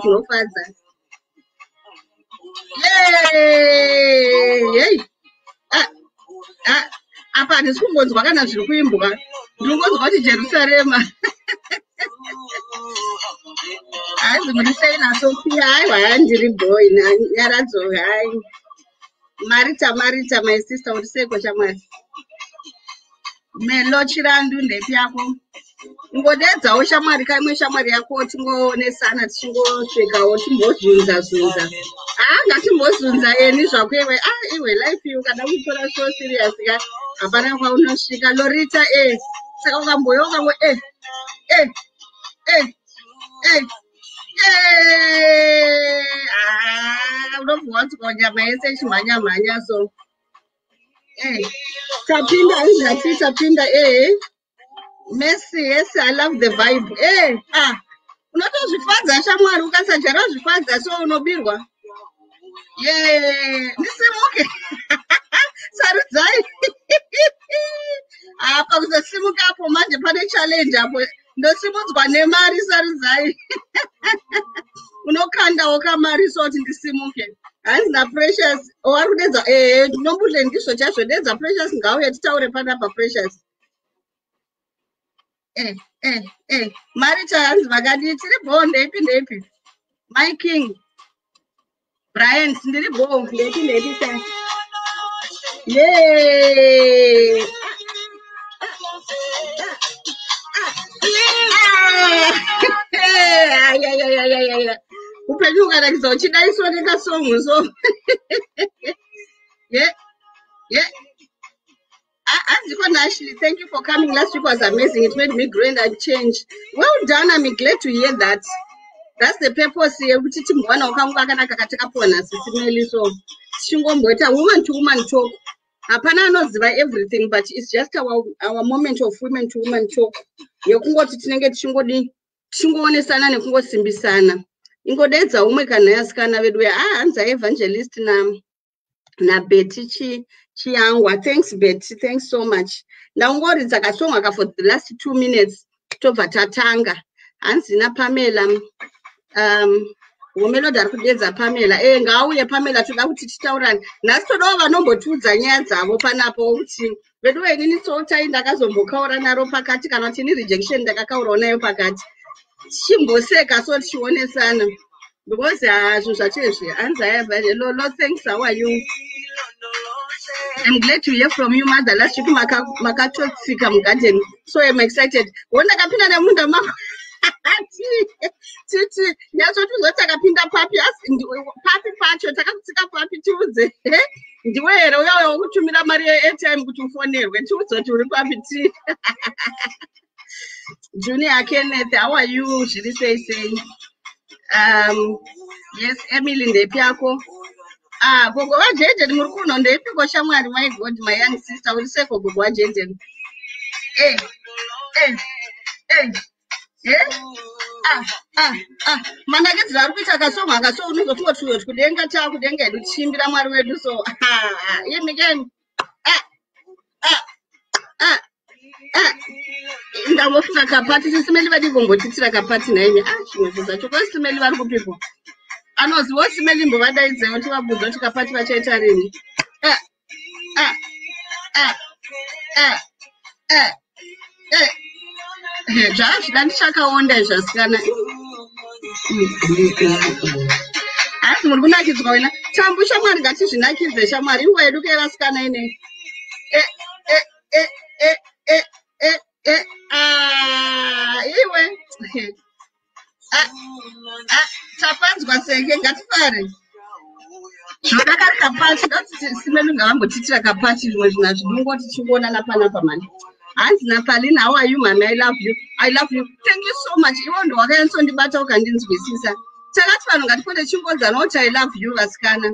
Zvinofadza. Hey! Ah, ah, apa handisi kungonzwa kana zviri kuimbwa, ndiri kungonzwa kuti Jerusarema. Hanzi muri sei naSofia? Aiwa, handiri boy Nyaradzo. Hai Marita, Marita, my sister, uri seiko shamwari? Melo Chirandu, ndepi yako? Ingodedzawo shamwari kaimwe shamwari yako, tingoonesana, tichingosvikawo, timbozunza zunza. Haa, ngatimbozunza eni zvako iwe. Ah, iwe, life iyi ukada kuitora so serious ka, hapana kwaunosvika. Lorita e saka ukamboya ukango e e e e e, ah, unobva wanzwa nyama yese ichimhanya mhanya. So tapinda, hanzati tapinda. Messi, yes, I love the vibe. Ah, unotozvifadza shamwari, ukasajara zvifadza so unobirwa. Ye, ndisimuke, sarudzai. Apa kuzosimuka apo manje pane challenge apo, ndosimudzwa nemari. Sarudzai, unokandawo kamari so kuti ndisimuke. Hanzi naPrecious, wari kudedza? Ehe, ndinombudle, ndizvo chaizvo. Dedza Precious, ngauye titaure panapa. Precious. Marita, hanzi vakadii? Tiri bho. Ndeipi, ndeipi? My King Bryant, ndiri bho. Ndeipi, ndeipi sa? Ye, ayayayayaya, upenyu ukanakidza uchidaiswa nekasongo so. Ye, Aziko Nashley, thank you for coming. Last week was amazing. It made me grow and change. Well done. I'm glad to hear that. That's the purpose yekuti timbowana kanguva kakanaka katakapiwa naSisi Meli, so tichingomboita woman to woman talk. Hapana anoziva everything, but it's just our moment of women to woman talk yekungoti tinenge tichingodi tichingoonesana nekungosimbisana. Ingodedza umwe kana yasikana vedu. Ah, hanzi Evangelist na naBetty Chiyangwa. Thanks Betty, thanks so much. Ndaungoridza kasong aka for the last 2 minutes, tobva tatanga. Hanzi naPamela, womelodi ari kudedza Pamela. E, ngaauye Pamela, toda kuti titaurane nhasi. Todawo vanombotiudza nyaya dzavo panapo kuti vedu inini sotai ndakazombokaura naro pakati, kana kuti ini rejection ndakakaurawo nayo pakati. Tichimboseka so, tichionesana, because hazvo zvacho izvi. Hanzi lolo, thanks, how are you? I'm glad to hear from you, mother. Last week makatotsika mugarden, so I'm excited. Wo ndakapinda nemunda mako titi nyatsotuzoti takapinda papi, papi pacho takakutsika papi? Tiudze, ndiwe here uya wekutumira mari yeairtime kuti ufonerwe? Tiudze kuti uri papi ti. Junior Kenneth, how are you? Zviri sei sei? Yes, Emily, ndepi yako? Ah, gogo vaJaden, muri kuno? Ndeipiko shamwari? My God, my young sister, uri seko gogo vaJaden? Eh, eh, eh, eh? Ah, ah, ah. Manakidziro ari kuita kasongo aka so, unozofunga kuti kudenga taakudenga hedu tichiimbira Mwari wedu. So imikeni. Ah, ah, ah, ah. Ndambofunga kapati, Sisimeli vadi kumbotitira kapati nhaimi. Ah, zvimwe zvinhu zvacho kwasisimeli vari kupipo anoziva Simeli, mbovadaidzewo tivabvunza kuti kapati vachaita rini. Ah, ah, ah, ah, ah, eh. Zvazvida ndichakaonda izvi asikana. Asi muri kunakidzwa wena Tambu shamwari, ngatizvinakidze shamwari, inguva yedu kevasikana inei. Eh, eh, eh, eh, eh, eh, eh, ah, iwe. Ah, ah, tapanzwa seke, ngatifare. Zvoda kari kapati, dati Simeli ngavambotitira kapati. Zvimwe zvinhu hazvidingoti tichingoonana panapa mani. Hanzi naPalina, how are you, mami? I love you, I love you, thank you so much. Iwo ndo wakanyatsondibata ukandinzwisisa. Takati vanhu ngatipote tichingodzana kuti I love you. Vasikana,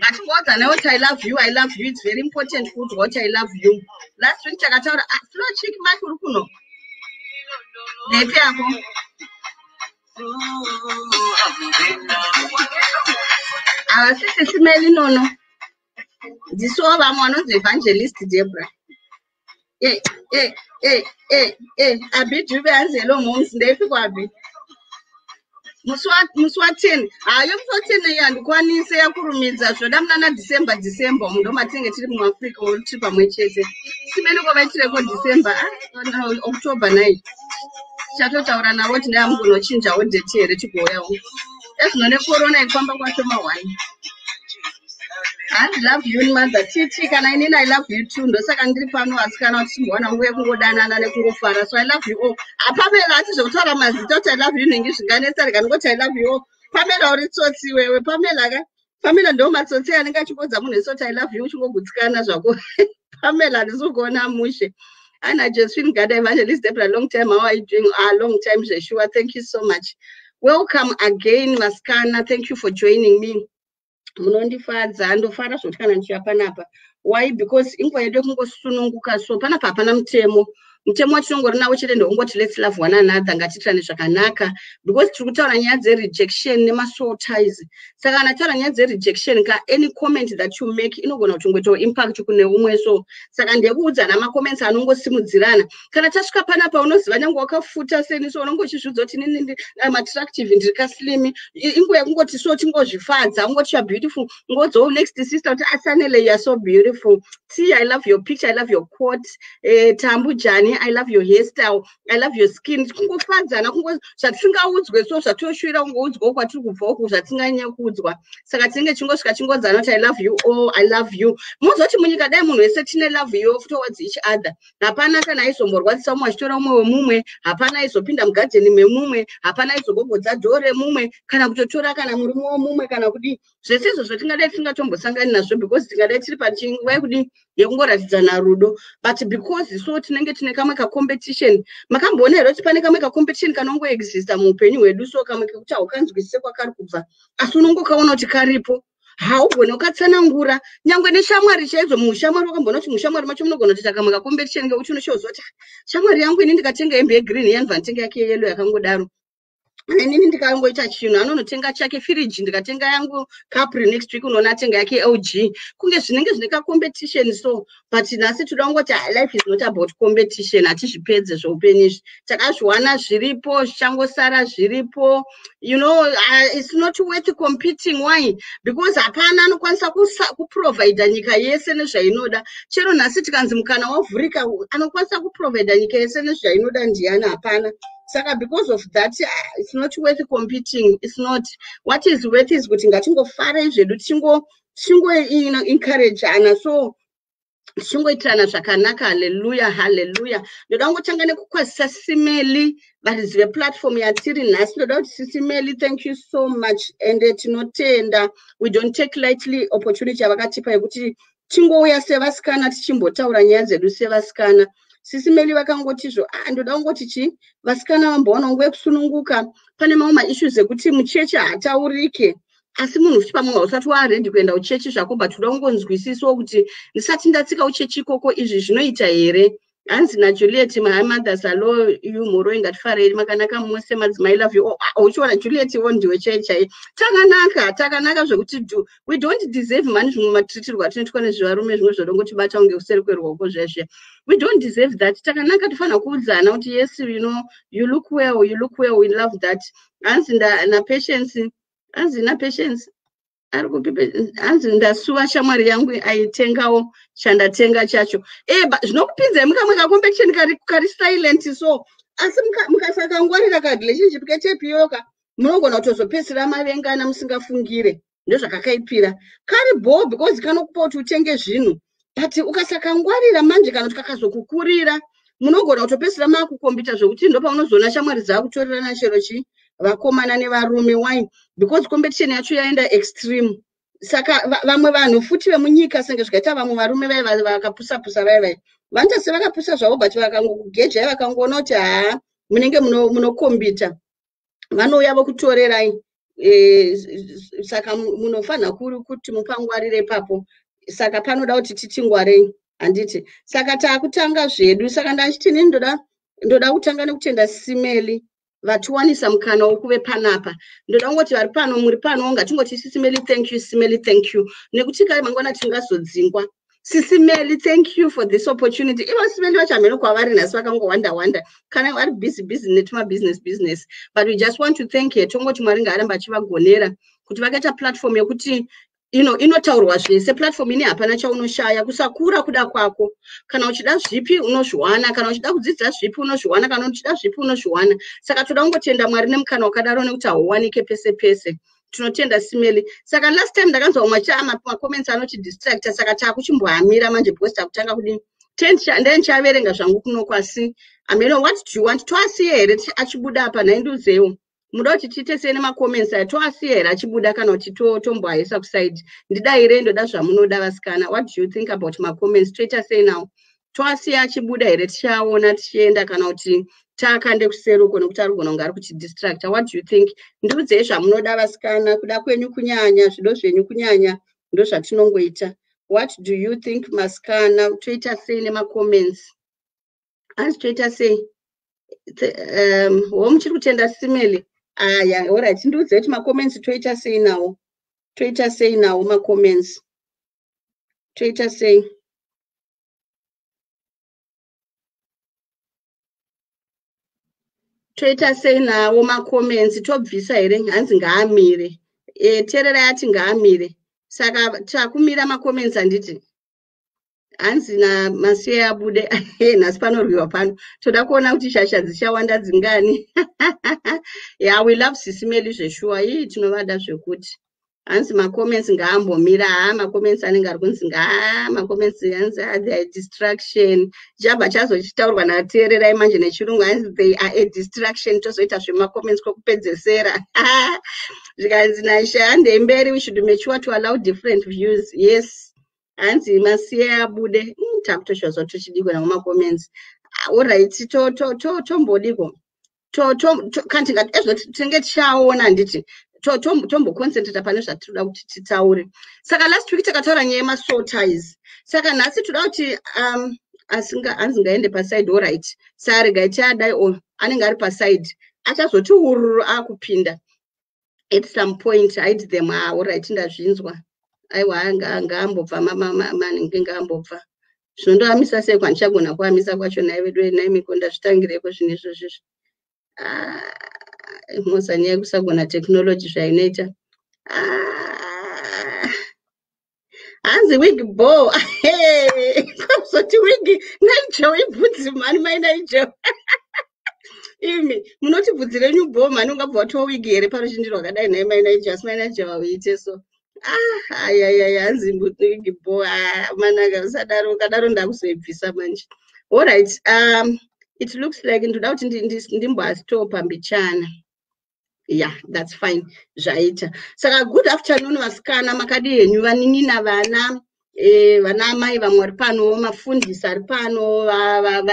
ngatingodzana kuti I love you, I love you. It's very important kuudzwa kuti I love you. Last week takataura. Ah, Flo Chik Mak, uri kuno? Ndepi yako? Havasisi Simeli nono, ndisiwo vamwe vanonzi Evangelist Debra. E e e e e, Abi Dube, hanzi hello moms. Ndeipi kwabi? Musi wa10, hayo, musi wa10 iyi handikwanise, yakurumidza. Zvoda munana December, December umu ndo matinenge tiri muAfrica, tiri pamwe chete. Simeneko vaitireko December, ah, October 9. Tichatotaura navo kuti ndaya mugonochinjawo date here, tigouyawo. Ezvino necorona ikufamba kwacho ma1. Hanzi, "Love you, mother Titi." Kana inini, I love you too. Ndosaka ndiri pano, asikana, kuti timbowana nguva yekungodanana nekungofara. So I love you all. Apamela, hati zvekutaura mazita kuti I love you nhingi zvinganetsa. Rega ndingoti I love you all. Pamela, uri tsotsi iwewe, Pamela ka. Pamela ndo matsotsi anenge achingodza munhu wese kuti I love you, uchingogutsikana zvako. Pamela, handisi kuona mushe. Ana Josephine Gada, Evangelist Debra, long time, how are you doing? Ah, long time zveshuwa. Thank you so much. Welcome again, maskana. Thank you for joining me. Munondifadza, ndofara zvokuti kana ndichiva panapa. Why? Because inguva yedu yekungosununguka. So panapa hapana mutemo. Mutemo watinongori nawo chete ndewongoti let's love one another, ngatiitirane zvakanaka, because tiri kutaura nyaya dzerejection nemasoul ties. Saka kana taura nyaya dzerejection ka, any comment that you make inogona kutongoitawo impact kune umwe. So saka ndekuudzana macomments anongosimudzirana. Kana tasvika panapa, unoziva, nyange wakafuta seni so, unonge uchizviudza kuti inini am attractive, ndiri kaslim. Inguva yekungoti so tingozvifadza, ungoti you are beautiful, ngodzowo next sister kuti, "Asanele, you are so beautiful. T, I love your picture, I love your coat. Tambu Jani, I love your hairstyle, I love your skin." Kungofadzana, zvatisingaudzwe so, zvatoshuwira kungoudzwawo kwatiri kubva uku, zvatinganyanya kuudzwa. Saka tinenge chingosvika chingodzana kuti I love you all, I love you. Muzoti munyika dai munhu wese tine love you towards each other, hapana kana aizomborwadzisa umwe achitora umwe wemumwe, hapana aizopinda mugadheni memumwe, hapana aizogogodza dhoo remumwe, kana kutotora kana murume womumwe, kana kudii. Zvese izvozvo tingadai tisingatombosangani nazvo, because tingadai tiri pachinguva yekudii, yekungoratidzana rudo. But because so tinenge tine kamwe kacompetition. Makamboona here kuti pane kamwe kacompetition kanongoexista muupenyu hwedu? So kamwe kekuti haukanzwisise kwakari kubva, asi unongokaona kuti karipo. Haugoni ukatsanangura nyangwe neshamwari chaidzo. Muushamwari, wakamboona kuti mushamwari macho munogona kutoita kamwe kacompetition, ngekuti unoshoziva kuti shamwari yangu, ini ndikatenga hembe yegreen, yanibva nditenga yake yeyellow yakangodaro. Inini ndikangoita chinhu, anonotenga chake firiji, ndikatenga yangu Capri, next week unoona atenga yake LG. Kunge zvinenge zvine kacompetition. So but nhasi toda kungoti, ah, life is not about competition. Hatizvipedze zveupenyu izvi, takazviwana zviripo, zvichangosara zviripo. It's not worth competing. Why? Because hapana anokwanisa kuprovida nyika yese nezvainoda. Chero nhasi tikanzi mukana wavhurika, anokwanisa kuprovida nyika yese nezvainoda ndiani? Hapana. Saka because of that, it's not worth competing. It's not. What is worth is kuti ngatingofarei zvedu, tichingo encourageana, so tichingoitirana zvakanaka. Haleluya, haleluya. Ndoda kungotanga nekukwazisa Simeli, varidzi veplatform yatiri nhasi. Ndoda kuti Sisimeli, thank you so much, and tinotenda. We don't take lightly opportunity yavakatipa yekuti tingouya sevasikana, tichimbotaura nyaya dzedu sevasikana. Sisimeli vakangotizvo, ah, ndoda kungoti chi vasikana vambowana nguva yekusununguka. Pane mamwe maissues ekuti muchechi haataurike, asi munhu futi pamwe hausati waready kuenda kuchechi zvako, but uda kungonzwisisawo kuti ndisati ndatsika kuchechi ikoko, izvi zvinoita here? Hanzi naJuliet, "My mothers, hello you, mhoroi, ngatifarei, makanaka mose madzimai, love you." Oh, uchiona Juliet wo ndiwe chai chai. Takanaka, takanaka zvekuti do we don't deserve mani zvimwe matiritirwo atinoitwa nezvevarume, zvimwe zvodongotibata kunge kuseri kweruoko zvezve. We don't deserve that. Takanaka, tofanira kuudzana kuti yes, you look well, you look well, we love that. Hanzi naPatience, hanzi naPatience, ari kupi? Hanzi, "Ndasuva shamwari yangu aitengawo chandatenga chacho." E, zvinokupinzai mukamwe kacompetition kari silent. So asi mukasakangwarira karelationship ketepiyoka, munogona kutozopedzisira mavengana musingafungire. Ndozvakakaipira kari bho, because kanokupa kuti utenge zvinhu, but ukasakangwarira manje, kana kuti kakazokukurira, munogona kutopedzisira makukombita, zvokuti ndopaunozoona shamwari dzakutorerana chero chi vakomana nevarume. Why? Because competition yacho yaenda extreme. Saka vamwe vanhu futi vemunyika, senge zvikaita vamwe varume vai vakapusa-pusa, vai vai vanoita sevakapusa zvavo, but vakangogejai, vakangoona kuti haa, munenge munokombita, vanouya vokutorerai. Saka munofanira kuti mupangwarire ipapo. Saka panoda kuti titingwarei, handiti? Saka taakutanga zvedu. Saka ndachiti inini ndoda kutanga nekutenda Simeli vatiwanisa mukana wokuve panapa. Ndoda kungoti vari pano, muri pano, ngatingoti, "Sisimeli, thank you. Simeli, thank you," nekuti kai mangwana tingazodzingwa. Sisi Meli, thank you for this opportunity. Ivo Sisi Meli vacho hameno kwavari nhasi, vakangowanda wanda kana vari busy busy netuma business business, but we just want to thank her. Tongoti Mwari ngaaramba achivagonera kuti vakaita platform yekuti inotaurwa zvese. Platform ine hapana chaunoshaya, kusakura kuda kwako. Kana uchida zvipi unozviwana, kana uchida kudzidza zvipi unozviwana, kana uchida zvipi unozviwana. Saka toda kungotenda Mwari nemukana wakadaro, nekuti hauwanike pese pese. Tinotenda Simeli. Saka last time ndakanzwa umwe achiti macomments anotidistracta, saka taakuchimboamira manje because takutanga kudini. Ndendichaverenga zvangu kunoko, asi ameno, what do you want? Toasiye here achibuda apa? Nhaindiudzewo, muda kuti tiite sei nemacomments aya? Toasiya here achibuda kana kuti tomboaisa kuside? Ndidayirei, ndoda zvamunoda vasikana. What do you think about macomments? Toita sei nawo? Toasiya achibuda here tichiaona tichienda, kana kuti taakande kuseri uko, nekuti ari kugona kunge ari kutidistracta? What do you think? Ndiudzei zvamunoda vasikana, kuda kwenyu kunyanya, zvido zvenyu kunyanya, ndo zvatinongoita. What do you think, masikana? Toita sei nemacomments? Hanzi toita sei? Ho, muchiri kutenda Simeli? Aya, alright, ndiudzei kuti macomments toita sei nawo, toita sei nawo macomments, toita sei? Toita sei nawo macomments? Tobvisa here? Hanzi ngaamire. Tererai ati ngaamire, saka takumira macomments, handiti? Hanzi namasiye abude. Nhasi panorwiwa pano, toda kuona kuti shasha dzichawanda dzingani. Yeah, we love Sisimeli zveshuwa. Ii, tinovada zvekuti. Hanzi macomments ngaambomira. Ha, macomments anenge ari kunzi ngaa macomments, hanzi they are distraction. Chabva chazochitaurwa naTeererai manje nechirungu, hanzi they are a distraction. Tozoita zvemacomments kwekupedzesera. Zvikanzi naShe, handei mberi, we should mature to allow different views. Yes, hanzi masiye abude. Takutoshuwa tochidikwa namo macomments. Alright, tombodiko kanti ezvo tinenge tichaona, handiti? Tomboconcentrata pane zvatinoda kuti titaure. Saka last week takataura nyaya yemasoul ties, saka nhasi toda kuti hanzi ngaende paside. Alright, saka regai tiadai o anenge ari paside, achazoti ururu akupinda at some point. Hide them. Ah, alright, ndazvinzwa. Aiwa, ngaambobva manhingi, ngaambobva. Zvinondoamisa sei? Kwandichagona kuamisa kwacho nai vedu, naimiko, ndazvitangireko zvinhu izvozvizvi. Ah, moza nyaya yekusagona technology zvainoita. Ah, hanzi wig ball, kwazoti wig. Nigel, ibvudzi mhani, mai Nigel, imi munoti bvudzi renyu bho mhani, ungabva watiwa wig here paruzhinji rwakadai nhai mai Nigel? Asi mai Nigel hauite so. Ah, ayayaya, hanzi wig bho. Ah, manaka, usadaro, ukadaro ndakuzoibvisa manje. Alright, it looks like ndoda kuti ndimboastopa mbichana. Yeah, that's fine, zvaita. Saka good afternoon vasikana, makadi henyu vanin'ina, vana vana amai, vamwe vari pano, mafundisi ari pano,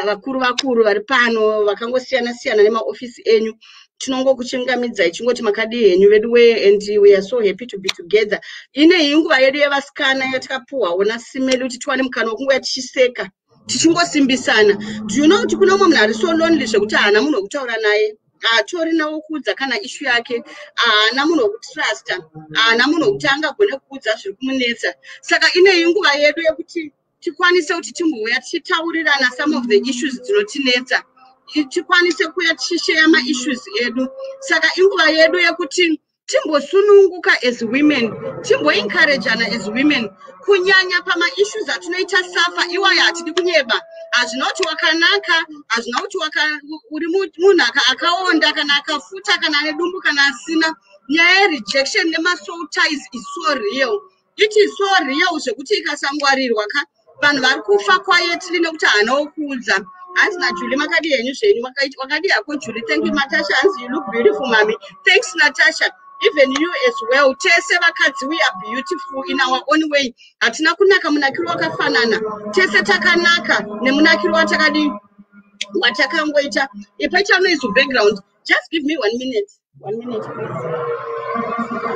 vakuru vakuru vari pano vakangosiyana siyana nemaofisi enyu. Tinongokuchingamidzai chingoti makadi henyu vedu we, and we are so happy to be together. Ine nguva yedu yevasikana yatakapuhwawo naSimeli kuti tiwane mukana wekunguva tichiseka, tichingosimbisana. Do you know kuti kune umwe munhu ari so lonely zvekuti haana munhu wekutaura naye, haatorina wokuudza kana issue yake, haana munhu wekutrusta, haana munhu wekuti angagone kuudza zviri kumunetsa? Saka inei nguva yedu yekuti tikwanise kuti timbouya tichitaurirana some of the issues dzinotinetsa, tikwanise kuuya tichisheya maissues edu. Saka inguva yedu yekuti timbosununguka as women, timboencouragana as women, kunyanya pamaissues atinoita suffer iwayo. Hatidi kunyeba, hazvina kuti wakanaka, hazvina kuti uri munhu akaonda kana akafuta kana ane dumbu kana asina. Nyaya yerejection nemasoul ties is so real, it is so real zvekuti ikasangwarirwa ka, vanhu vari kufa quietly nekuti haana wokuudza. Hanzi naJuli, makadi henyu zvenyu? Wakadi hako Juli? Thank you. Natasha, hanzi you look beautiful, mami. Thanks Natasha, even you as well. Tese vakadzi, we are beautiful in our own way. Hatina kunaka munakiro wakafanana, tese takanaka nemunakiro watakadi watakangoita. Ipaita noise background, just give me one minute, one minute please.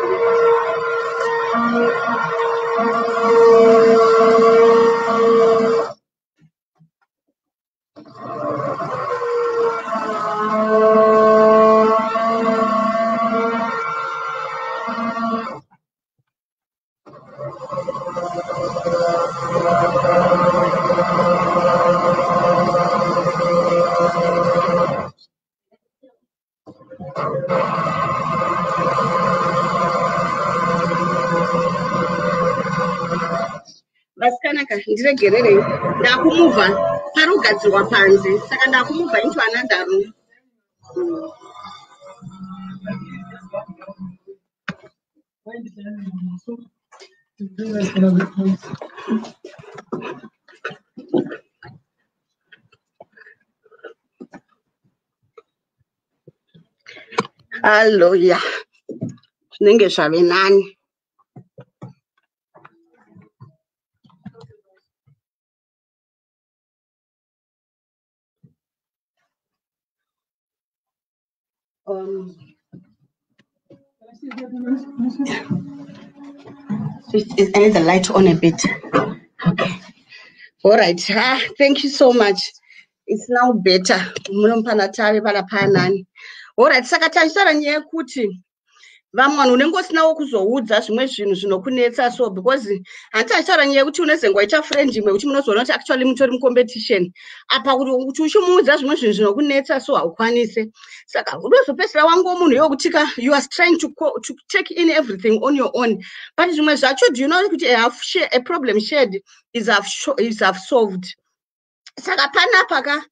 Vasikana ka, ndiregererei, ndakumuvha, pari kugadzirwa panze, saka ndakumuvha into another room. Halleluya, zvinenge zvave nani. I need the light on a bit. Okay. All right. Ah, thank you so much. It's now better. Munomupana tave pana panani. All right. Saka tachitaura nyaya yekuti vamwe vanhu unenge usinawo kuzoudza zvimwe zvinhu zvinokunetsa, so because handiti achitaura nyaya yekuti unezenge waita friend imwe yekuti munozoona kuti actually mutori mucompetition apa, kuti uchimuudza zvimwe zvinhu zvinokunetsa, so haukwanise. Saka unozopedzisira wango munhu iwokuti ka you are trying to take in everything on your own, but zvimwe zvacho, do you know kuti a problem shared is half solved? Saka panapa ka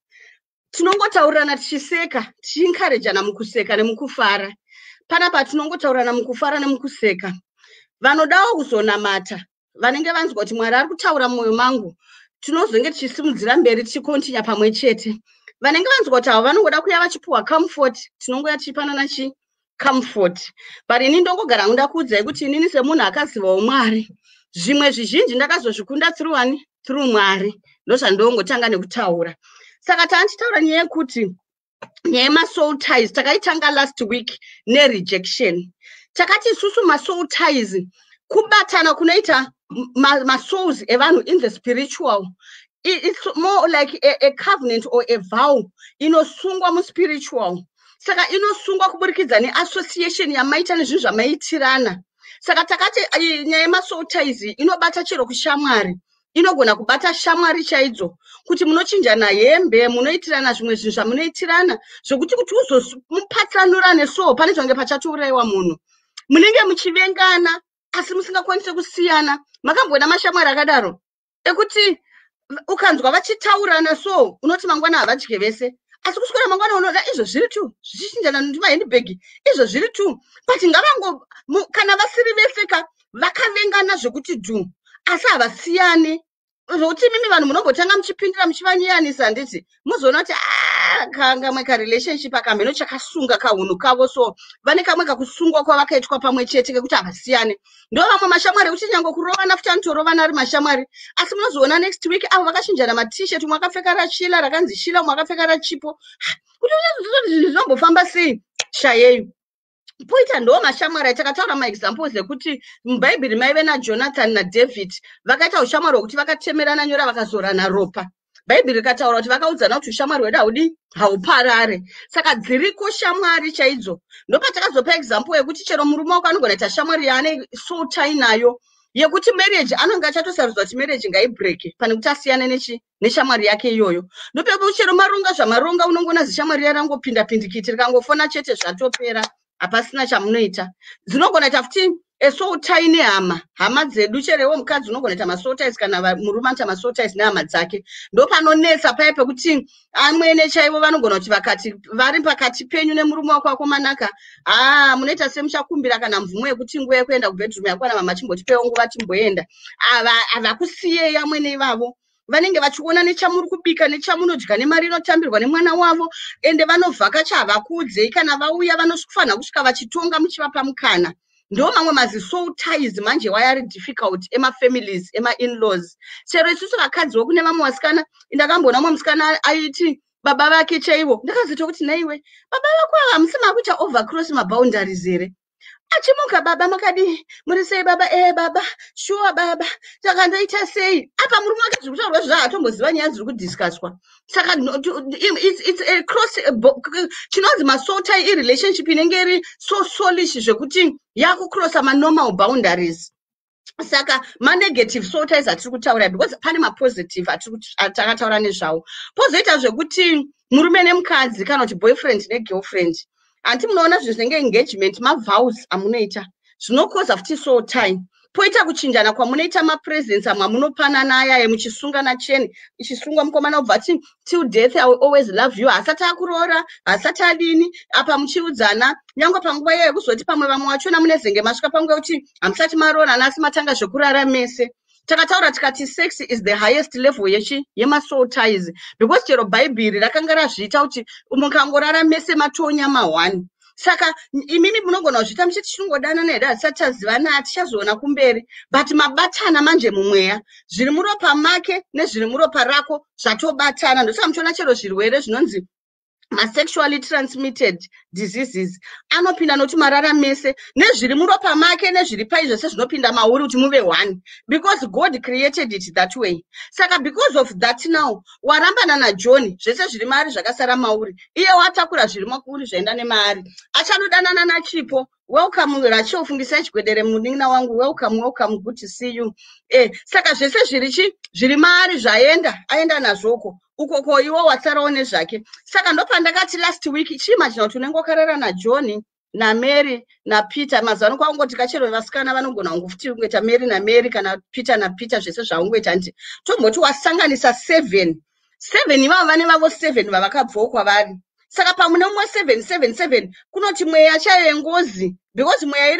tinongotaurirana tichiseka, tichiencouragana mukuseka nemukufara. Panapa tinongotaurirana mukufara nemukuseka. Vanodawo kuzonamata, vanenge vanzwa kuti Mwari ari kutaura mumwoyo mangu, tinozonge tichisimudzira mberi, tichicontinue pamwe chete. Vanenge vanzwa kuti avo vanongoda kuya vachipiwa comfort, tinongoya tichipanana chi comfort. But ini ndongogara ndoda kuudzai kuti inini semunhu akazivawo Mwari, zvimwe zvizhinji ndakazozvikunda through ani? Through Mwari. Ndozvandongotanga nekutaura. Saka taandichitaura nyaya yekuti nyaya yemasoul ties takaitanga last week nerejection. Takati isusu masoul ties kubatana kunoita masouls evanhu in the spiritual. It's more like a covenant or a vow inosungwa muspiritual. Saka inosungwa kuburikidza neassociation yamaita nezvinhu zvamaitirana. Saka takati nyaya yemasoul ties inobata chero kushamwari, inogona kubata shamwari chaidzo, kuti munochinjana hembe, munoitirana zvimwe zvinhu zvamunoitirana, zvokuti kuti uzomupatsanurane, so pane zvange pachatourayiwa munhu. Munenge muchivengana asi musingakwanisi kusiyana. Makamboona mashamwari akadaro ekuti ukanzwa vachitaurana so unoti mangwana havadye vese, asi kuswera mangwana unoda izvo zviri tu zvichichinjana nemahandbag, izvo zviri tu, but ngavango kana vasiri vese ka, vakavengana zvekuti dhu, asi havasiyane, zvokuti imimi vanhu munombotanga muchipindira muchivanyiyanisa, handiti? Muzoona kuti ah, kamwe karelationship akamheno chakasunga kahunhu kavo, so vane kamwe kakusungwa kwavakaitwa pamwe chete kekuti havasiyane. Ndo vamwe mashamwari ekuti nyange kurovana futi anotorovana ari mashamwari, asi munozoona next week avo vakachinjana matshirt, umwe akapfeka raShila rakanzi Shila, umwe akapfeka raChipo, kuti zvinhu zvinombofamba sei shayeyo poita. Ndo mashamwari atakataura maexamples ekuti mubhaibheri maive naJonathan naDavid, vakaita ushamwari hwekuti vakatemerana nyora, vakazorana ropa. Bhaibheri rikataura kuti vakaudzana kuti ushamwari hwedu haudi hauparare. Saka dziriko shamwari chaidzo. Ndopatakazopa example yekuti chero murume wako anogona kuita shamwari yaane soul tie nayo, yekuti marriage anonge achatosarudza kuti marriage ngaibreake pane kuti asiyane nechi neshamwari yake iyoyo. Ndopepo chero maronga zvamaronga, unongoona zishamwari riya rangopinda pindikiti, rikangofona chete zvatopera, hapasina chamunoita. Dzinogona kuita futi esoul tie nehama, hama dzedu. Cherewo mukadzi unogona kuita masoul ties, kana murume anoita masoul ties nehama dzake. Ndo panonetsa paya pekuti amwene chaivo vanogona kuti vakati vari pakati penyu nemurume wako akomanaka, haa, munoita semuchakumbira kana mvumo yekuti nguva yekuenda kubedroom yakwana, mama chimbotipewo nguva timboenda. Havakusiyei amwene ivavo, vanenge vachiona nechamuri kubika, nechamunodya, nemari inotambirwa nemwana wavo, ende vanovhakacha havakuudzei. Kana vauya vanofanira kusvika vachitonga muchivapa mukana. Ndo mamwe mazisoul ties manje waya ari difficult emafamilies, emainlaws. Chero isusu vakadziwo, kune vamwe vasikana, ndakamboona mumwe musikana aiti baba vake chaivo, ndakazoita kuti naiwe baba vako ava hamusi makuita overcross maboundaries here? Achimuka, "Baba makadii? Muri sei baba?" "E baba, shuwa baba, takandoita sei apa?" Murume wake zviri kutaurwa zvaatomboziva nyaya dziri kudiscusswa. Saka it's a cross chinonzi masoul tie irelationship inenge iri so soulish zvekuti yakucrossa manormal boundaries. Saka manegative soul ties atiri kutaura, because pane mapositive atakataura nezvawo. Pozoita zvekuti murume nemukadzi, kana kuti boyfriend negirlfriend, hanti munoona zvinhu zvinenge engagement, mavows amunoita, zvinokoza futi soul tie. Poita kuchinjana kwamunoita mapresents amwe amunopanana ayaya, muchisungana cheni ichisungwa. Mukomana ubva ati, "Till death I will always love you." Hasati akuroora, hasati adini. Apa muchiudzana nyange panguva iyoyo kuzoti pamwe vamwe vachona munezenge masvika panguva yekuti hamusati maroorana, asi matanga zvekurara mese. Takataura tikati sex is the highest level yechi yemasoul ties, because chero Bhaibheri rakanga razviita kuti mukangorara mese matonya ma1. Saka imimi munogona kuzviita muchiti chingodanana hedu, hatisati tazivana, hatichazoona kumberi, but mabatana manje mumweya. Zviri muropa make nezviri muropa rako zvatobatana. Ndosaka muchiona chero zvirwere zvinonzi masexually transmitted diseases anopinda nokuti marara mese, nezviri muropa make nezviri pai zvese zvinopinda mauri kuti muve one, because God created it that way. Saka because of that, now warambana naJohn, zvese zviri maari zvakasara mauri. Iye watakura zviri mauri zvaenda nemaari, achanodanana naChipo. Welcome, Rachel Fungisai Chigwedere, munin'ina wangu. Welcome, welcome, good to see you. Saka zvese zviri chi zviri maari zvaenda, aenda nazvoko ukoko, iwo watsarawo nezvake. Saka ndopandakati last week, chiimagina kuti unenge wakarara naJohn naMary naPeter. Mazuva ano kwangoti kachero vasikana vanogona kungofuti kungoita Mary naMary kana Peter naPeter, zvese zvaungoita. Nti tomboti wasanganisa seven seven ivavo, vane vavo seven vavakabvawo kwavari. Saka pamune mumwe seven seven seven, kunoti mweya chaiyo yengozi, because mweya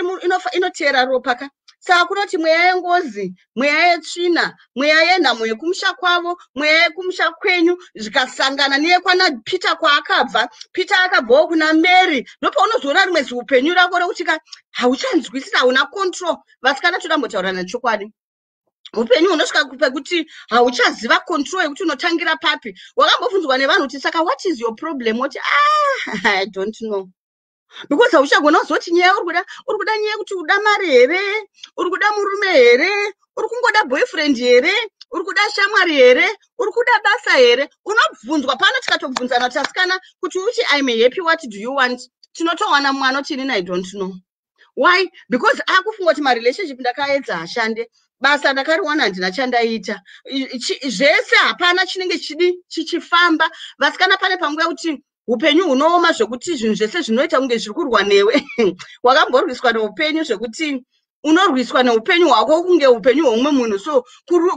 inoteera ropa ka. Saka kunoti mweya yengozi, mweya yetsvina, mweya yenhamo yekumusha kwavo, mweya yekumusha kwenyu, zvikasangana neyekwana Peter kwaakabva, Peter akabvawo kuna Mary, ndopaunozoona rimwe ziupenyu rako rekuti ka hauchanzwisisa, hauna control. Vasikana, todambotaurana chokwadi, upenyu hunosvika pekuti hauchaziva control yekuti unotangira papi. Wakambobvunzwa nevanhu kuti, "Saka what is your problem?" Woti, "Ah, I don't know," because hauchagona kuzoti nyaya uri kuda, uri kuda nyaya yekuti uda mari here, uri kuda murume here, uri kungoda boyfriend here, uri kuda shamwari here, uri kuda basa here. Unobvunzwa pano, tikatobvunzana kuti, "Asikana, kuti uti I'm happy, what do you want?" Tinotowana mwana kuti, "Inini I don't know." Why? Because akufunga kuti marelationship ndakaedza hashande, basa ndakariwana handina chandaita, zvese hapana chinenge chidi chichifamba. Vasikana, pane panguva yekuti upenyu hunooma zvekuti zvinhu zvese zvinoita kunge zviri kurwa newe. Wakamborwiswa neupenyu zvekuti unorwiswa neupenyu hwako kunge upenyu hwomumwe munhu. So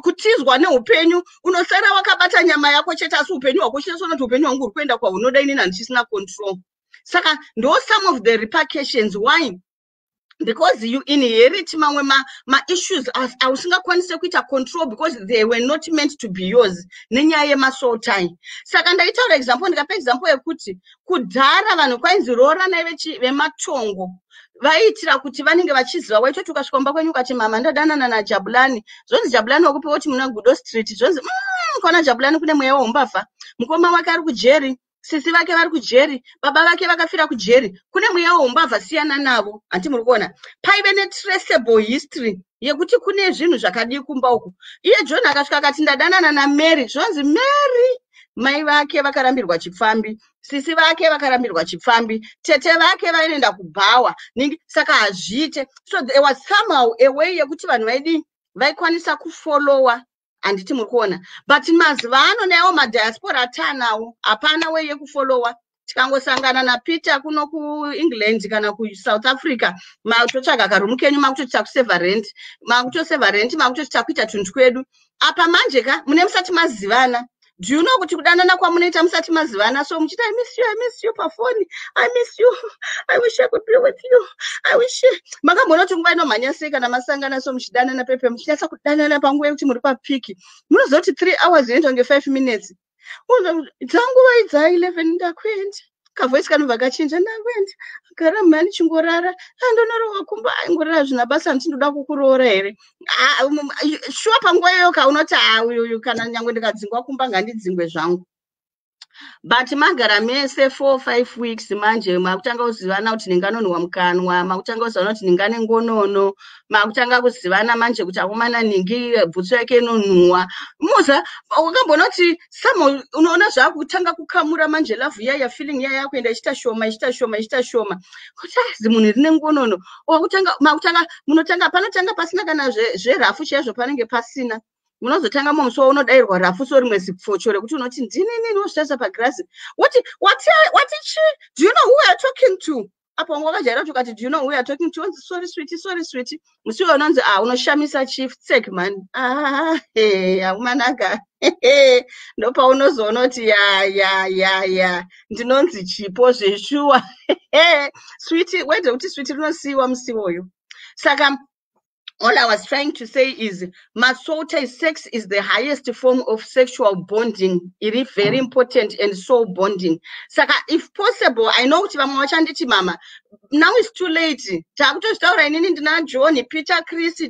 kutizwa neupenyu, unosara wakabata nyama yako chete, asi upenyu hwako uchinyatsona kuti upenyu hwangu huri kuenda kwahunoda, inini handichisina control. Saka ndo some of the repercussions. Why? Because you inherit mamwe maissues ausingakwanisi kuita control, because they were not meant to be yours, nenyaya yemasoul tie. Saka ndaitaura example, ndikapa example yekuti kudhara vanhu kwainzi rooranai vematongo, vaiitira kuti vanenge vachiziva. Waitoti ukasvika mumba kwenyu ukati, "Mama, ndadanana naJabulani," zvonzi, "Jabulani wakupiwa?" Kuti, "Muna Gudo Street." Zvonzi, kwana Jabulani kune mweya weumbavha, mukoma wake ari kujeri, sisi vake vari kujeri, baba vake vakafira kujeri, kune mweya weumbavha, siyana navo." Handi muri kuona paive netraceable history yekuti kune zvinhu zvakadii kumba uku. Iye John akasvika akati, "Ndadanana naMary," zvonzi, "Mary, mai vake vakarambirwa chipfambi, sisi vake vakarambirwa chipfambi, tete vake vainoenda kubhawa. Saka hazviite." So there was somehow a way yekuti vanhu vaidii, vaikwanisa kufollowa. Handiti muri kuona? But mazuva ano neawo madiaspora ataanawo, hapana way yekufollowa. Tikangosangana naPeter kuno kuEngland kana kuSouth Africa, matotsvaga karumu kenyu, makutoti takusevha rent, makutosevha rent, makutoti takuita tunhu twedu. Apa manje ka mune musati mazivana. Do you know kuti kudanana kwamunoita musati mazivana, so muchiti, "I miss you, I miss you," pafoni, "I miss you, I wish I could be with you, I wish." Makamboona kuti nguva inomhanya sei kana masangana? So muchidanana pepe, muchinyatsa kudanana panguva yekuti muri papeak, munoziva kuti 3 hours inoita kunge 5 minutes. Dzanguva idza 11, "Ndakuenda," kavoice kanobva kachinja, "Ndakuenda, gara mhani, chingorara, andonorowa kumba." Aingorara zvina basa, handindoda kukuroora here? Shuwa, panguva iyoyo kaunoti, "Ha, uyuyu, kana nyange ndikadzingwa kumba, ngandidzingwe zvangu." But magara mese 4, 5 weeks, manje makutanga kuzivana kuti ndinganonhuwa mukanwa, makutanga kuzivana kuti ndingane ngonono, makutanga kuzivana manje kuti akomana nhingi bhutsu yake inonhuwa. Muza wakamboona kuti some unoona zvakutanga kukamura manje, love iya, feeling iya yakuenda ichiita shoma, ichiita shoma, ichiita shoma, kuti azi munhu rine ngonono. Wakutanga, makutanga, munotanga, panotanga pasina kana zverafu chaizvo, panenge pasina. Munozotanga mumwe musi waunodayirwa rafu, so rimwe zipfocho rekuti unoti, "Ndini nini?" Wozvitarisa pagirazi woti, "Wati chi? Do you know who we are talking to?" Apo wanga wakajaira kuti ukati, "Do you know who you are talking to?" Onzi, "Sorry sweetie, sorry sweetie." Musi uyo unonzi, "Ah, unoshamisa chief tsek man." Ah, haumanaka. Ndopaunozoona kuti ya ya ya ya, ndinonzi Chipo zveshuwa. Sweetie, wede kuti sweetie rinosiyiwa musi iwoyo. Saka all I was trying to say is masoul tie sex is the highest form of sexual bonding. It is very important, and soul bonding. Saka if possible, I know kuti vamwe vachanditi, "Mama, now it's too late." Takutozvitaura inini ndina John, Peter, Chris,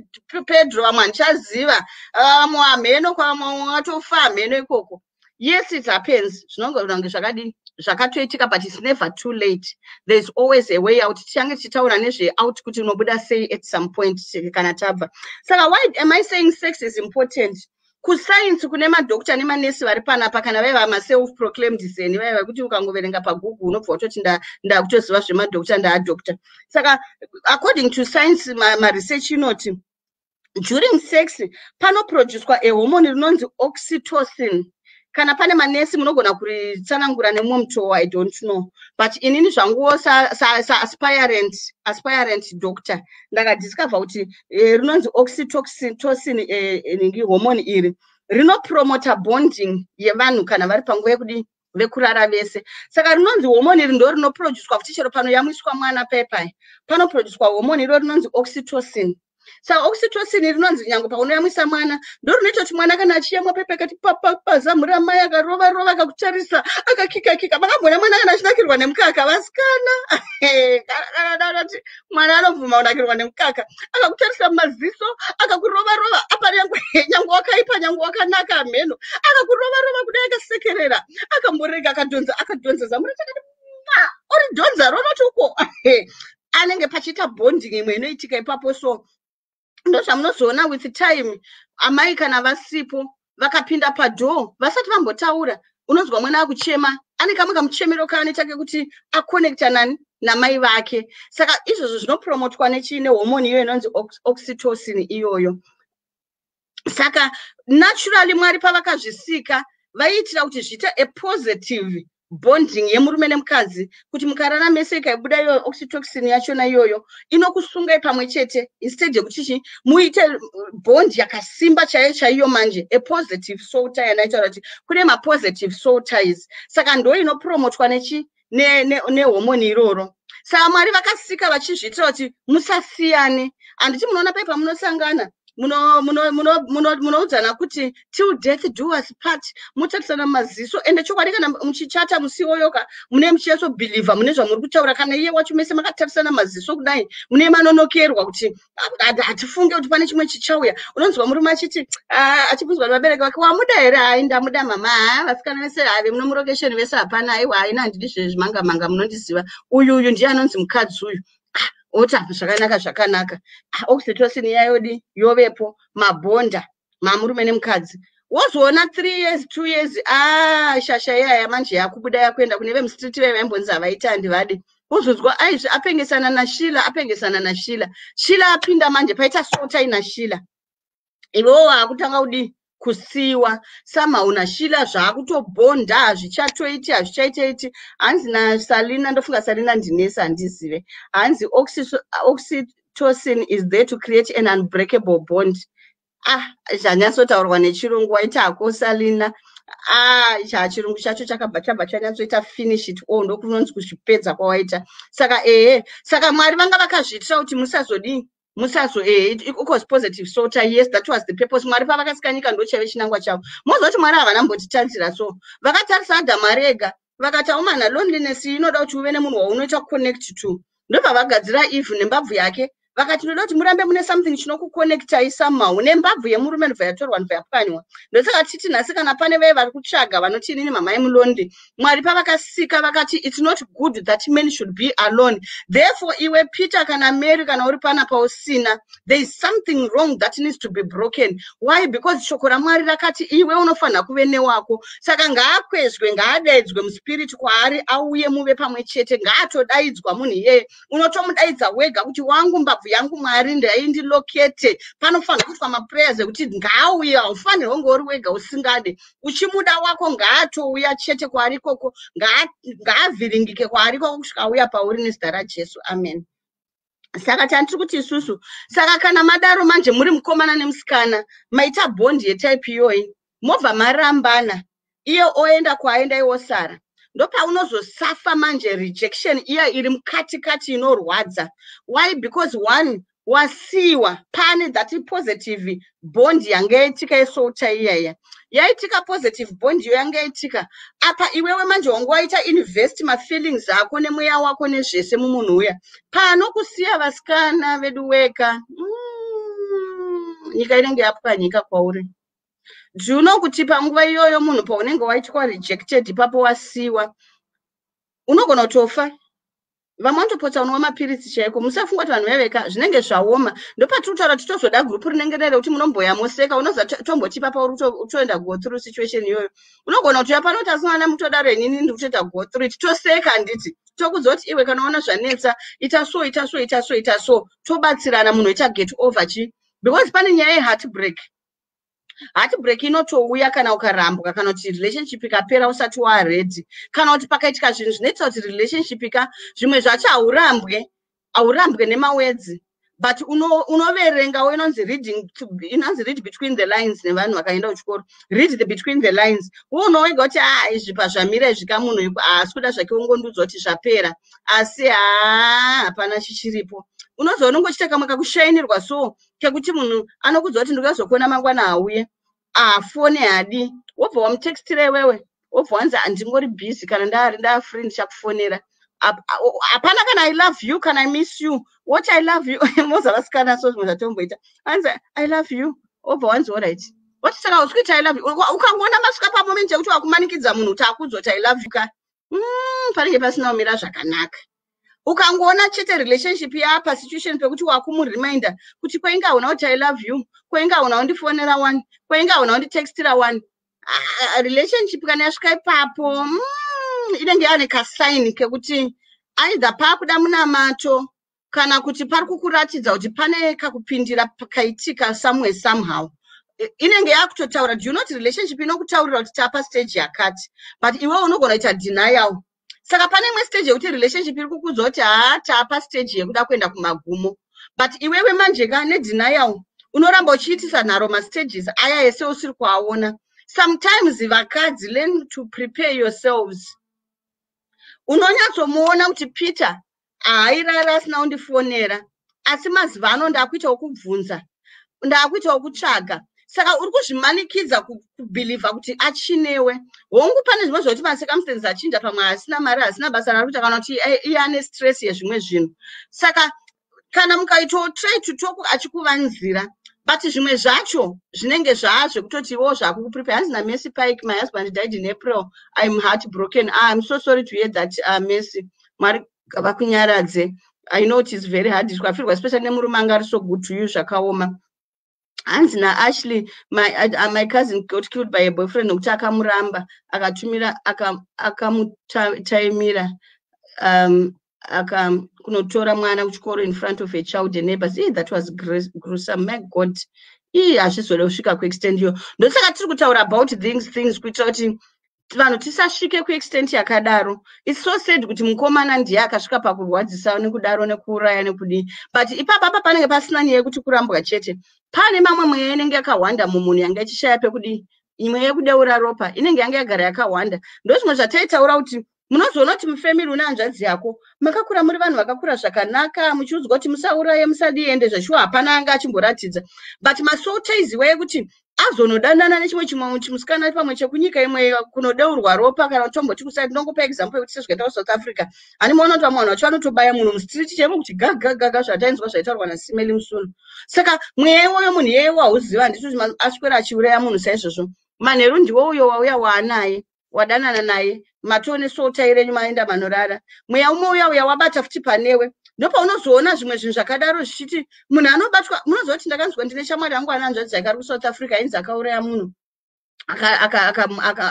Pedro, vamwe handichaziva, vamwe hamheno, kwavamwe vatofa hamheno ikoko. Yes, it happens. Zvinongona kunge zvakadii, zvakatoitika, but it's never too late. There's always a way out. Tichange tichitaura nezveout kuti unobuda sei at some point kana tabva. Saka why am I saying sex is important? Kuscience kune madhokta nemanesi vari panapa, kana vaiva maself proclaimed zeni vaiva kuti ukangoverenga paGoogle unobva watoti ndakutoziva zvemadhokta, ndaadhokta. Saka according to science, maresearch inoti during sex panoproducwa ahormone rinonzi oxytocin. Kana pane manesi, munogona kuritsanangura nemumwe mutoo, I don't know, but inini zvanguwo saaspirant aspirant doctor ndakadiscover kuti rinonzi oxytocin ningi hormone iri rinopromota bonding yevanhu kana vari panguva yekudi vekurara vese. Saka rinonzi hormone iri ndo rinoproducwa futi chero panoyamwiswa mwana paipai, panoproducwa hormone iro rinonzi oxytocin. Saka oxytocin rinonzi nyange paunoyamwisa mwana, ndo rinoita kuti mwana kana achiyamwa pepe akati papazamu ramai, akarova rova, akakutarisa, akakika kika. Makamboona mwana kana achinakirwa nemukaka, vasikana? Mwana anobvuma kunakirwa nemukaka, akakutarisa mumaziso, akakurova rova apa, nyange nyange wakaipa, nyange wakanaka, mheno, akakurova rova kudai, akasekerera, akamborega, akadhonza, akadhonza zamu rachakati, oridhonza ronoti uko, anenge pachiita bonding imwe inoitika ipapo. So ndozvamunozoona with time, amai kana vasipo, vakapinda padoor vasati vambotaura, unonzwa mwana akuchema, ane kamwe kamuchemero kaanoita kekuti aconnecta nani, namai vake. Saka izvozvo zvinopromotwa nechii? Nehormone iyoyo inonzi oxytocin iyoyo. Saka naturally Mwari pavakazvisika vaiitira kuti zviite a positive bonding yemurume nemukadzi, kuti mukarara mese ikaibuda iyoyo oxytocin yachona iyoyo, inokusungai pamwe chete instead yekuti chi muite bond yakasimba chaiyo chaiyo. Manje a positive soul tie, yanaitaura kuti kune mapositive soul ties, saka ndo inopromotwa nechi nehormone iroro. Saka Mwari vakasika vachizviitira kuti musasiyane. Handiti munoona pai pamunosangana munoudzana kuti "Till death do us part", motarisana mumaziso. Ende chokwadi, kana muchichata musi iwoyoka, mune muchinyatsobhilivha mune zvamuri kutaura. Kana iye wacho, mese makatarisana maziso kudai, mune manonokerwa kuti hatifunge kuti pane chimwe chichauya. Unonzwa murume achiti, achibvunzwa nevabereki vake, "Wamuda here?" "Hai, ndamuda mama. Ha, vasikana vese have muno murokesheni vese hapana. Aiwa, haina, handidi zvezvimanga manga, munondiziva. Uyu uyu ndiye anonzi mukadzi uyu." Oti, "Zvakanaka, zvakanaka." Oxytocin yayodi yovepo, mabhonda mamurume nemukadzi. Wozoona 3 years, 2 years, a shasha iyaya manje yakubuda, yakuenda kune vemustreet vaya vaimbonzi havaiti, handivadi. Wozonzwa aizvi, apengesana naShila, apengesana naShila, Shila apinda manje, paita soul tie naShila. Iwewo waakutanga kudii? Kusiyiwa somehow naShila, zvaakutobhonda, hazvichatoiti, hazvichaitaiti. Hanzi naSalina, ndofunga Salina ndinesi, handizive, hanzi oxytocin is there to create an unbreakable bond. Ah, zvanyatsotaurwa nechirungu, waitako Salina. Ah, chachirungu chacho chakabva chabva chanyatsoita finish it all. Ndokunonzi kuzvipedza kwawaita. Saka ehe, saka Mwari vanga vakazviitira kuti musazodii, musazo equals positive soul tie. Yes, that was the purpose. Mwari pavakasika nyika, ndo chaive chinangwa chavo. Moziva kuti Mwari havana mbotitadzira. So vakatarisa Adhamu ari ega, vakati, "Aumana, loneliness inoda kuti uve nemunhu waunoita connect to." Ndobva vagadzira Eve nembabvu yake, vakati, "Ndoda kuti murambe mune something chinokuconnectai somehow." Nembabvu yemurume ndobva yatorwa, ndobva yapwanywa. Ndosaka titi nhasi, kana pane vai vari kutsvaga vanoti, "Inini mamai mulonely," Mwari pavakasika vakati, "It's not good that men should be alone." Therefore iwe Peter kana Mary, kana uri panapa usina, there is something wrong that needs to be broken. Why? Because shoko raMwari rakati iwe unofanira kuve newako. Saka ngaakwezwe, ngaadaidzwe muspiriti kwaari, auye muve pamwe chete. Ngaatodaidzwa munhu iyeye, unotomudaidza wega kuti, "Wangu, mbabvu." Love yangu, Mwari ndaindilocate. Panofanira kuitwa maprayers ekuti ngaauye. Haufanirwa kunge uri wega usingade. Uchimuda wako, ngaatouya chete kwaari ikoko, ngaavhiringike kwaari ikoko kusvika auya pauri, nezita raJesu, amen. Saka tandiri kuti isusu, saka kana madaro manje, muri mukomana nemusikana, maita bond yetype iyoyi, mobva marambana, iye oenda kwaaenda, iwosara, ndopaunozosafa manje rejection iya iri mukati kati inorwadza. Why? Because one, wasiyiwa pane that positive bond yanga yaitika yesoul tie iyaya yaitika. Positive bond iyo yanga yaitika apa, iwewe manje wanga waita invest mafeelings ako nemweya wako nezvese mumunhu uya. Pano kusiya, vasikana vedu weka, nyika inenge yapwanyika kwauri. Do you know kuti panguva iyoyo munhu paunenge waitwa rejected ipapo, wasiyiwa, unogona kutofa? Vamwe vanotopotsa unwa mapiritsi chaiko. Musafunga kuti vanhu veveka zvinenge zvaoma. Ndopatiri kutaura kuti tozoda gurupu rinenge rere kuti munomboya moseka. Unoza tomboti papa uri kutoenda go through situation iyoyo, unogona kuti uya pano kuti asinana mutodaro, inini ndiri kutoita go through it, toseka. Handiti tokudza kuti iwe kana waona zvanetsa, ita so, ita so, ita so, ita so, tobatsirana, munhu oita get over chi, because pane nyaya yeheartbreak. Heartbreak inotouya kana ukarambwa, kana kuti relationship ikapera usati waready, kana kuti pakaitika zvinhu zvinoita kuti relationship ika, zvimwe zvacho haurambwe, haurambwe nemawords, but unoverengawo inonzi reading, inonzi read between the lines nevanhu vakaenda kuchikoro, read the between the lines. Unowega kuti a izvi pazvamira izvi ka, munhu haasi kuda zvake, ungondiudza kuti zvapera, asi haa, hapana chichiripo. Unozoona ungochiita kamwe kakushainirwa so kekuti munhu anokudza kuti ndikazokuona mangwana, hauye, afone hadi, wobva wamutextira iwewe, wobva wanzi handingori busy, kana ndari ndafree ndichakufonera. Hapana kana "I love you" kana "I miss you". Woti "I love you", moza vasikana, so zvimwe zvatomboita, anzi "I love you", wobva wanzi "Alright". Woti saka usi kuita "I love you". Ukangoona masvika pamoment yekuti wakumanikidza munhu kuti akuudza kuti "I love you" ka, panenge pasina kumira zvakanaka. Ukangoona chete relationship yapa situation pekuti wakumureminder kuti kwainge hauna kuti "I love you", kwainge hauna kundifonera one, kwainge hauna kunditextira one, relationship kana yasvika ipapo, inenge yane kasign kekuti either paakuda munamato, kana kuti pari kukuratidza kuti pane kakupindira kaitika somewhere somehow. Inenge yakutotaura. Do you not, relationship inokutaurira kuti tapa stage yakati, but iwe unogona kuita denial. Saka pane imwe stage yekuti relationship iri kukudza kuti haa, tapa stage yekuda kuenda kumagumo, but iwewe manje ka nedenial unoramba uchiitisa nharo mastages aya ese usiri kuaona. Sometimes vakadzi, learn to prepare yourselves. Unonyatsomuona kuti Peter haairara asina kundifonera, asi mazuva ano ndakuita wokubvunza, ndakuita wokutsvaga. Saka uri kuzvimanikidza kubhilivha kuti achinewe. Hongu, pane zvimwe zvokuti macircumstances achinja, pamwe asina mari, asina basa rari kuita, kana kuti iye ane stress yezvimwe zvinhu. Saka kana mukaitawo try to talk, achikuvanzira, but zvimwe zvacho zvinenge zvaazvekutoti iwo zvakukuprepare. Hanzi naMercy Pike, "My husband died in April. I'm heart broken." Ah, I'm so sorry to hear that, Mercy. Mwari vakunyaradze. I know it is very hard kwafirwa, especially nemurume anga ari so good to you. Zvakaoma. Hanzi naAshley, my cousin got killed by a boyfriend nokuti akamuramba, akatumira akamutaimira aka kunotora mwana kuchikoro in front of a child and neighbors. That was gruesome. My God, ii, hazvizode kusvika kuextent iyo. Ndosaka tiri kutaura about things kuitira kuti vanhu tisasvike kuextent yakadaro. It's so sad kuti mukomana ndiye akasvika pakurwadzisa nekudaro, nekuuraya, nekudii, but ipapapa panenge pasina nyaya yekuti kurambwa chete. Pane mamwe mweya inenge yakahwanda mumunhu, yanga ichishaya pekudii. Imwe yekudeura ropa inenge yanga yagara yakahwanda. Ndo zvimwe zvataitaura kuti munozoona kuti mufamily une hanzvadzi yako, makakura muri vanhu vakakura zvakanaka, muchiudzwa kuti musauraye, musadii, ende zveshuwa hapana anga achimboratidza, but masoul ties iwa yekuti azonodanana nechimwe chimwe chimusikana pamwe chekunyika imwe kunodeurwa ropa, kana tomboti kusai, ndinongopa example yekuti sezvikaita kuSouth Africa, hani maona kuti vamwe vanhu vacho vanotobaya munhu mustreet chaimo kuti gagagaga, zvatainzwa zvaitaurwa naSimeli Musuno. Saka mweya iwoyo, munhu iyeyo wauziva, handiti kuti aswera achiuraya munhu saizvozvo. Manheru ndiwo uyo wauya waanaye, wadanana naye, matone soul tie renyu, maenda manorara. Mweya umwe uya uya wabata futi panewe. Ndopaunozoona zvimwe zvinhu zvakadaro zvichiti munhu anobatwa. Munoziva kuti ndakanzwa, ndine shamwari yangu ana hanzvadzi yake ari kuSouth Africa, ainzi akauraya munhu.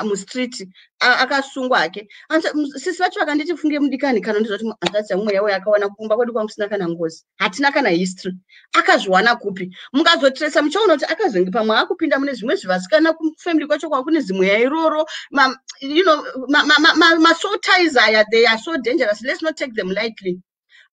Mustreet akasungwa hake. Sisi vacho vakanditi, "Funge mudikani, kana ndizvoti hanzvadzi yangu, mweya uyo akawana kumba kwedu kwamusina kana ngozi, hatina kana history, akazviwana kupi?" Mukazotresa muchaona kuti akazonge pamwe akupinda mune zvimwe zvivasikana, kufamily kwacho kwakune zimweya iroro. Masoul ties aya, they are so dangerous. Let's not take them lightly.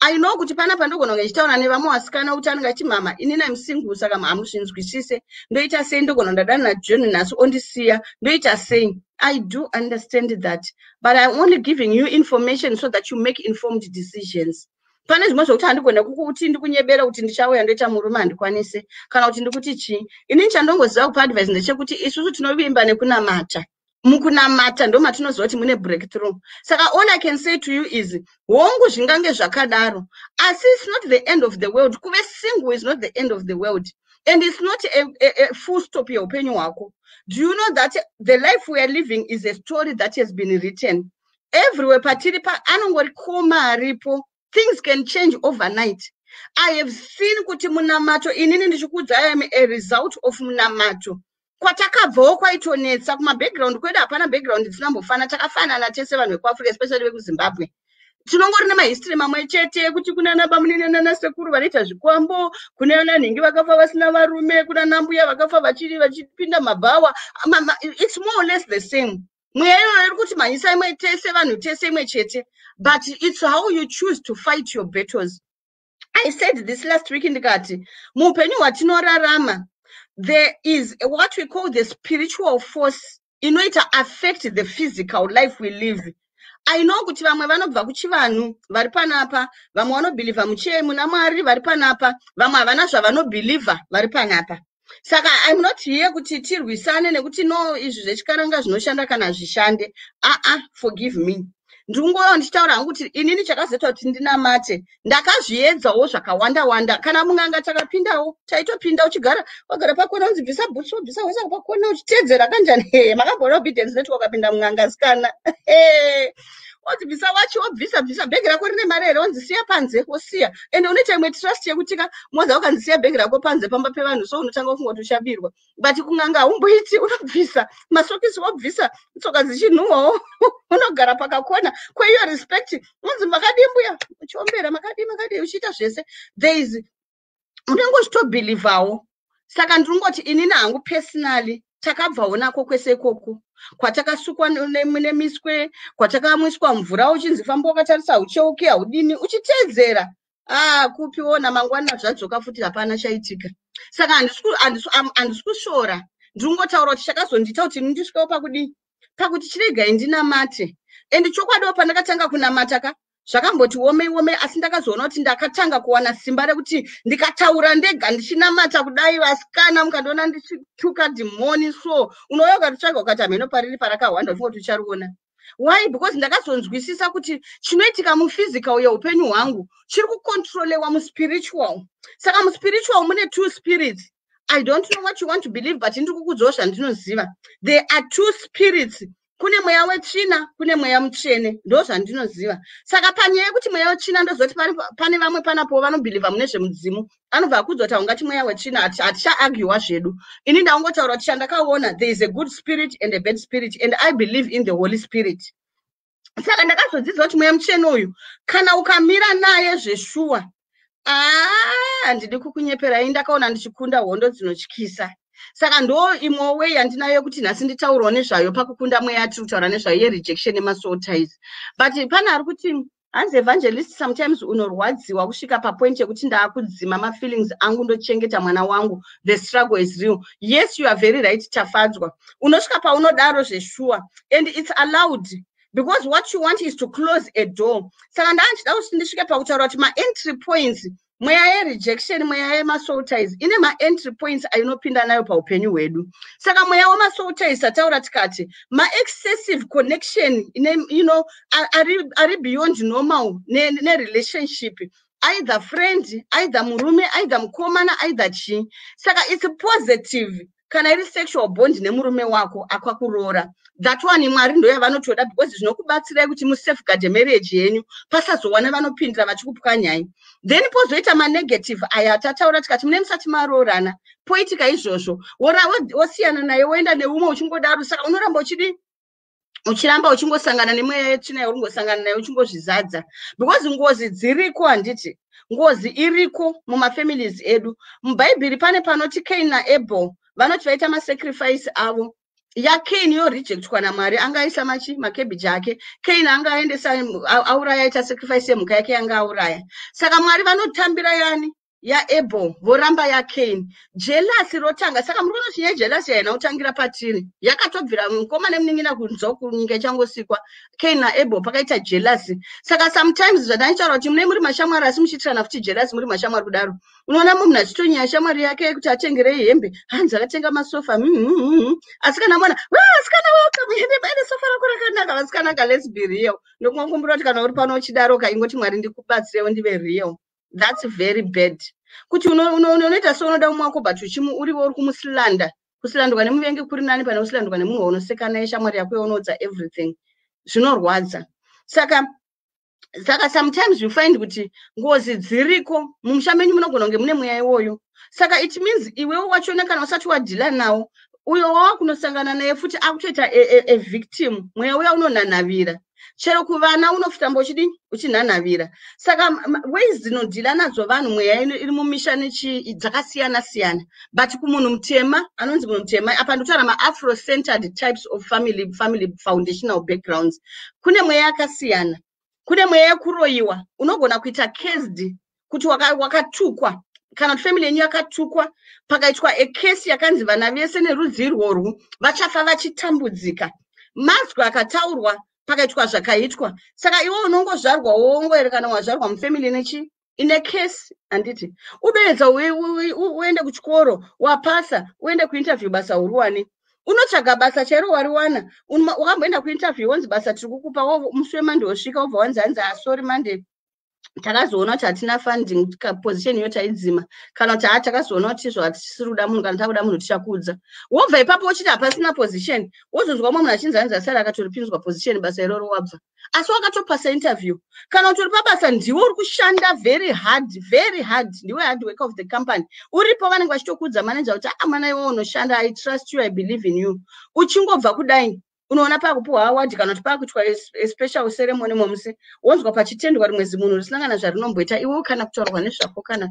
I know kuti panapa ndogona kunge ndichitaura nevamwe vasikana kuti anenge achiti, "Mama, inini am single, saka hamuzvinzwisise. Ndoita sei? Ndogona ndadana naJohn nhasi ondisiya, ndoita sei?" I do understand that, but I'm only giving you information so that you make informed decisions. Pane zvimwe zvokuti handigone kukuti ndikunyebera kuti ndichauya ndoita murume, handikwanise, kana kuti ndikuti chii. Inini chandongoziva kupa advice ndechekuti isusu tinovimba nekunamata. Mukunamata ndo matinoziva kuti mune breakthrough. Saka all I can say to you is, hongu, zvingange zvakadaro, asi it's not the end of the world. Kuve single is not the end of the world, and it's not a full stop yeupenyu hwako. Do you know that the life we are living is a story that has been written everywhere? Patiri pa anongori koma aripo. Things can change overnight. I have seen kuti munamato, inini ndichikuudzai, am a result of munamato. Kwatakabvawo kwaitonetsa, kumabackground kwedu hapana background dzinambofana. Takafanana tese vanhu vekuAfrica, especially vekuZimbabwe. Tinongori nemahistory mamwe chete ekuti kuna nabamunini nanasekuru vanoita zvikwambo, kune nanhingi vakafa vasina varume, kuna nambuya vakafa vachiri vachipinda mabhawa. It's more or less the same. Mweya iyoyo iri kuti mhanyisa imwe tese, vanhu tese imwe chete, but it's how you choose to fight your battles. I said this last week, ndikati muupenyu hwatinorarama there is what we call the spiritual force inoita affect the physical life we live. I know kuti vamwe vanobva kuchivanhu vari panapa, vamwe vanobhilivha muchie muna Mwari vari panapa, vamwe havana zvavanobhilivha vari panapa. Saka I'm not here kuti tirwisane nekuti no, izvi zvechikaranga zvinoshanda kana zvishande. Aa, forgive me, ndingoyo ndichitaura hangu kuti inini chakazoita kuti ndinamate, ndakazviedzawo zvakawanda wanda. Kana munganga takapindawo, taitopinda uchigara wagara pakona, unzi bvisa bhutsu, wobvisa, woisa pakona uchiteedzera kanjani. He, makamboona Obedience Network wakapinda munganga sikana, wonzi bvisa wachi, wobvisa, bvisa bhegi rako rine mari here, wonzi siya panze, wosiya. Ende unoita imwe trust yekuti ka moza ukanzi siya bhegi rako panze pamba pevanhu, so unotanga kufunga kuti uchabirwa. But kunganga haumboiti, unobvisa masokisi, wobvisa, tsoka dzichinhuhwawo, unogara pakakona kweiyo respect, unzi makadii mbuya, uchiombera, makadii, makadii, uchiita zvese. There is unenge uchitobhilivhawo. Saka ndinongoti inini hangu personally, takabvawo nako kwese ikoko kwatakasukwa nemiswe, kwatakamwiswa mvura, uchinzi famba wakatarisa, haucheuki, haudini, uchiteedzera. Ah, kupiona mangwana zvadzoka futi, hapana chaitika. Saka handisi kusvora, ndinongotaura kuti chakazondiita kuti ndisvikewo pakudii, pakuti chiregai ndinamate. And chokwadiwo pandakatanga kunamata ka, zvakamboti omei omei, asi ndakazoona kuti ndakatanga kuwana simba rekuti ndikataura ndega ndichinamata kudai, vasikana, mukandiona ndichituka dhimoni, so unouya ukatitsvaga ukati hameno pariri parakahwanda, uchingoti uchariona. Why? Because ndakazonzwisisa kuti chinoitika muphysical yeupenyu hwangu chiri kucontrolewa muspiritual. Saka muspiritual mune two spirits. I don't know what you want to believe, but ndiri kukudzawo zvandinoziva. There are two spirits. Kune mweya wetsvina, kune mweya mutsvene. Ndo zvandinoziva. Saka panyaya yekuti mweya wetsvina, ndozoti pane vamwe panapo vanobhilivha mune zvemudzimu, anobva akudza kuti haungati mweya wetsvina. Hatichaagiwa zvedu. Ini ndaungotaura kuti chandakaona, there is a good spirit and a bad spirit, and I believe in the Holy Spirit. Saka ndakazodzidza kuti mweya mutsvene uyu, kana ukamira naye zveshuwa, aa, handidi kukunyeperai, ndakaona ndichikunda hondo dzinotyisa. Saka ndo imwe way yandinayo yekuti nhasi nditaurawo nezvayo pakukunda mweya yatiri kutaura nezvayo yerejection nemasoul ties. But pane ari kuti, hanzi, "Evangelist, sometimes unorwadziwa kusvika papoint yekuti ndaakudzima mafeelings angu, ndochengeta mwana wangu. The struggle is real." Yes, you are very right, Tafadzwa. Unosvika paunodaro zveshuwa, and it's allowed, because what you want is to close a door. Saka ndaa ndichida kuti ndisvike pakutaura kuti maentry points, mweya yerejection, mweya yemasoul ties ine maentry points ainopinda nayo paupenyu hwedu. Saka mweya wemasoul ties, tataura tikati maexcessive connection ine, ari beyond normal nerelationship, either friend, either murume, either mukomana, either chii. Saka it's positive. Kana iri sexual bond nemurume wako akakuroora, that one Mwari ndo yavanotoda, because zvinokubatsirai kuti musafeguard marriage yenyu, pasazowana vanopindira vachikupwanyai. Then pozoita manegative aya tataura, tikati mune musati maroorana, poitika izvozvo, wosiyana naye, woenda neumwe, uchingodaro. Saka unoramba uchidi uchiramba uchingosangana nemweya yetsvina yauri ngosangana nayo, uchingozvizadza, because ngozi dziriko, handiti? Ngozi iriko mumafamilies edu. Mubhaibheri pane panoti Cain naAbel vanoti vaita masacrifice avo, yaCain yorejectwa naMwari. Anga aisa machi makebhiji ake. Cain anga aendesa, auraya, aita sacrifice yemhuka yake yanga auraya. Saka Mwari vanotambira yani? YaAbel, voramba yaCain. Jealousy rotanga. Saka muri kuona kuti nyaya yejealousy haina kutangira patiri, yakatobvira mukoma nemunin'ina kunzwa kunyika ichangosikwa, Cain naAbel, pakaita jealousy. Saka sometimes zvandaichitaura kuti mune muri mashamwari, asi muchiitirana futi jealousy muri mashamwari kudaro. Unoona munhu achitonyaya shamwari yake kuti atengerei hembe, hanzi akatenga masofa. Asi kana mona asikana waka hembe baine sofa rako rakanaka, vasikana ka, let's be real. Ndokungokumbira kuti kana uri pano uchidaro ka, ingoti, "Mwari, ndikubatsirewo ndive real." That's very bad, kuti unoita seunoda mumwe wako, but uriwo uri kumusilanda. Kusilandwa nemuvengi kuri nani pane kusilandwa nemunhu waunoseka naye, shamwari yako yaunoudza everything. Zvinorwadza. Saka sometimes you find kuti ngozi dziriko mumusha menyu, munogona kunge mune mweya iwoyo. Saka it means iwewo wachona, kana usati wadeala nawo, uyo wava kunosangana naye futi akutoita a victim. Mweya uya unonhanhavira chero kuvana, unofutamba uchidi uchinhanhavira. Saka ways dzinodeala nadzo vanhu mweya iri mumisha nechi dzakasiyana siyana, but kumunhu mutema, anonzi munhu mutema apa, ndikutaura maafro-centered types of family foundational backgrounds, kune mweya yakasiyana. Kune mweya yekuroyiwa. Unogona kuita cursed, kuti wakatukwa, kana kuti family yenyu yakatukwa, pakaitwa ecurse yakanzi vana vese nerudzi irworwu vachafa vachitambudzika. Mazwi akataurwa, pakaitwa zvakaitwa. Saka iwe unongozvarwa, wongoerekana wazvarwa mufamily nechi ine curse, handiti? Udoedza uende kuchikoro, wapasa, uende kuinterview, basa uriwane. Unotsvaga basa chairo, wariwana. Wakamboenda kuinterview, wonzi basa tiri kukupa. Musi weMonday wosvika, wobva wanzi, hanzi, "Sorry, Monday takazoona kuti hatina funding, position iyo taidzima," kana kuti, "Ha, takazoona kuti izvo hatisiri kuda munhu, kana takuda munhu tichakuudza." Wobva ipapo uchiti hapasina position, wozonzwa mumwe munhu achinzi, hanzi asari akatoripinzwa position, basa iroro, wabva, asi wakatopasa interview. Kana utori pabasa, ndiwe uri kushanda very hard, very hard, ndiwe hard worker of the company. Uripo, vanenge vachitokuudza manager kuti, "A, mwana iwe unoshanda, I trust you, I believe in you." Uchingobva kudai, unoona pakupiwa award, kana kuti pakuitwa special ceremony momusi, wonzwa pachitendwa rimwe zimunhu risina kana zvarinomboita iwe, kana kutaurwa nezvako, kana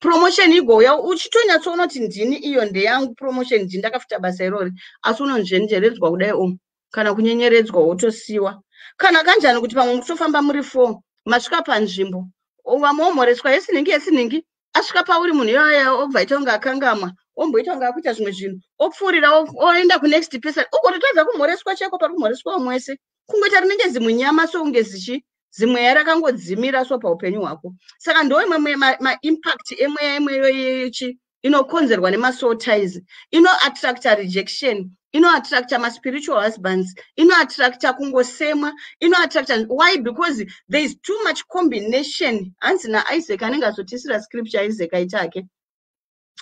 promotion igouya, uchitonyatsoona kuti ndini, iyo ndeyangu promotion, ndini ndakafuta basa irori, asi unonzvenjeredzwa kudai o, kana kunyenyeredzwa, wotosiwa. Kana kanjani kuti pamwe mutofamba muri four, masvika panzvimbo, vamwe omhoreswa, yesinhingi yesinhingi, asvika pauri munhu iyaya, obva aita kunge akangamwa, omboita kunge akuita zvimwe zvinhu, opfuurira, oenda kunext person. Ugototadza kumhoreswa chaiko pari kumhoreswa umwe wese, kungoita rinenge zimunyama, sokunge zichi zimweya rakangodzimira so paupenyu hwako. Saka ndo imwe maimpact emweya imweyo yechi inokonzerwa nemasoul ties. Inoattracta rejection, inoattracta maspiritual husbands, inoattracta kungosemwa, inoattracta. Why? Because there is too much combination. Hanzi naIsaac, anenge azotisira scripture, Isaac aitake,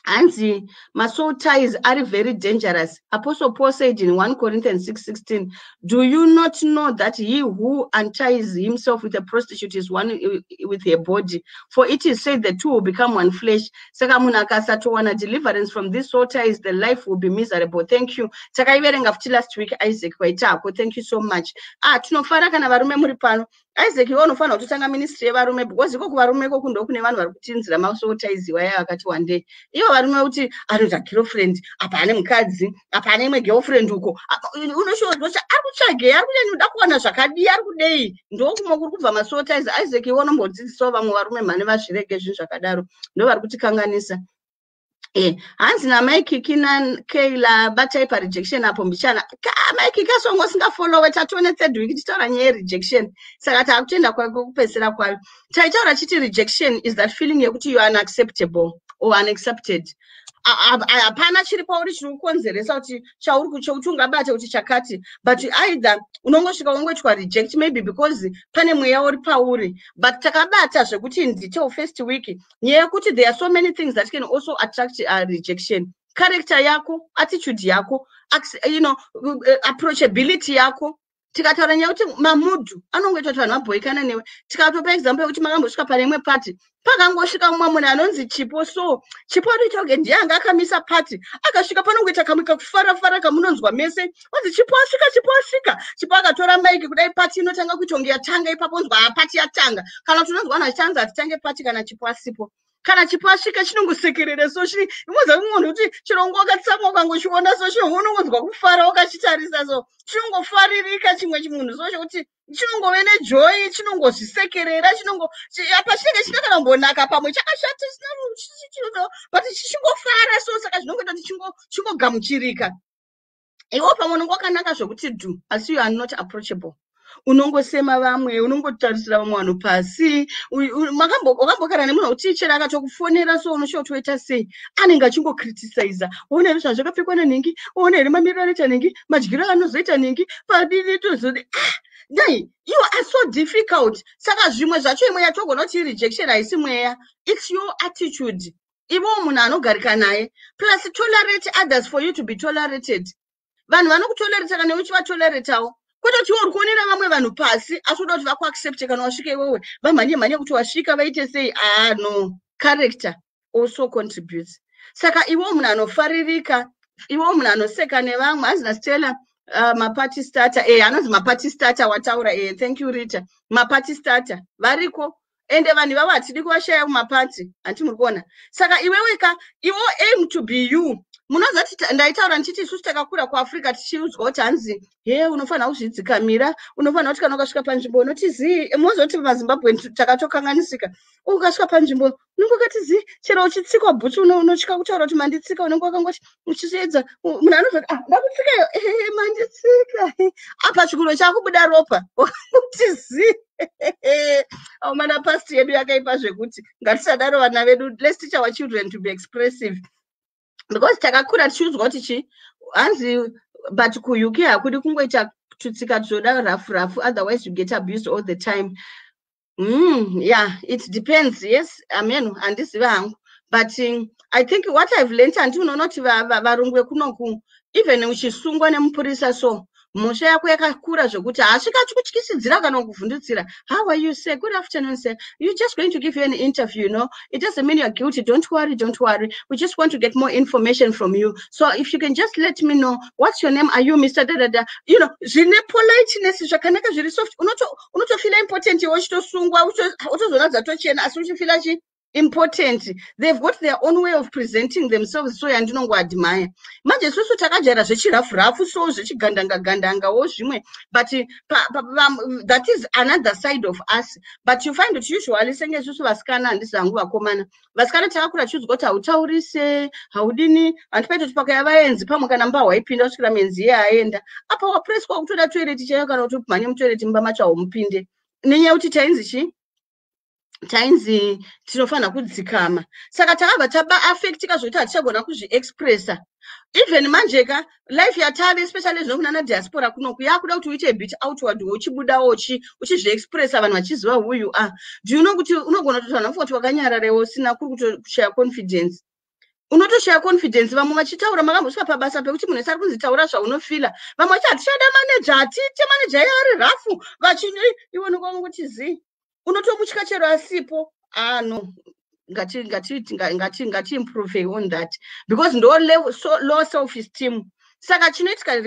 hanzi masoul ties are very dangerous. Apostle Paul said in 1 Corinthians 6:16, "Do you not know that he who unties himself with a prostitute is one with her body? For it is said, the two will become one flesh." Saka munhu akasatowana deliverance from these soul ties, the life will be miserable. Thank you. Takaiverenga futi last week, Isaac waitako. Thank you so much. Ah, tinofara kana varume muri pano. Isaac, iwe unofanira kutotanga ministry yevarume, because iko kuvarume ikoku ndokune vanhu vari kutinzira masoul ties iwaya akati wandei. Ivo varume kuti anoita girlfriend apa, ane mukadzi apa, ane imwe girlfriend uko, unoshooti ari kutsvagei, ari kunyanya kuwana zvakadii, ari kudei? Ndokumwe kuri kubva masoul ties. Isaac, iwe unombodzidzisawo vamwe varume mhani vazvirege zvinhu zvakadaro, ndo vari kutikanganisa. Hanzi namaikiki nakeila, batai parejection apo mbichana. Maikiki, asongo usingafollowe, tatone third week tichitaura nyaya yerejection. Saka taakutoenda kwekupedzisira kwayo. Taitaura chiti rejection is that feeling yekuti you are unacceptable or unaccepted. Hapana chiri pauri chiri kukonzeresa kuti chauri chekuti ungabata kuti chakati, but either unongosvika wongoitwa reject, maybe because pane mweya uri pauri. But takabata zvekuti in detail first week nyaya yekuti there are so many things that can also attract rejection. Character yako, attitude yako, approachability yako. Tikataura nyaya yekuti mamood anongoita kuti vanhu vabhoikana newe. Tikatopa example yekuti makambosvika pane imwe party, pakangosvika mumwe munhu anonzi Chipo. So Chipo anoita kunge ndiye anga akamisa party. Akasvika, panongoita kamwe kakufarafara kamunonzwa mese, wanzi, "Chipo asvika, Chipo asvika." Chipo akatora mic kudai, party inotanga kuita kunge yatanga ipapo. Onzwa, "Ah, party yatanga." Kana kuti unonzwa vanhu vachichanzi, "Hatitange party kana Chipo asipo." Kana Chipo asvika, chinongosekerera. So imoza munhu kuti chirongo wakatsamwa, ukangochiona so unongonzwa kufara wakachitarisa. So chinongofaririka chimwe chimunhu so chokuti chinongove nejoy, chinongozvisekerera, chinongo apa chinenge china kana kumbonaka, pamwe chakashata, but chichingofara. So saka zvinongoita kuti chingogamuchirika. Iwo pamwe unonge wakanaka zvokuti dhu, asi you are not approachable. Unongosema vamwe, unongotarisira vamwe vanhu pasi. Wakambogara nemunhu wekuti chero akatokufonera so, unoshuwa kuti woita sei? Anenge achingocriticiza. "Ona here zvazvakapfekwa nanhingi? Ona here mamiriro anoita nhingi, madyiro anozoita nhingi padini tozodi?" Ah, dai you are so difficult. Saka zvimwe zvacho, imwe yatogona kuti rejection haisi mweya, it's your attitude. Ivowo munhu anogarika naye. Plus, tolerate others for you to be tolerated. Vanhu vanokutolerata kana iwe uchivatoleratewo, kwete kuti iwe uri kuonera vamwe vanhu pasi asi uda kuti vakuaccepte kana wasvika iwewe, vamhanye mhanye kuti wasvika, vaite sei. Ah, no, character also contributes. Saka iwewo munhu anofaririka, iwewo munhu anoseka nevamwe. Hanzi Stella, maparty starter, anonzi maparty starter wataura. Thank you, Rita. Maparty starter variko, ende vanhu ivavo hatidi kuvashaya mumaparty, handiti muri kuona? Saka iwewe ka, iwo aim to be you. Munoziva kuti ndaitaura ndichiti isusu takakura kuAfrica tichiudzwa kuti hanzi, "He, unofanira kuzvidzikamira, unofanira kuti kana ukasvika panzvimbo unoti zii." Munoziva kuti maZimbabwe takatokanganisika. Ukasvika panzvimbo unenge wakati zii, chero uchitsikwa bhutsu unotya kutaura kuti manditsika. Unenge wakangoti uchiedza, munhu anozoti, "Ah, ndakutsikayo." "Ehe, manditsika." Apa chikuno chakubuda ropa, kuti zii. Aumana, past yedu yakaipa zvekuti ngatisadaro vana vedu. Let's teach our children to be expressive, because takakura tichiudzwa kuti chi hanzi. But kuUK hakudi kungoita tutsika tuzoda rafu rafu, otherwise you get abused all the time. Yeah, it depends. Yes, amen. Handizivi hangu, but I think what I've learnt, handi unoona kuti varungu vekunoku, even uchisungwa nemupurisa, so mhosva yako yakakura zvekuti haasvika achikutyisidzira kana kuvhundutsira. "How are you, sir? Good afternoon, sir. You're just going to give you an interview. It doesn't mean you're guilty. Don't worry, don't worry. We just want to get more information from you. So if you can just let me know, what's your name? Are you Mr da da da?" Zvine politeness, zvakanaka, zviri soft. Unotofeela important iwe uchitosungwa, utozoona dzatochena, asi uchifeela chi important. They've got their own way of presenting themselves, so yandinongoadmire. Manje isusu takajaira zvechirafu-rafu, so zvechigandanga-gandangawo zvimwe, but that is another side of us. But you find kuti usually senge isusu vasikana, handisi hangu vakomana, vasikana takakura tichiudzwa kuti hautaurise, haudini. Handipaita kuti pakauya vaenzi pamwe, kana mba waipinda kusvikira menzi iye aenda. Apa wapreswa kutoda toilet chaiyo, kana kuti umhanye mutoilet mumba macho haumupinde, nenyaya yekuti tainzi chii? Tainzi tinofanira kudzikama. Saka takabva taba-affectika zvokuti hatichagona kuzviexpressa. Even manje ka, life yatave, especially zvino kunana diaspora kunoku, yakuda kuti uite bit outward, uchibudawo uchizviexpressa, vanhu vachiziva who you are. Do you know kuti unogona kuti vanhu vafunga kuti wakanyararewo, usina kuri kutoshaya confidence? Unotoshaya confidence. Vamwe vachitaura, makambosvika pabasa pekuti munhu ese ari kunzi, "Taura zvaunofeela." Vamwe vachi, "Hatichada maneja, hatiite maneja, iye ari rafu." Vachi iwe unongoti zii, unotomutya chero asipo. Ah, no, ngati improve on that, because ndo so low self esteem. Saka chinoitika,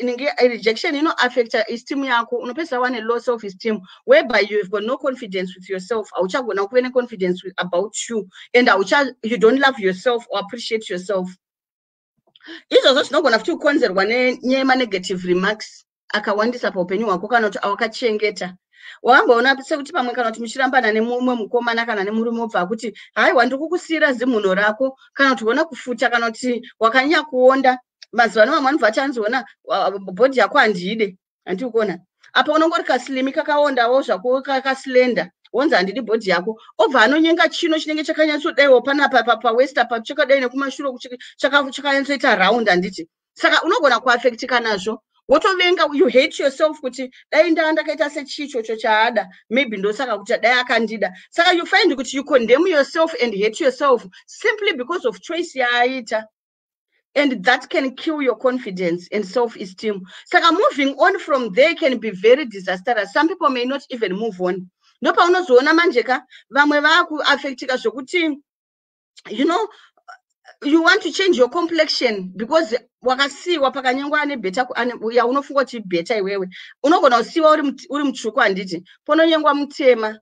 nenge rejection inoaffecta esteem yako. Unopedzisa wane low self esteem, whereby you've got no confidence with yourself. Hauchagona kuve neconfidence about you, and you don't love yourself or appreciate yourself. Izvozvo zvinogona futi kukonzerwa nenyaya yemanegative remarks akawandisa paupenyu hwako, kana kuti awakachengeta. Wakamboona sekuti pamwe kana kuti muchirambana nemumwe mukomana kana nemurume, obva akuti, "Haiwa, ndiri kukusiyira zimhuno rako," kana kuti, "Ona kufuta," kana kuti, "Wakanyanya kuonda mazuva ano." Vamwe vanobva achanziona, "Body yako handiide." Handiri kuona apa unongori kaslim, kakaondawo zvako, kaslender, wonzi, "Handidi body yako." Obva anonyenga chino chinenge chakanyatsodaiwo panapa pawaist apa, chakadai nekumashure, chakanyatsoita round, handiti? Saka unogona kuaffectika nazvo, wotovenga, you hate yourself kuti dai ndaa ndakaita sechichocho chaada, maybe ndosaka kuti dai akandida. Saka you find kuti you condemn yourself and hate yourself simply because of choice yaaita. And that can kill your confidence and self-esteem. Saka moving on from there can be very disastrous. Some people may not even move on. Ndopaunozoona manje ka vamwe vaakuaffectika zvokuti you want to change your complexion because wakasiyiwa pakanyengwa ane better yaunofunga kuti better. Iwewe unogona kusiyiwa uri mutsvuku, handiti? Pononyengwa mutema,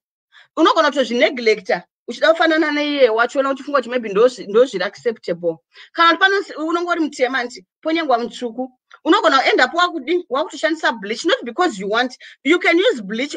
unogona kutozvineglecta uchida kufanana neiye wachona, uchifunga kuti maybe ndozviri acceptable. Kana kuti pano unonge uri mutema, handiti? Ponyengwa mutsvuku, unogona kuend up wakudi wakutoshandisa bleach, not because you want. You can use bleach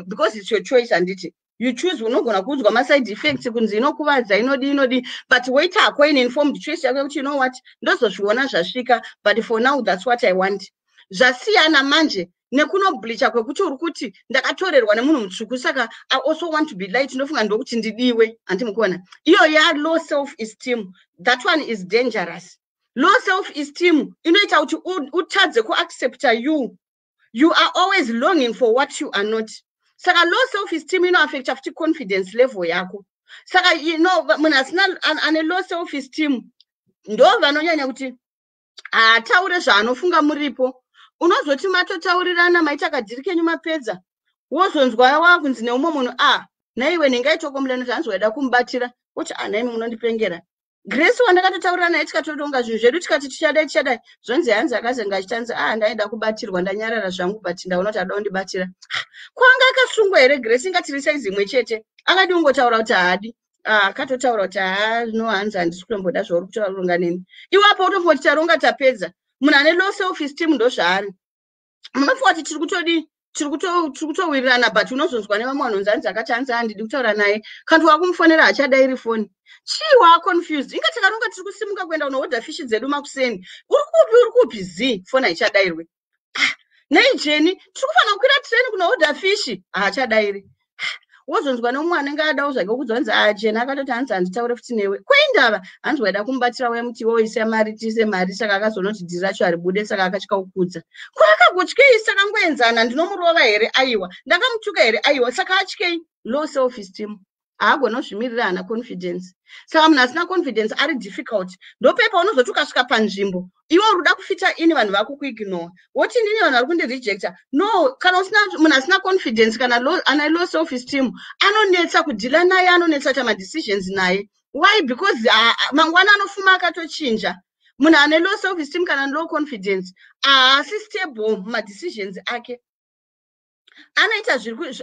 because it's your choice, handiti? You choose. Unogona kuudzwa maside effects kunzi inokuvadza, inodi inodi, but woita hako an informed choice yako yekuti, "You know what, ndozozviona zvasvika, but for now that's what I want." Zvasiyana manje nekunobleacha kwekuti uri kuti, "Ndakatorerwa nemunhu mutsvuku, saka I also want to be light, ndofunga ndokuti ndidiwe," handi mukuona? Iyo yalow self esteem, that one is dangerous. Low self esteem inoita kuti utadze kuaccepta you. You are always longing for what you are not. Saka low self esteem inoaffecta futi confidence level yako. Saka munhu asina ane low self esteem ndo vanonyanya kuti haataure zvaanofunga muripo. Unozoti matotaurirana, maita kadeal kenyu, mapedza, wozonzwa wakunzi neumwe munhu, "A, naiwe ndingaitocomplaina kuti hanzi waida kumubatira." Woti, "A, naimi munondipengera. Grace wandakatotaurira naye, tikatotonga zvinhu zvedu, tikati tichadai, tichadai, zvonzi hanzi akazenge achitanzi, a, ndaida kubatirwa. Ndanyarara zvangu, but ndaona kuti ada kundibatira. Kwanga akasungwa here Grace? Ingatiri saizi imwe chete, akadi kungotaura kuti haadi." Akatotaura kuti, "Ha, no, hanzi handisi kutomboda zvauri kutaronga neni." Iwapo utofunga kuti taronga, tapedza. Munhu ane low self esteem ndozvaari. Munofunga kuti tiri kutodii, tiri kutowirirana, but unozonzwa nevamwe vanonzi hanzi akati hanzi handidi kutaura naye. Kana wakumufonera, hachadairi foni. Chii? Waaconfused. Inga takaronga tiri kusimuka kuenda kunohodha fishi dzedu makuseni. Uri kupi? Uri kupi? Zi foni haichadairwe. Ah, nei Jeni? Tiri kufanira kukwira train kunohodha fishi. Haachadairi. Wozonzwa nemumwe anenge adawo zvake kudzwa kunzi, "A, Jeni akatoti hanzi handitaure futi newe." Kweindava? Hanzi waida kumubatira wemuti woise mari, tiise mari, saka akazonoti deal racho haribude, saka akatya kukudza. Kwaakagotyei? Saka ngoenzana, ndinomurova here? Aiwa. Ndakamutuka here? Aiwa. Saka atyei? Low self esteem, haagona kuzvimirira, haana confidence. Saka munhu asina confidence ari difficult. Ndopepa unozoti ukasvika panzvimbo, iwe uri kuda kufita ini, vanhu vakukuignore, woti, "Ndini vanhu vari kundirejecta." No, kana usina, munhu asina confidence kana ane low self esteem anonetsa kudeala naye, anonetsa kuita madecisions naye. Why? Because mangwana anofuma akatochinja. Munhu ane low self esteem kana low confidence haasi stable mumadecisions ake. Anoita,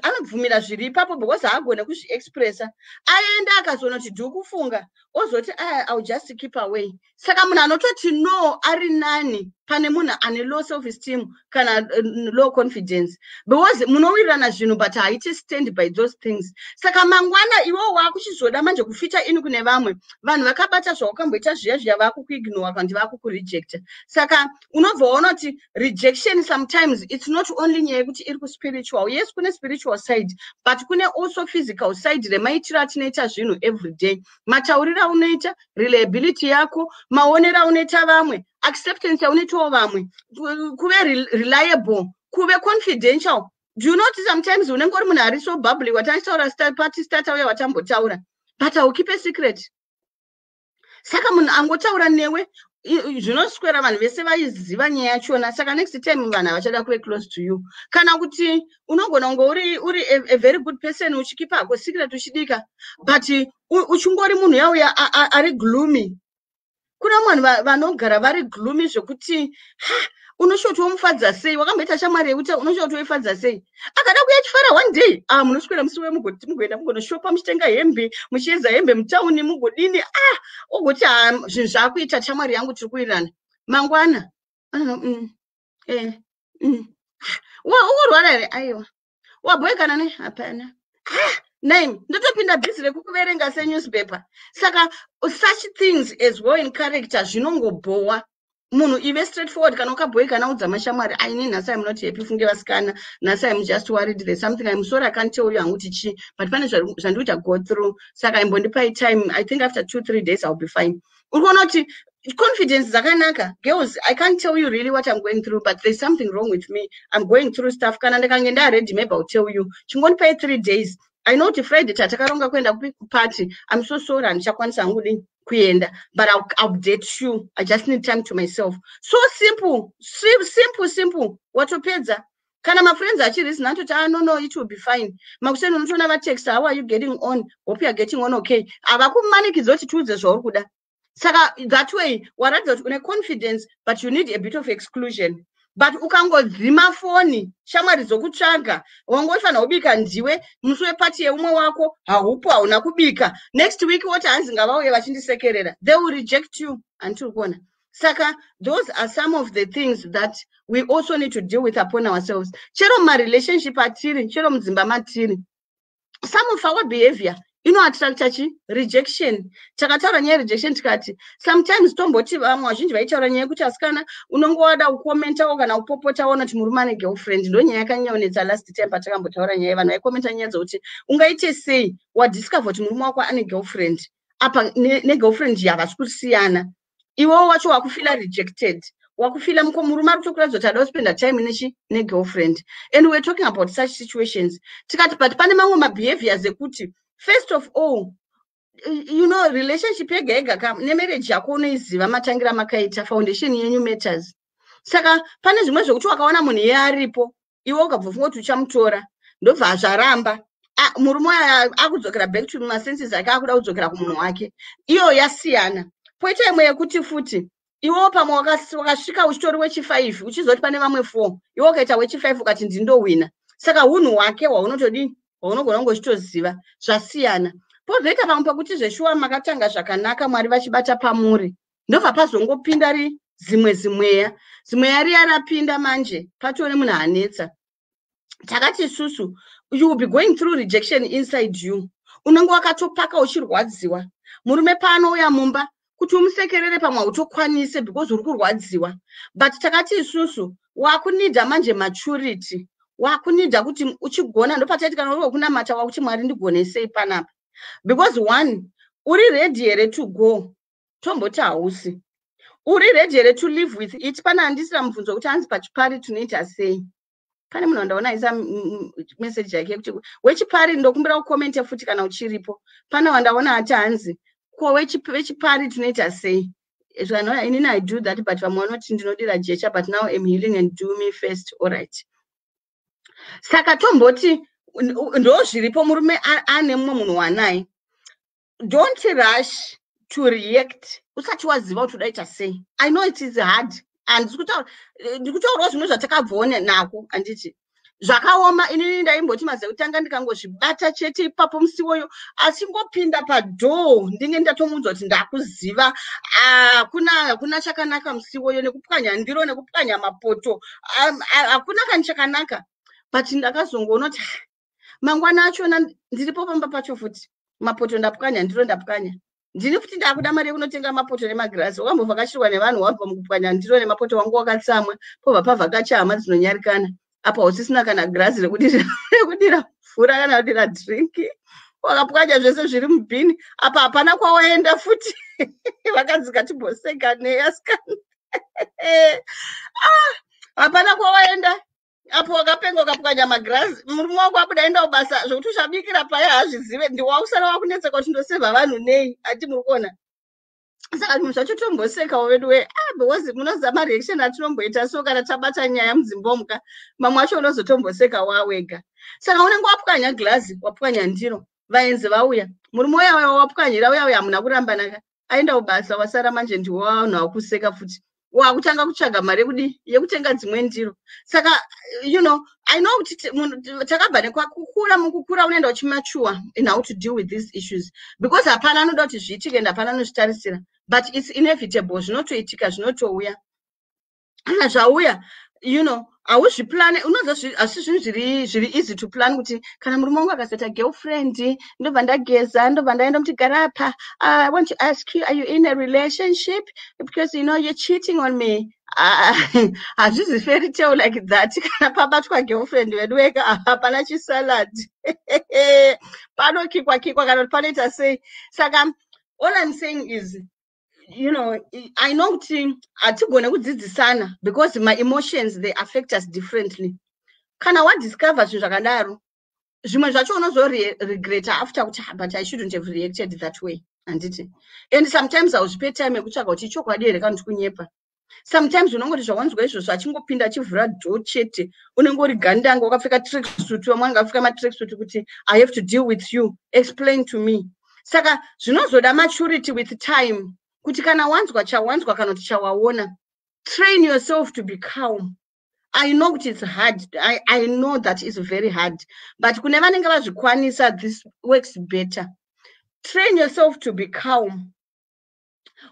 anobvumira zviri ipapo because haagone kuzviexpressa. Aenda akazonoti dhukufunga, ozoti, "I'll just keep away." Saka munhu anototi no ari nani pane munhu ane low self esteem kana low confidence, because munowirirana zvinhu, but haiti stand by those things. Saka mangwana iwo waakuchizoda manje kufita ini kune vamwe vanhu, vakabata zvaukamboita zviya zviya, vakukuignora kana kuti vakukurejecta. Saka unobva waona kuti rejection sometimes it's not only nyaya yekuti iri kuspiritual. Yes, kune spiritual side, but kune also physical side remaitiro atinoita zvinhu every day, matauriro aunoita, reliability yako, maonero aunoita vamwe, acceptance yaunoitawo vamwe, kuve reliable, kuve confidential. Do you not sometimes unenge uri munhu ari so bubbly, watachitaura pati stata uya watambotaura, but haukeep a secret? Saka munhu angotaura newe, zvinoswera vanhu vese vaiziva nyaya yachona. Saka next time vanhu havachada kuve close to you. Kana kuti unogona kunge uri a very good person, uchikeepa hako secret, uchidika, but uchingori munhu yauya ari gloomy. Kuna vanhu vanogara vari gloomy zvekuti unoshoti womufadza sei? Wakamboita shamwari yekuti unoshoti woifadza sei? Akada kuya chifara one day, ah, munoswera musi wemugoenda mugonoshopa, muchitenga hembe, muchiedza hembe mutauni, mugodini. Ah, ogoti, "Ha, zvinhu zvaakuita, shamwari yangu, tiri kuwirirana." Mangwana, eh, Ukurwara here? Aiwa. Wabhoekana ne? Hapana. Ah, name ndotopinda busy rekukuverenga senewspaper. Saka such things as well in character zvinongobhowa munhu. Ive straight forward. Kana ukabhoekana, udza mashamwari, "Aini nhasi I'm not happy, funge vasikana. Nhasi I'm just worried. There's something, I'm sorry, I can't tell you hangu kuti chii, but pane zvandikuita go through, saka imbondipai time. I think after 2-3 days I'll be fine." Uri kuona kuti confidence dzakanaka. "Girls, I can't tell you really what I'm going through, but there's something wrong with me. I'm going through stuff. Kana ndikange ndaready, maybe I'll tell you. Chingondipai 3 days. I know kuti Friday tatakaronga kuenda kupi, kuparty. I'm so sorry, handichakwanisa hangu dini." Kuenda, but I'll update you. I just need time to myself. So simple, simple, simple. Watopedza. Kana mafriends achireason, atoti, "Ah, no, it will be fine." Makuseni unotoona vatext, "How are you getting on? Hope you are getting on okay." Havakumanikidza kuti tiudze zvauri kuda. Saka that way waratidza kuti une confidence, but you need a bit of exclusion. But ukangodzima foni, shamwari dzokutsvaga. Wangofanira kubika ndiwe. Musi wepati yeumwe wako haupo, hauna kubika. Next week woti, "Hanzi ngavauye vachindisekerera." They will reject you until kuona. Saka those are some of the things that we also need to deal with upon ourselves. Chero mumarelationship atiri, chero mudzimba matiri, some of our behavior inoattracta chi rejection. Takataura nyaya yerejection, tikati sometimes tomboti vamwe vazhinji vaitaura nyaya yekuti asikana unonge wada kukomentawo kana kupopota, waona kuti murume ane girlfriend. Ndo nyaya yakanyanya last time patakambotaura nyaya. Vanhu vaikomenta nyaya dzokuti ungaite sei wadiscover kuti murume wako ane girlfriend, apa negirlfriend havasi kusiyana. Iwewo wacho wakufeela rejected, wakufeela murume ari kutokuratidza kuti ada kuspenda time nechi negirlfriend. And we are talking about such situations. Tikati, but pane mamwe mabehaviors ekuti, first of all, relationship yega yega ka nemarriage yako unoiziva matangira makaita. Foundation yenyu matters. Saka pane zvimwe zvokuti wakaona munhu iye aripo, iwe ukabva funga kuti uchamutora, ndobva zvaramba, murume akudzokera back to masenses ake, akuda kudzokera kumunhu wake. Iyo yasiyana. Poita imwe yekuti futi iwewo pamwe wakasvika uchitori wechi5, uchizoti pane vamwe 4, iwe ukaita wechi5, ukati ndindowina. Saka unhu hwake hwaunotodii, hwaunogona kunge uchitoziva, zvasiyana. Pozoita pamwe pekuti zveshuwa makatanga zvakanaka, Mwari vachibata pamuri, ndobva pazongopinda ri zimwe zimweya. Zimweya riya rapinda manje, patone munhu anetsa. Takati isusu you will be going through rejection inside you. Unenge wakatopaka uchirwadziwa. Murume paanouya mumba kuti umusekerere, pamwe hautokwanise because uri kurwadziwa. But takati isusu wakuneeda manje maturity, wakuneeda kuti uchigona. Ndopataiti kana uri wekunamata, wakuti, "Mwari, ndigonesei panapa." Because one, uri ready here to go? Tomboti hausi. Uri ready here to live with it? Pane handisira mubvunzo wekuti hanzi pachipari tinoita sei. Pane munhu wandaona aisa meseji yake yekuti wechipari, ndokumbira kukomenta futi kana uchiripo. Pane wandaona ati hanzi, "Ko wechipari tinoita sei?" Zvanhu inini I do that, but vamwe vanoti ndinodira jecha, but now am healing and do me first. Alright, saka tomboti ndo zviripo, murume ane mumwe munhu wanaye. Don't rush to react usati waziva kuti udaita sei. I know it is hard. Handisi kutaura, ndikutaurawo zvimwe zvatakabvawo nako, handiti? Zvakaoma. Inini ndaimboti maziva kutanga ndikangozvibata chete ipapo musi iwoyo, achingopinda padoor, ndinge ndatomuudza kuti ndakuziva, hakuna, hakuna chakanaka musi iwoyo, nekupwanya ndiro, nekupwanya mapoto, hakuna kani chakanaka. But ndakazongoona kuti mangwana achona ndiripo pamba pacho futi, mapoto ndapwanya, ndiro ndapwanya, ndini futi ndakuda mari yekunotenga mapoto nemagirasi. Wakambovhakachirwa nevanhu, wabva mukupwanya ndiro nemapoto, wangu wakatsamwa, pobva pavhakacha hama dzinonyarikana. Apa usisina kana girazi rekudira mvura kana kudira drink. Wakapwanya zvese zviri mubhini. Apa hapana kwawaenda futi. Vakadzika timboseka neyasikana. Ah, hapana kwawaenda. Apo wakapenga, ukapwanya magirazi. Murume wako abuda, enda kubasa, zvokuti uchabikira paya hazvizive. Ndiwausara wakunetseka kuti ndosevha vanhu nei ati. Muri kuona? Saka zvinhu zvacho tombosekawo vedu we. Ah, because munoziva mareaction atinomboita so kana tabata nyaya mudzimbomuka, mamwe acho unozotomboseka wawega. Saka unenge wapwanya girazi, wapwanya ndiro, vaenzi vauya, murume uya uya wapwanyira uya uya, hamuna kurambanaka, aenda kubasa, wasara manje ndiwo vanhu vakuseka futi. Wakutanga kutsvaga mari yekudi yekutenga dzimwe ndiro. Saka I know kuti takabva nekwakukura. Mukukura unoenda uchimature in how to deal with these issues, because hapana anoda kuti zviitike and hapana anozvitarisira, but it's inevitable. Zvinotoitika, zvinotouya. Kana zvauya, hauzviplane. Unoziva, hasi zvinhu zviri easy to plan kuti kana murume wangu akazoita girlfriend, ndobva ndageza, ndobva ndaenda muti, "Gara apa. I want to ask you, are you in a relationship? Because you're cheating on me." Hazvizi fairy tale like that. Kana pabatwa girlfriend vedu wega, hapana chisalad, panokikwa kikwa kana kuti panoita sei. Saka all I'm saying is, I know kuti hatigone kudzidzisana because my emotions, they affect us differently. Kana wadiscover zvinhu zvakadaro, zvimwe zvacho unozoregreta after kuti, "Ah, but I shouldn't have reacted that way." Handiti? And sometimes hauzvipe time yekutsvaga kuti ichokwadi here kana kuti kunyepa. Sometimes unongoti zvawanzwa izvozvo, achingopinda achivhura door chete, unenge uri gandanga, wakapfeka tracksuit, vamwe vange vapfeka matracksuit, kuti, "I have to deal with you, explain to me." Saka zvinozoda maturity with time, kuti kana wanzwa chawanzwa kana kuti chawaona, train yourself to be calm. I know kuti it's hard. I know that is very hard, but kune vanenge vazvikwanisa, this works better. Train yourself to be calm,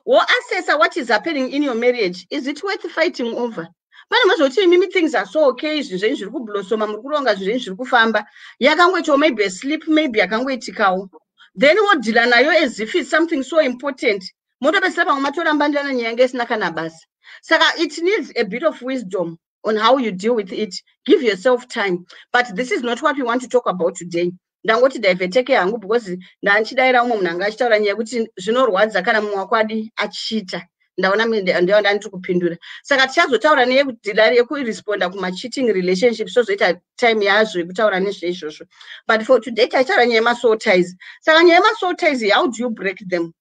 woassessa what is happening in your marriage. Is it worth fighting over? Pane mazvoti imimi things are so okay, zvinhu zvenyu zviri kublossoma, muri kuronga, zvinhu zvenyu zviri kufamba, yakangoitawo maybe a slip, maybe yakangoitikawo, then wodeala nayo as if it's something so important. Motopedzisira pamwe matorambandana, nyaya yange isina kana basa. Saka it needs a bit of wisdom on how you deal with it. Give yourself time. But this is not what we want to talk about today. Ndangoti diverteke hangu because ndanchidayira umwe munhu anga achitaura nyaya yekuti zvinorwadza kana mumwe wako adi achiita. Ndaona ndandiri kupindura. Saka tichazotaura yekuresponda kumacheating relationships, tozoita time yazvo yekutaura nezveizvozvo. But for today tichitaura nyaya yemasoul ties. Saka nyaya yemasoul ties, how do you break them?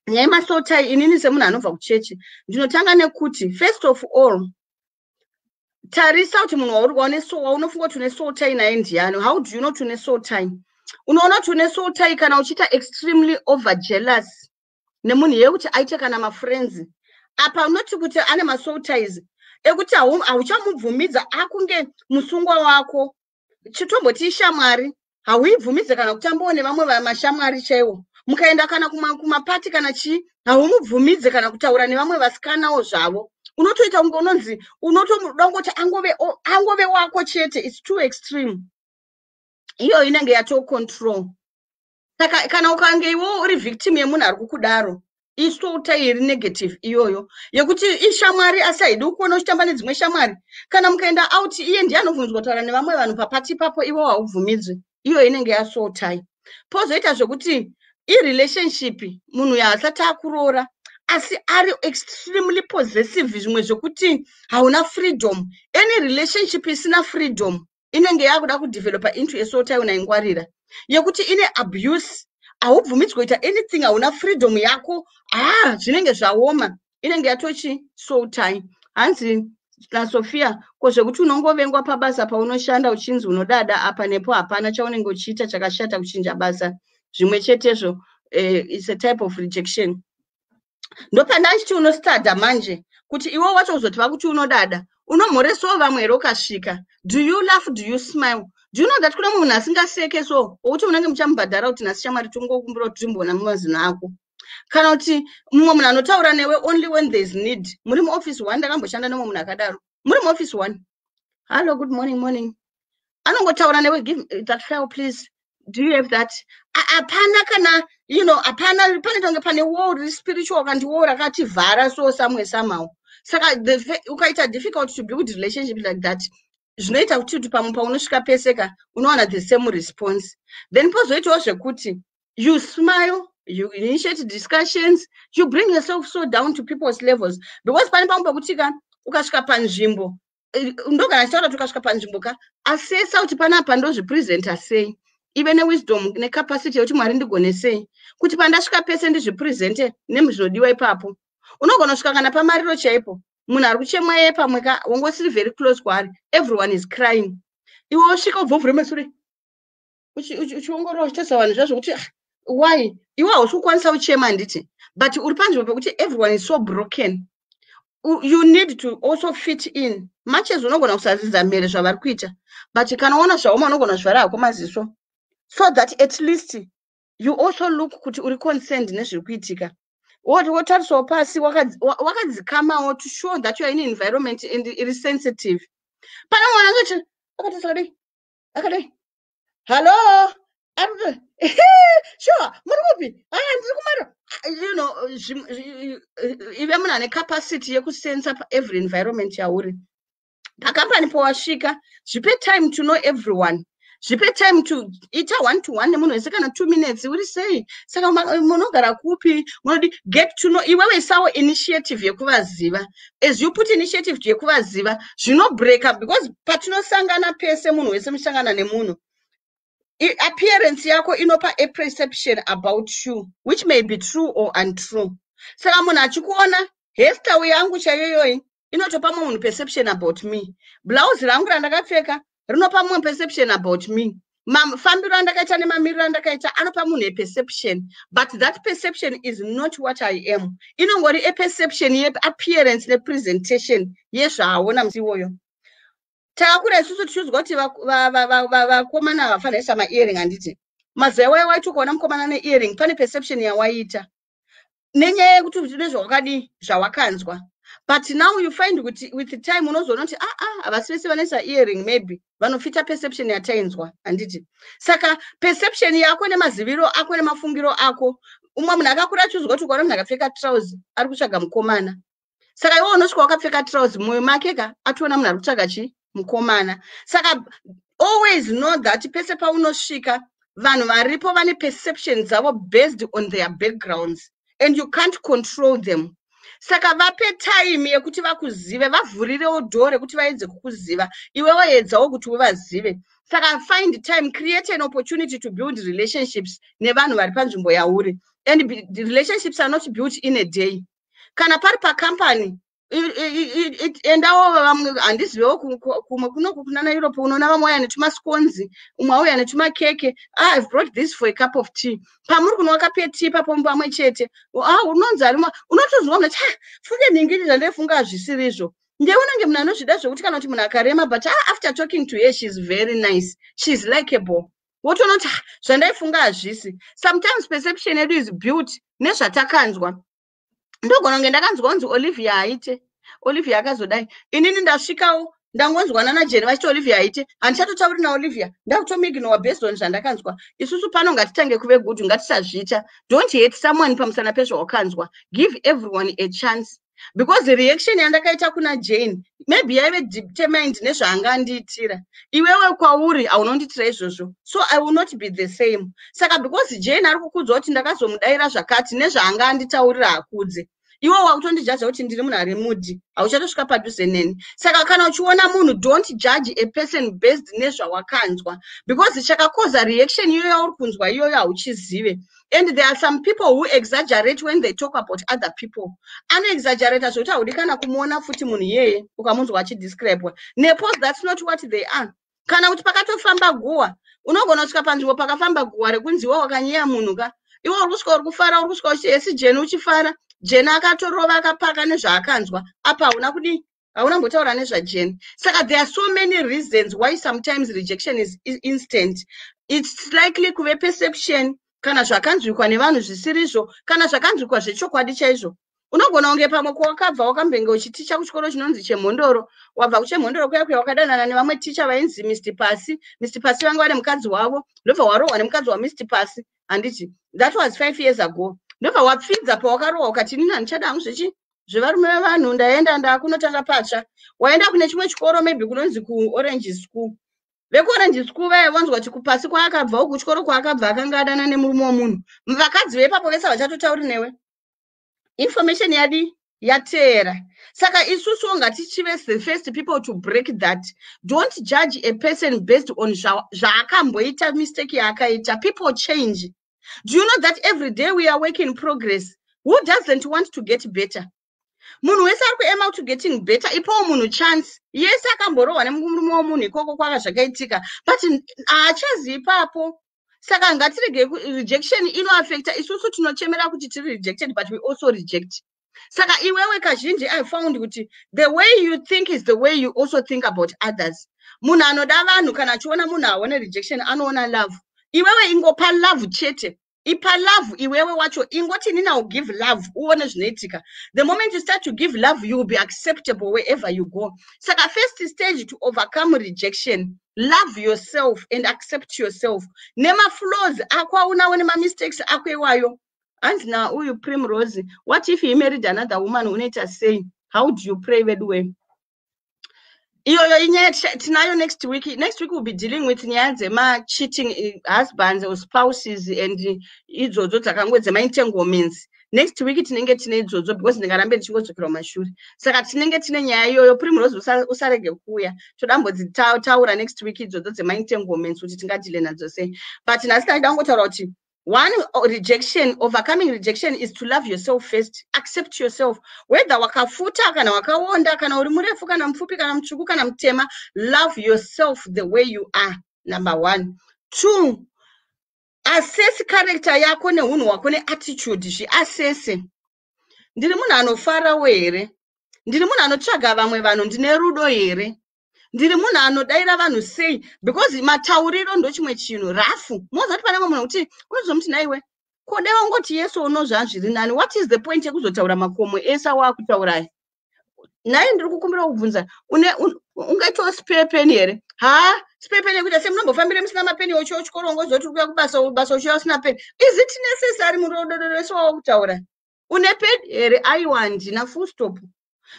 Nyaya yemasoul tie, inini semunhu anobva kuchechi, ndinotanga nekuti, first of all, tarisa kuti munhu waunofunga kuti une soul tie naye ndiani. How do you know kuti une soul tie? Unoona kuti une soul tie kana uchiita extremely over jealous nemunhu yekuti aite kana mafriends. Apa unoti kuti ane masoul ties ekuti hauchamubvumidza, akunge musungwa wako. Chitomboti ishamwari, hauibvumidze kana kutambawo nevamwe mashamwari chaiwo. Mukaenda kana kumapati kana chii, haumubvumidze kana kutaura nevamwe vasikanawo zvavo. Unotoita kunge unonzi unotoda kungoti angove wako chete. It's too extreme. Iyo inenge yatocontrol. Saka kana ukange iwewo uri victim yemunhu ari kukudaro, isoul tie iri negative iyoyo, yekuti ishamwari asi haidi kuona uchitamba nedzimwe shamwari. Kana mukaenda out, iye ndiye anobvunzwa kutaura nevamwe vanhu papati ipapo, iwe haubvumidzwi. Iyo inenge yasoul tie. Pozoita zvekuti irelationship, munhu yaasati akuroora asi ari extremely possessive, zvimwe zvekuti hauna freedom. Any relationship isina freedom inenge yakuda kudevelopa into a soul tie. Unaingwarira yekuti ine abuse, haubvumidzwi kuita anything, hauna freedom yako, ha, zvinenge zvaoma, inenge yatochi soul tie. Hanzi naSofia, ko zvekuti unongovengwa pabasa paunoshanda, uchinzi unodada apa nepo hapana chaunenge uchiita chakashata, kuchinja basa zvimwe chetezvo, it's a type of rejection. Ndopandachiti unostadha manje kuti iwe wacho kuzoti vakuti unodada, unomhoresawo vamwe here ukasvika? Do you laugh? Do you smile? Do you know that kuna munhu asingaseke, so wokuti munenge muchamubhadhara kuti, "Nhasi shamwari, tingokumbira kuti timboona mumazino ako"? Kana kuti mumwe munhu anotaura newe only when there is need. Muri muoffice one, ndakamboshanda nemumwe munhu akadaro. Muri muoffice one, "Hallo, good morning, morning." Anongotaura newe, "Give that file, please. Do you have that?" Hapana kana hapana, pane tonge pane wall riri spiritual kandi wall rakativhara so somewhere somehow. Saka ukaita difficult to build relationship like that, zvinoita kuti pamwe paunosvika peseka unowana the same response. Then pozoitawo zvekuti you smile, you initiate discussions, you bring yourself so down to people's levels, because pane pamwe pekuti ka ukasvika panzvimbo, ndogara ndichitaura kuti ukasvika panzvimbo ka, asesa kuti panapa ndozvipresenta sei. Ive newisdom necapacity yekuti, "Mwari, ndigone sei kuti pandasvika pese ndizvipresente nemuzvinodiwa ipapo?" Unogona kusvika kana pamariro chaipo, munhu ari kuchemwa iye, pamwe ka wongosiri very close kwaari, everyone is crying, iwe wosvika ubva uvhure masure, uchiongorora, uchitarisa vanhu zvazvo kuti, "Ah, why?" Iwe hausi kukwanisa kuchema, handiti? But uri panzvimbo pekuti everyone is so broken. You need to also fit in much as unogona kusazidza mhere zvavari kuita, but kana waona zvaoma, unogona kuzvivhara hako maziso so that at least you also look kuti uri concerned nezviri kuitika. Wotarisawo pasi, wakadzikamawo to show that you are in environment and iri sensitive. Pane mwana angati akatarisa akadai akadai, "Hallo, sure, muri kupi?" "Aya, ndiri kumara." Ive munhu ane capacity yekusensa every environment yauri. Pakambani powasvika, zvipe time to know everyone. Zvipe time to ita one to one nemunhu wese, kana 2 minutes. "Uri sei? Saka munogara kupi? Munodi?" Get to know. Iwewe isawo initiative yekuvaziva. As you put initiative yekuvaziva, zvinobreaka, because patinosangana pese, munhu wese muchangana nemunhu. Appearance yako inopa a perception about you which may be true or untrue. Saka munhu achikuona, hairstyle yangu chaiyoyoyi inotopa mumwe munhu perception about me. Blouse rangu randakapfeka rinopa mumwe perception about me. Mafambiro andakaita nemamiriro andakaita anopa munhu aperception, but that perception is not what I am. Inongori aperception yeappearance nepresentation yezvaaona musi iwoyo. Takakura isusu tichiudzwa kuti vakomana havafanira kuisa maearring, handiti? Mazuva iwayo waiti ukaona mukomana neearring, pane perception yawaiita nenyaya yekuti nezvawakadii, zvawakanzwa. But now you find kuti with time unozoona kuti aa, ah, havasi vese vanoisa earring, maybe vanofita perception yatainzwa, handiti? Saka perception yako nemaziviro ako nemafungiro ako, umwe munhu akakura achiudzwa kuti ukaona munhu akapfeka trouser ari kutsvaga mukomana. Saka iwe unosvika wakapfeka trouser, mumwoyo make ka atoona munhu ari kutsvaga chi mukomana. Saka always know that pese paunosvika, vanhu varipo vane perception dzavo based on their backgrounds, and you can't control them. Saka vape time yekuti vakuzive, vavhurirewo door rekuti vaedze kukuziva. Iwe waedzawo kuti uvazive. Saka find time, create an opportunity to build relationships nevanhu vari panzvimbo yauri. And relationships are not built in a day. Kana pari pacompany, endawo vamwe, handizivewo kumwe kunoku kunana Europe, unoona vamwe vauya netumascones, umwe auya netumakeke. "Ah, I've brought this for a cup of tea." Pamuri kunwa kapu yetea papo pamwe chete, ah, unonzi arimo, unotozwa munhu ati, "Ah, funge nhingiri, zvandaifunga hazvisirizvo." Ndiye unenge munhu anozvida zvokuti kana kuti munhu akarema, but ah, after talking to her, she's very nice, she's likable. Wotoona kuti, "Ah, zvandaifunga hazvisi." Sometimes perception yedu is built nezvatakanzwa. Ndogona kunge ndakanzwa kunzi Olivia haite, Olivia akazodai. Inini ndasvikawo ndangonzwana naJeni vachiti Olivia haite, handichatotauri naOlivia, ndakutomuignora based on zvandakanzwa. Isusu pano ngatitange kuve good, ngatisazviita. Don't hate someone pamusana pezvawakanzwa. Give everyone a chance, because reaction yandakaita kuna Jane maybe yaive determined nezvaanga andiitira. Iwewe kwauri haunondiitira izvozvo, so I will not be the same. Saka because Jane ari kukudzwa kuti ndakazomudayira zvakati nezvaanga anditaurira, hakudze iwe wakutondijaja kuti ndiri munhu ari moody, hauchatosvika padhuze neni. Saka kana uchiona munhu, don't judge a person based nezvawakanzwa, because chakakoza reaction iyoyo yauri kunzwa iyoyo hauchizive. And there are some people who exaggerate when they talk about other people. Anoexaggerata zvokuti haudi kana kumuona futi munhu iyeye ukamunzwa achidescribwa nepo that's not what they are. Kana kuti pakatofamba guhwa, unogona kusvika panzvimbo pakafamba guhwa rekunzi iwe wakanyeya munhu ka. Iwe uri kusvika uri kufara, uri kusvika uchi esi Jeni uchifara, Jeni akatorova akapaka nezvaakanzwa apa. Hauna kudii, hauna mbotaura nezvaJeni. Saka there are so many reasons why sometimes rejection is instant. It's likely kuve perception, kana zvakanzwikwa nevanhu zvisirizvo, kana zvakanzwikwa zvechokwadi chaizvo. Unogona kunge pamwe kwawakabva wakambenge uchiticha kuchikoro chinonzi Chemhondoro. Wabva kuChemhondoro kuya kuya, wakadanana nevamwe ticha vainzi Mr Pasi. Mr Pasi vanga vane mukadzi wavo, ndobva warohwa nemukadzi waMr Pasi, handiti? That was 5 years ago. Ndobva wapfidza pawakarohwa, ukati, "Inini handichada hangu zvechi zvevarume vevanhu, ndaenda ndakunotanga patsva." Waenda kune chimwe chikoro, maybe kunonzi kuOrange School. VekuOrange School vaya vonzwa kuti kupasi kwaakabva uku, kuchikoro kwaakabva, akanga adana nemurume womunhu. Vakadzi vepapo vese havachatotauri newe. Information yadi yateera. Saka isusuwo ngatichive the first people to break that. Don't judge a person based on zvaakamboita, mistake yaakaita. People change. Do you know that every day we are work in progress? Who doesn't want to get better? Munhu wese ari kuema to getting better. Ipowo munhu chance. Yese akamborohwa nemurume womunhu ikoko kwaka zvakaitika, but haachazi ipapo. Saka ngatirege. Rejection inoafecta isusu tinochemera kuti tiri rejected, but we also reject. Saka iwewe kazhinji I found kuti the way you think is the way you also think about others. Munhu anoda vanhu, kana achiona munhu aone rejection, anoona love. Iwewe ingopa love chete, ipa love. Iwewe wacho ingoti, "Nina will give love," uone zvinoitika. The moment you start to give love, you will be acceptable wherever you go. Saka first stage to overcome rejection, love yourself and accept yourself nemaflaws ako aunawo, nemamistakes ako iwayo. Hanzi nauyu Primrose, "What if he married another woman? Unoita sei? How do you pray?" Veduwe, iyoyo inyaya tinayo next week. Next week we'll be dealing with nyaya dzemacheating husbands or spouses and idzodzo dzakangwe dzemaentanglements. Next week tinenge tine idzodzo, because ndingarambe ndichingodzokera kumashure. Saka tinenge tine nyaya iyoyo. Primrose, usarege kuuya. Todambodzitaura next week idzodzo dzemaentanglements, kuti tingadeale nadzo sei. But nhasi taida kungotaura kuti one, rejection, overcoming rejection is to love yourself first. Accept yourself, whether wakafuta kana wakaonda, kana uri murefu kana mupfupi, kana mutsvuku kana mutema. Love yourself the way you are, number one. Two, assess character yako neunhu hwako neattitude. Zviassesse: ndiri munhu anofarawo here? Ndiri munhu anotsvaga vamwe vanhu? Ndine rudo here? Ndiri munhu anodayira vanhu sei? Because matauriro ndochimwe chinhu rafu. Moziva kuti pane mumwe munhu kuti unozomuti, "Naiwe, ko deva ungoti yesu unozva zviri nani. What is the point yekuzotaura makomo ese awakutauraya?" Nhai, ndiri kukumbira kubvunza, ungaitawo spare pen here? Ha, spare pen yekuita semunombofambire musina mapeni ochiwo chikoro, ungozoti uri kuya kubasa, basa uchiuya usina pen. Is it necessary murododo rese wawakutaura? Une pen here? Aiwa, handina, full stop.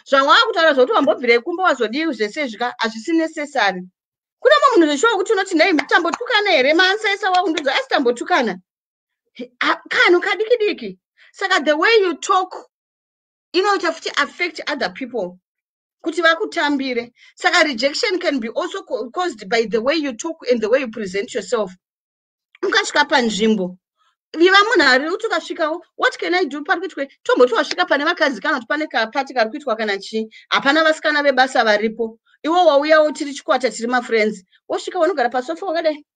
Zvawakutaura zvokuti wambobvirei kumba, wazodii, zvese zvika hazvisi necessary. Kune mumwe munhu zveshuwa kuti unoti, "Nhai, tambotukana here?" Maanswer wakundudza, asi tambotukana kanhu kadiki diki. Saka the way you talk inoita futi affect other people kuti vakutambire. Saka rejection can be also caused by the way you talk and the way you present yourself. Ukasvika panzvimbo, iva munhu ari kuti ukasvikawo, "What can I do? Pari kuitwe?" Tomboti wasvika pane vakadzi, kana kuti pane kapati kari kuitwa kana chii, hapana vasikana vebasa varipo. Iwo wauyawo, tiri chikwata, tiri mafriends. Wosvika, unogara pasofa wakadai.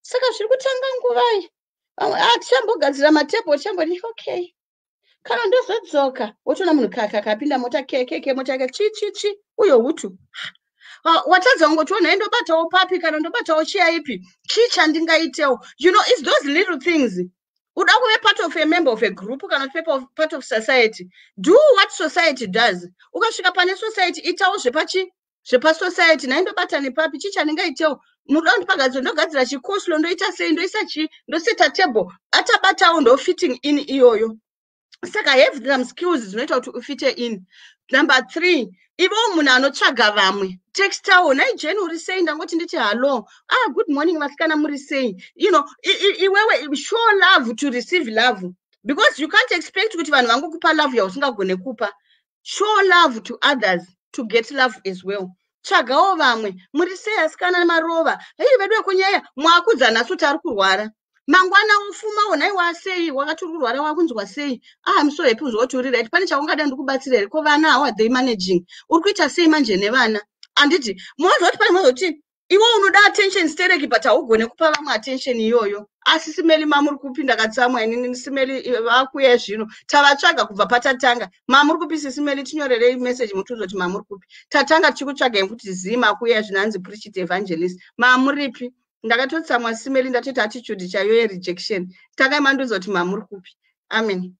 "Saka zviri kutanga nguvai?" "Ah, tichambogadzira matebho, tichambodi." "Okay, kana ndozodzoka." Wotoona munhu kakapinda mota, kekeke mota yake, chi chi chi, uyo hutu. Watadza kungoti, "Nhai, ndobatawo papi kana ndobatawo chiyaipi? Chii chandingaitewo?" It's those little things. Uda kuve part of a member of a group kana kuti part of society, do what society does. Ukasvika pane society, itawo zvepachi zvepasociety. "Nhai, ndobata nepapi? Chii chandingaitewo? Munoda kundipagadzira? Ndogadzira chikosulo, ndoita sei? Ndoisa chii? Ndoseta table." Atabatawo, ndo fitting in iyoyo. Saka have some skills dzinoita kuti ufite in. Number three, ivowo munhu anotsvaga vamwe. Textawo, "Nhai Jeni, uri sei? Ndangoti nditi hallo." "Ah, good morning vasikana, muri sei?" Iwewe show love to receive love, because you can't expect kuti vanhu vangokupa love yausingagone kupa. Show love to others to get love as well. Tsvagawo vamwe. "Muri sei asikana? Marova hei vedu vekunyaya." Mwakudza nhasi kuti ari kurwara, mangwana ufumawo, "Nhai, wasei? Wakati uri kurwara, wakunzwa sei?" "Ah, I'm so happy unzwa kuti uri right. Pane chaungada ndikubatsira here? Ko vana, how are they managing? Uri kuita sei manje nevana?" Handiti moziva kuti pane mozoti iwe unoda attention stereki, but haugone kupa vamwe attention iyoyo. Asi simeli, mamuri kupi? Ndakatsamwa inini. Simeli vakuya zvino, tavatsvaga kubva patatanga. Mamuri kupi, sisimeli? Tinyorerei message mutiudze kuti mamuri kupi. Tatanga tichikutsvagai kuti zii, makuya zvino, hanzi preachit evangelist. Mamuripi? Ndakatotsamwa, simeli. Ndatoita attitude chaiyo yerejection. Tangai mandiudza kuti mamuri kupi. Amen.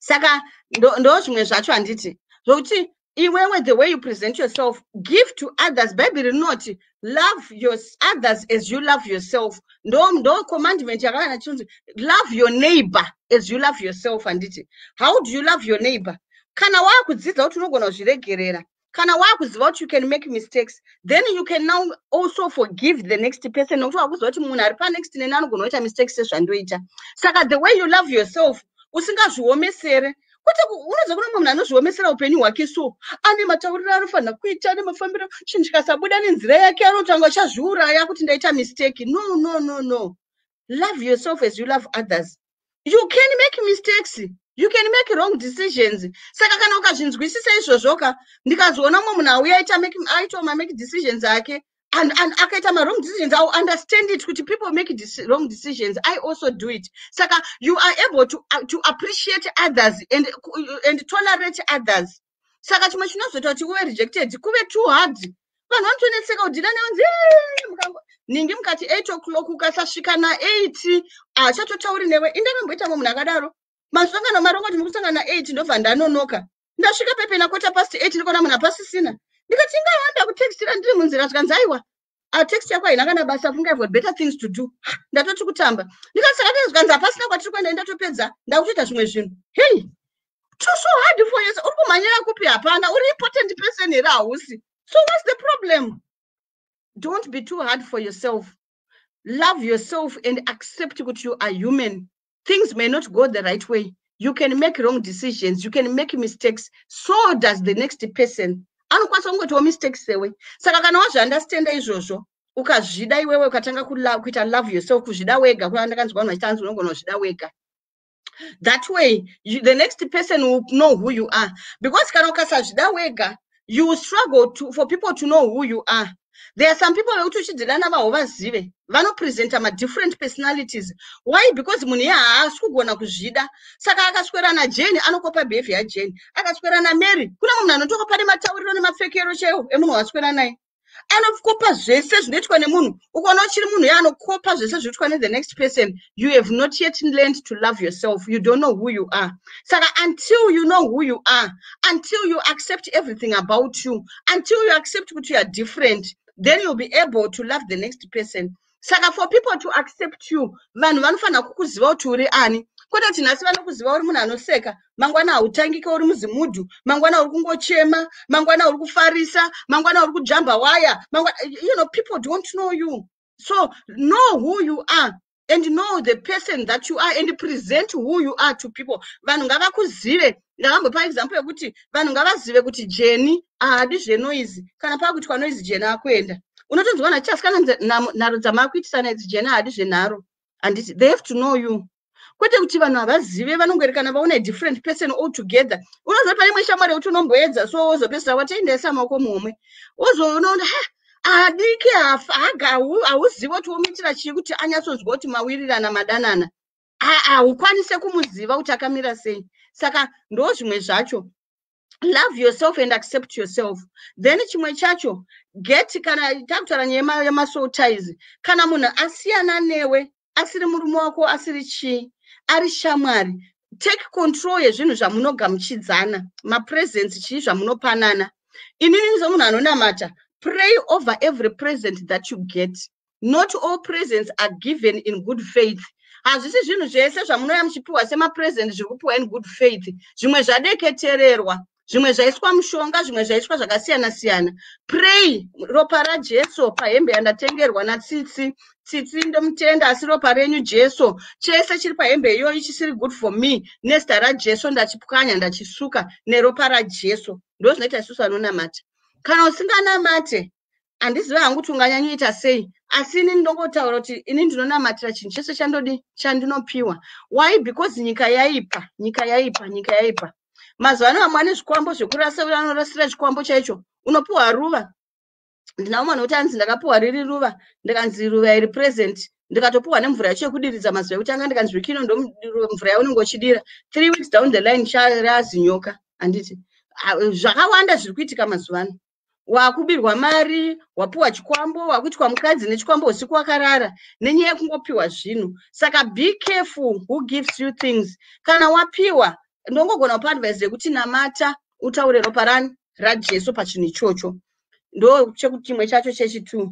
Saka ndo zvimwe zvacho, handiti, zvokuti iwewe, the way you present yourself, give to others. Bhaibheri rinoti, "Love your others as you love yourself." Ndo commandment yakavana chinzi, "Love your neighbor as you love yourself." Handiti? How do you love your neighbor? Kana waakudzidza kuti unogona kuzviregerera, kana waakuziva kuti you can make mistakes, then you can now also forgive the next person, nokuti wakuziva kuti munhu ari panext neni anogona kuita mistakes sezvandoita. Saka the way you love yourself, usingazviomesere kwete. Unoziva kuna mumwe munhu anozviomesera upenyu hwake, so ane matauriro anofanira kuita, ane mafambiro. Chinhu chikasabuda nenzira yake, anotanga achazviuraya kuti ndaita mistake. No, no, no, no. Love yourself as you love others. You can make mistakes, you can make wrong decisions. Saka kana ukazvinzwisisa izvozvoka, ndikazoona mumwe munhu auya aitawo mamake decisions ake and akaita ma-wrong decisions, I will understand it, kuti people make wrong decisions. I also do it. Saka you are able to appreciate others and tolerate others. Saka chimwe chinozoita kuti uve rejected kuve too hard. Vanhu vanotonetseka kudeala nevanzi ningi mukati 8 o'clock, ukasasvika na8, hachatotauri newe. Indakamboita mumwe munhu akadaro. Masangano marongo kuti mukusangana na8, ndobva ndanonoka. Ndasvika pepe na 8:15, ndikaona munhu hapasisina. Ndikati, "Ingawanda kutextira, ndiri munzira." Zvikanzi, "Aiwa, text yako haina kana basa, funga, I've got better things to do." Ndatoti kutamba. Ndikati, "Saka?" Zvikanzi, "Hapasina kwatiri kuenda, ndatopedza, ndakutoita zvimwe zvinhu." Hei, too so hard for yourself. Uri kumhanyira kupi? Hapana. Uri important person here? Hausi. So what's the problem? Don't be too hard for yourself. Love yourself and accept kuti you are human. Things may not go the right way. You can make wrong decisions, you can make mistakes. So does the next person. Anokwanisa kungoitawo mistakes sewe. Saka kana wazviunderstanda izvozvo, ukazvida iwewe, ukatanga kuita love yourself, kuzvida wega. Kuna ndakanzwa vanhu vachiti anzi unogona kuzvida wega. That way the next person will know who you are, because kana ukasazvida wega, you will struggle for people to know who you are. There are some people vekuti uchidzidana vaho vazive vanopresenta madifferent personalities. Why? Because munhu iye haasi kugona kuzvida. Saka akaswera naJeni, anokopa behavior yaJeni. Akaswera naMary, kune munhu anotokopa nematauriro nemapfekero chaiwo emunhu waswera naye. Anokopa zvese zvinoitwa nemunhu. Ukaona uchiri munhu iye anokopa zvese zvinoitwa nethe next person, you have not yet learned to love yourself. You don't know who you are. Saka until you know who you are, until you accept everything about you, until you accept kuti you are different, then you'll be able to love the next person. Saka for people to accept you, vanhu vanofanira kukuziva kuti uri ani, kwete kuti nhasi vanokuziva uri munhu anoseka, mangwana hautangike, uri muzimudhu, mangwana uri kungochema, mangwana uri kufarisa, mangwana uri kujamba waya, mangwana. People don't know you. So know who you are and know the person that you are and present who you are to people. Vanhu ngavakuzive. Ndakambopa example yekuti vanhu ngavazive kuti Jeni haadi zvenoise. Kana paakuitwa noise, Jeni akuenda. Unotonzwa nachiasikana, nharo dzamakuitisana idzi, Jeni haadi zvenharo, handiti? They have to know you, kwete kuti vanhu havazive. Vanongori kana vaona different person altogether. Unoziva, pane imwe shamwari yekuti unomboedza, so wozopedzisira watoendesa maoko muhomwe, wozoona ha adiki, hauzivi kuti womuitira chii kuti anyatsonzwa kuti mawirirana, madanana. Haukwanise kumuziva kuti akamira sei. Saka ndo zvimwe zvacho. Love yourself and accept yourself. Then chimwe chacho, get kana takutaura nyaya yemasoul ties, kana munhu asiyana newe, asiri murume wako, asiri chii, ari shamwari, take control yezvinhu zvamunogamuchidzana, mapresents, chii zvamunopanana. Inini semunhu anonamata, pray over every present that you get. Not all presents are given in good faith. Hazvisi zvinhu zvese zvamunouya muchipiwa semapresent zviri kupiwa in good faith. Zvimwe zvadeketererwa, zvimwe zvaiswa mushonga, zvimwe zvaiswa zvakasiyana siyana. Pray, ropa raJesu pahembe yandatengerwa naTsitsi. Tsitsi, ndomutenda, asi ropa renyu Jesu, chese chiri pahembe iyoyi chisiri good for me, nezita raJesu ndachipwanya, ndachisuka neropa raJesu. Ndo zvinoita isusu vanonamata. Kana usinganamate, handizivi hangu kuti unganyanyoita sei, asi ini ndinongotaura kuti ini ndinonamatira chinhu chese chandodi chandinopiwa. Why? Because nyika yaipa, nyika yaipa, nyika yaipa. Mazuva ano vamwe ane zvikwambo zvekurasa, anorasira chikwambo chaicho. Unopiwa ruva. Ndina umwe nokuti anzi ndakapiwa riri ruva, ndikanzi ruva iri present, ndikatopiwa nemvura yacho yekudiridza mazuva ekutanga, ndikanzi wiki ino ndo mvura yaunenge uchidira. 3 weeks down the line, razinyoka, handiti? Zvakawanda zviri kuitika mazuva ano. Wakubirwa mari, wapiwa chikwambo, wakuitwa mukadzi nechikwambo usiku wakarara, nenyaya yekungopiwa zvinhu. Saka be careful who gives you things. Kana wapiwa, ndongogona kupa advice yekuti namata, utaure ropa rani raJesu pachinhu ichocho. Ndo chimwe chacho. Chechi2,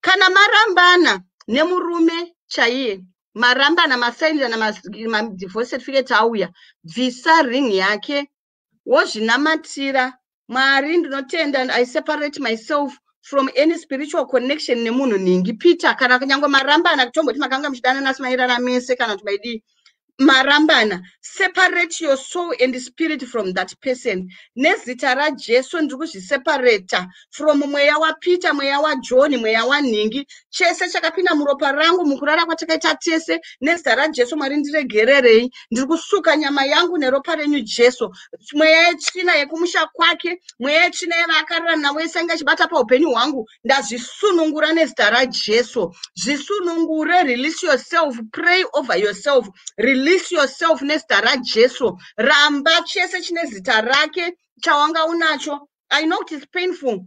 kana marambana nemurume chaiye, marambana, masainirana madivorce certificate auya, bvisa ring yake, wozvinamatira. Mwari, ndinotenda, I separate myself from any spiritual connection nemunhu nhingi Peter. Kana kunyange marambana, tomboti makanga muchidanana asi mairara mese, kana kuti maidii, marambana, separate your soul and spirit from that person. Nezita raJesu, ndiri kuzviseparata from mweya waPeter, mweya waJohn, mweya wanhingi, chese chakapinda muropa rangu mukurara kwatakaita tese. Nezita raJesu, Mwari, ndiregererei. Ndiri kusuka nyama yangu neropa renyu Jesu. Mweya yetsvina yekumusha kwake, mweya yetsvina yevaakarara navo yese anga ichibata paupenyu hwangu, ndazvisunungura nezita raJesu. Zvisunungure. Release yourself. Pray over yourself. Release yourself nezita raJesu. Ramba chese chine zita rake chawanga unacho. I know kuti it's painful.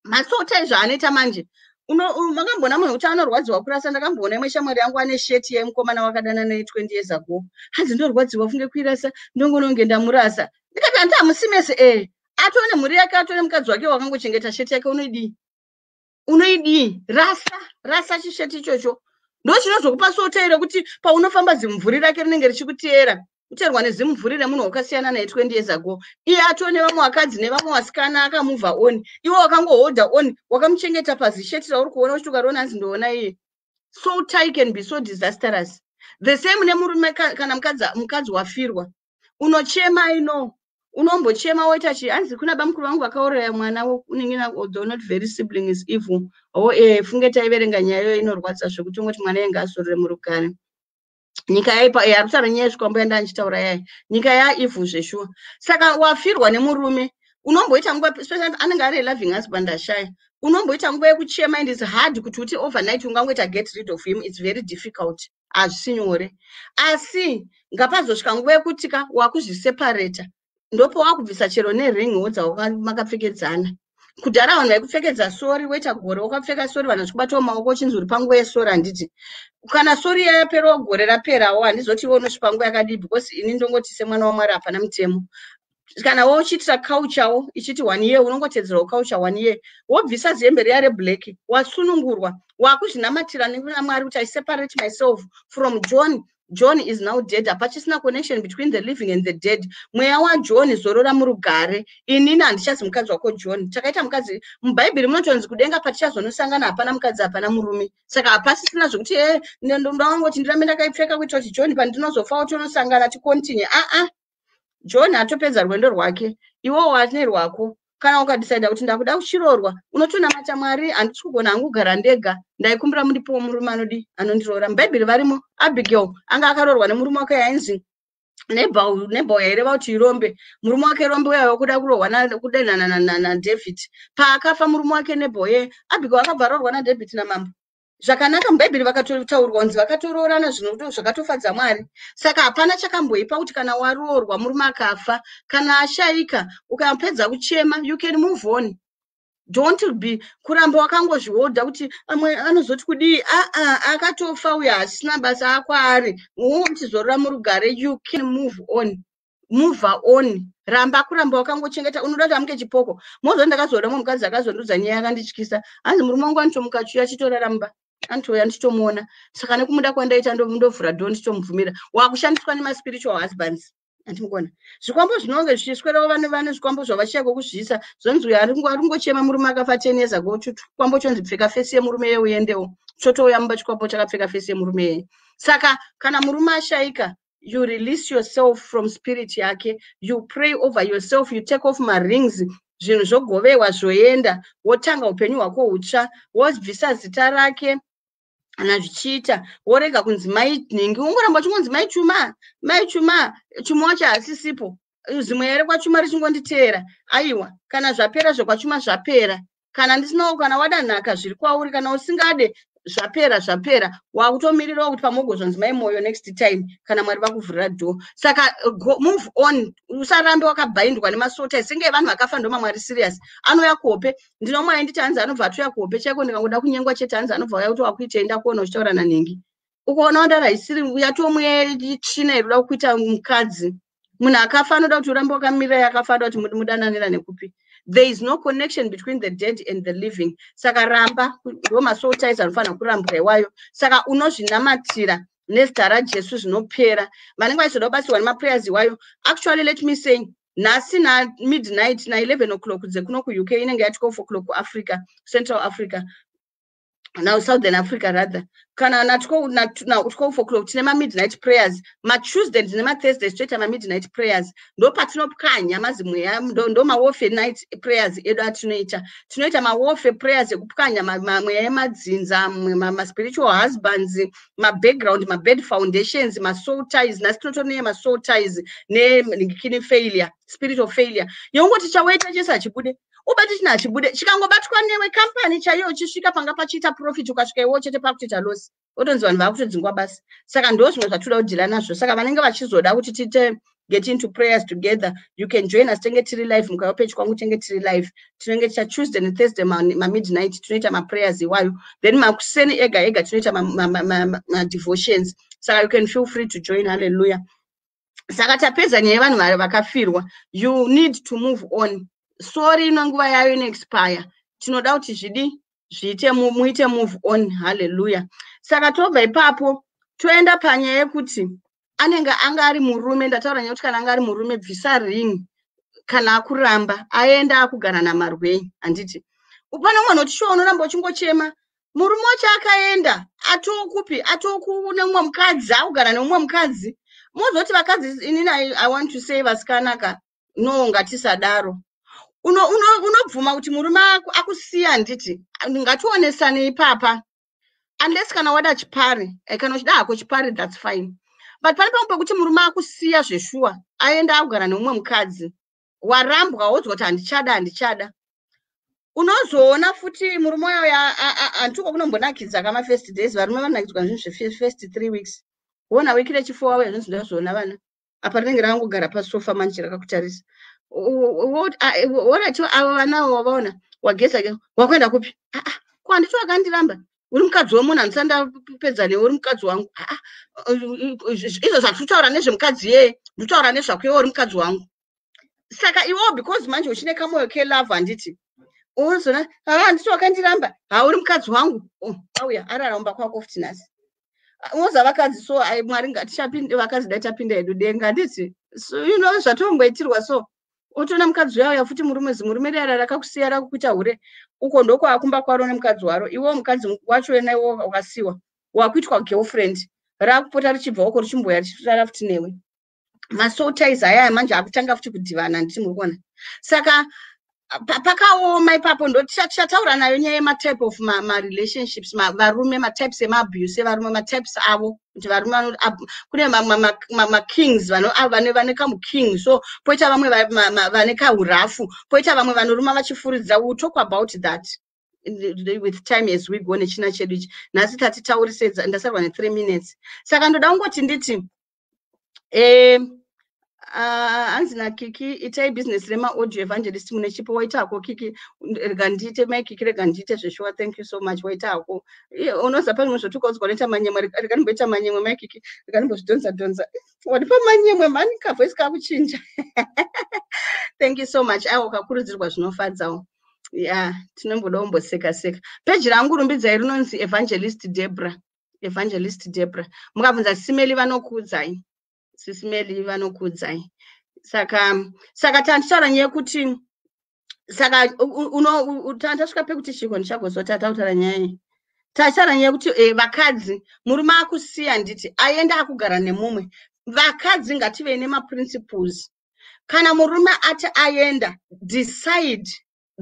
Masoul tie zvaanoita manje, makamboona munhu kuti anorwadziwa kurasa? Ndakamboona imwe shamwari yangu ane sheti yemukomana wakadana naye 20 years ago. Hanzi, "Ndorwadziwa funge kuirasa, ndongononge ndamurasa." Ndikati, "Handi hamusi mese?" E, atone mhuri yake, atone mukadzi wake wakangochengeta sheti yake. Unoidii? Unoidii? Rasa, rasa chisheti ichocho. Ndo chinozokupa soul tie rekuti paunofamba zimumvuri rake rinenge richikuteera. Kuteerwa nezimumvuri remunhu wakasiyana naye 20 years ago. Iye atone vamwe vakadzi nevamwe vasikana, akamove on. Iwe wakangoholda on, wakamuchengeta pazisheti rauri kuona uchiti ukariona, hanzi, "Ndoona iye." Soul tie can be so disastrous. The same nemurume, kana mukadzi wafirwa, unochema ino, unombochema woita chi. Hanzi kuna bamukuru vangu vakauraya mwana uningina, although not very sibling is evil. O funge taiverenga nyaya iyoyo, inorwadza zvekuti ungoti mwana yenge azorore murugare. Nyika yaipa, yarikutaura nyaya yezvikwambo yanda ndichitaura yai, nyika yaevil zveshuwa. Saka wafirwa nemurume, unomboita nguva, especially anenge ari loving husband ashaya, unomboita nguva yekuchema, and it's hard kuti uti overnight ungangoita get rid of him. It's very difficult, hazvisi nyore. Asi ngapazosvika nguva yekuti ka wakuzviseparata, ndopowakubvisa chero neringiwo dzamakapfekedzana kudhara. Vanhu vaikupfekedza sorry, woita gore wakapfeka sorry, vanhu vachikubatawo maoko, uchinzi uri panguva yesorry, handiti? Kana sorry yaperawo, gore raperawo, handizoti iwe unosvipa nguva yakadii, because ini ndongoti semwana waMwari hapana mutemo. Kana wochiitira culturewo ichiti one year, unongotedzerawo culture one year, wobvisa zihembe riya reblack, wasunungurwa, wakuzvinamatira nekunamwari kuti, "I separate myself from John. John is now dead. Hapachisina connection between the living and the dead. Mweya waJohn, zorora murugare. Inini handichazi mukadzi wako John." Takaita mukadzi mubhaibheri, munotonzi kudenga patichazonosangana hapana mukadzi, hapana murume. Saka hapasisina zvokuti e ndangoti ndirambe ndakaipfeka kuitira kuti John pandinozofawo tonosangana ticontinue. Aa, John atopedza rwendo rwake, iwowo wane rwako. Kana ukadecida kuti ndakuda kuchiroorwa, unotonamata Mwari, "Handisi kugona hangu kugara ndega, ndaikumbira mundipowo murume anodi anondiroora." Mubhaibheri varimo, Abigail anga akaroorwa nemurume wake yainzi Nabal. Nabal yaireva kuti irombe. Murume wake rombe uya wekuda kurohwa, kudenhana naDavid. Paakafa murume wake Nabal ye, Abigail akabva aroorwa naDavid namambo zvakanaka. Mubhaibheri vakatotaurwa kunzi vakatoroorana zvakatofadza Mwari. Saka hapana chakamboipa kuti kana waroorwa, murume akafa kana ashayika, ukapedza kuchema, you can move on. Don't be kuramba wakangozvihodha kuti amwe anozoti kudii. Aa, akatofa uyo, hasina basa akwaari, uchizorora murugare. You can move on, move on. Ramba kuramba wakangochengeta, unoda kuti amuke chipoko. Mozoti ndakazoda mumwe mukadzi akazondudza nyaya yakandityisa. Hanzi murume wangu anotomuka chiuya chitorara mumba, anotouya ndichitomuona, saka nekumuda kwandaita ndovhura door ndichitomubvumira. Wakushandiswa nemaspiritual husbands, andimukona. Zvikwambo zvinonge zvichiswerawo, vane zvikwambo zvavachiyako kuzviisa, zvonzi uyo ari kungochema murume akafa 10 years ago. Chikwambo chonzi pfeka face yemurume ye uendewo, chotouya mumba chikwambo chakapfeka face yemurume yeye. Saka kana murume ashayika, you release yourself from spirit yake, you pray over yourself, you take off marings, zvinhu zvogovewa zvoenda, wotanga upenyu hwako hutsva, wobvisa zita rake kana zvichiita, worega kunzi mai nhingi. Ungoramba uchingonzi mai Chuma, mai Chuma, Chuma wacho hasisipo, zimwe rekwachuma richingonditeera. Aiwa, kana zvapera zvekwachuma zvapera. Kana ndisinawo, kana wada nhaka zviri kwauri, kana usingade, zvapera, zvapera. Wakutomirirawo kuti pamogozonzi mai Moyo next time kana Mwari vakuvhurira door. Saka move on, usarambe wakabhaindwa nemasota senge vanhu vakafa. Ndomamwari serious anouya kuhope. Ndinomwe ainditi hanzi anobva atouya kuhope chaiko, ndikangoda kunyengwa chete, hanzi anobva auya kuti wakuitei, ndakuona uchitaura nanhingi. Ukaona wandara isiri yatomwe tsvina iri kuda kuita mukadzi, munhu akafa anoda kuti urambe wakamirira yakafa, anoda kuti mudananira nekupi? There is no connection between the dead and the living. Saka ramba, ndo masoul ties anofanira kurambwa iwayo. Saka unozvinamatira nezita raJesu, zvinopera. Vanenge vachizoda kubatsirwa nemaprayers iwayo, actually, let me say, nhasi namidnight, na11 o'clock dzekuno kuUK, inenge ya12 o'clock kuAfrica, Central Africa, now Southern Africa rather, kana na12 o'clock tine mamidnight prayers. MaTuesday nemaThursdays toita mamidnight prayers, ndo patinopwanya mazimweya, ndo mawarfare night prayers edu atinoita. Tinoita mawarfare prayers ekupwanya mamweya emadzinza, maspiritual husbands, mabackground, mabad foundations, masoul ties. Nhasi tinotoneye masoul ties nekidney failure, spiritual failure yeungoti chawaita chese hachibude, ubati china hachibude, chikangobatwa newe, kambani chaiyo uchisvika panga pachiita profit, ukasvika iwo chete pakutoita loss, otonzi vanhu vakutodzingwa basi. Saka ndo zvimwe zvatinoda kudeala nazvo. Saka vanenge vachizoda kuti tiite get into prayers together, you can join us. Tenge tiri live, mukauya page kwangu tenge tiri live. Tinenge ticha Tuesday neThursday mamidnight tinoita maprayers iwayo, then makuseni ega ega tinoita madevotions. Saka you can feel free to join. Halleluya. Saka tapedza nyaya yevanhu vakafirwa. You need to move on. Sorry, ino nguva yayo inoexpire. Tinoda kuti zvidi zviite, muite move on. Halleluya. Saka tobva ipapo toenda panyaya yekuti anenge anga ari murume. Ndataura nyaya yekuti kana anga ari murume, bvisa ring. Kana akuramba, aenda akugara namarwei, handiti? Pane umwe unoti shuwa unoramba uchingochema. Murume wacho akaenda atokupi? Atokune mumwe mukadzi, akugara nemumwe mukadzi. Mozoti vakadzi, inini I want to say, vasikanaka, no, ngatisadaro. Unobvuma kuti murume akusiya, handiti? Ngationesane ipapa. Unless kana wada chipari, kana uchida hako chipari, that's fine, but pane pamwe pekuti murume akusiya zveshuwa, aenda akugara nemumwe mukadzi, warambwa, wodzwa kuti handichada, handichada. Unozoona futi murume uyo, handituko kunombonakidza kamafirst days. Varume vanonakidzwa zvinhu zvefirst 3 weeks. Wona wiki rechifour wauya, zvinzi ndazoona vana apa, rinenge rakangogara pasofa manje rakakutarisa. Orati avo vanawo wavaona, wageza, wakuenda kupi? Aa, ko handiti wakandiramba? Uri mukadzi wemunhu, handisati ndapedza newe, uri mukadzi wangu. Aa, izvo zvatiri nezvemukadzi yeye, ndikutaura nezvako iwe, uri mukadzi wangu. Saka iwewo, because manje uchine kamwoyo kelove, handiti unozona, ha, handiti wakandiramba? Ha, uri mukadzi wangu. Oh, auya arara mumba kwako futi nhasi. Unoziva vakadzi so, ai, Mwari ngatichapinde vakadzi, dai tapinda hedu denga, handiti? So you know zvatomboitirwa so, otoona mukadzi uya uya futi, murume, zimurume riya rakakusiya rakukuita hure uko, ndokwaakumba kwaro nemukadzi waro. Iwewo mukadzi wacho wena, iwo wakasiwa, wakuitwa girlfriend, raakupota richibva uko richimboya richirara futi newe. Masoul ties aya manje akutanga futi kudhivana, handiti muri kuona? Saka pakaoma ipapo. Ndo tichataura nayo nyaya yematype of marelationships, varume, matypes emaabuse evarume, matypes avo, kuti varume kune makings vane kamuking, so poita vamwe vane kaurafu, poita vamwe vanoruma vachifuridza. We will talk about that with time as we go nechina chedu ichi. Nhasi tatitaurise, ndasarwa ne3 minutes, saka ndoda kungoti nditi hanzi naKiki, itai business remaaudio evangelist, mune chipo. Waitako Kiki, rega ndiite, mai Kiki, rega ndiite zveshuwa. Thank you so much. Waitako, unoziva pane zvotukaudzwa, unoita manyemwe. Rega ndimboita manyemwe, mai Kiki, rega ndimbozvidhonza dhonza. Wadipa manyemwe mani, kavoice kakuchinja. Thank you so much. Aiwa, ukakurudzirwa zvinofadzawo. Ya, tinomboda kumboseka seka. Peji rangu, Rumbidzai, rinonzi Evangelist Debra, Evangelist Debra. Mukabvunza Simeli vanokuudzai, Sisimeli vanokuudzai. Saka tandichitaura nyaya yekuti, saka tasvika pekuti chiko, ndichagozoti atautaura nyaya iyi. Tachitaura nyaya yekuti vakadzi, murume akusiya, nditi aenda akugara nemumwe. Vakadzi ngativei nemaprinciples. Kana murume ati aenda, decide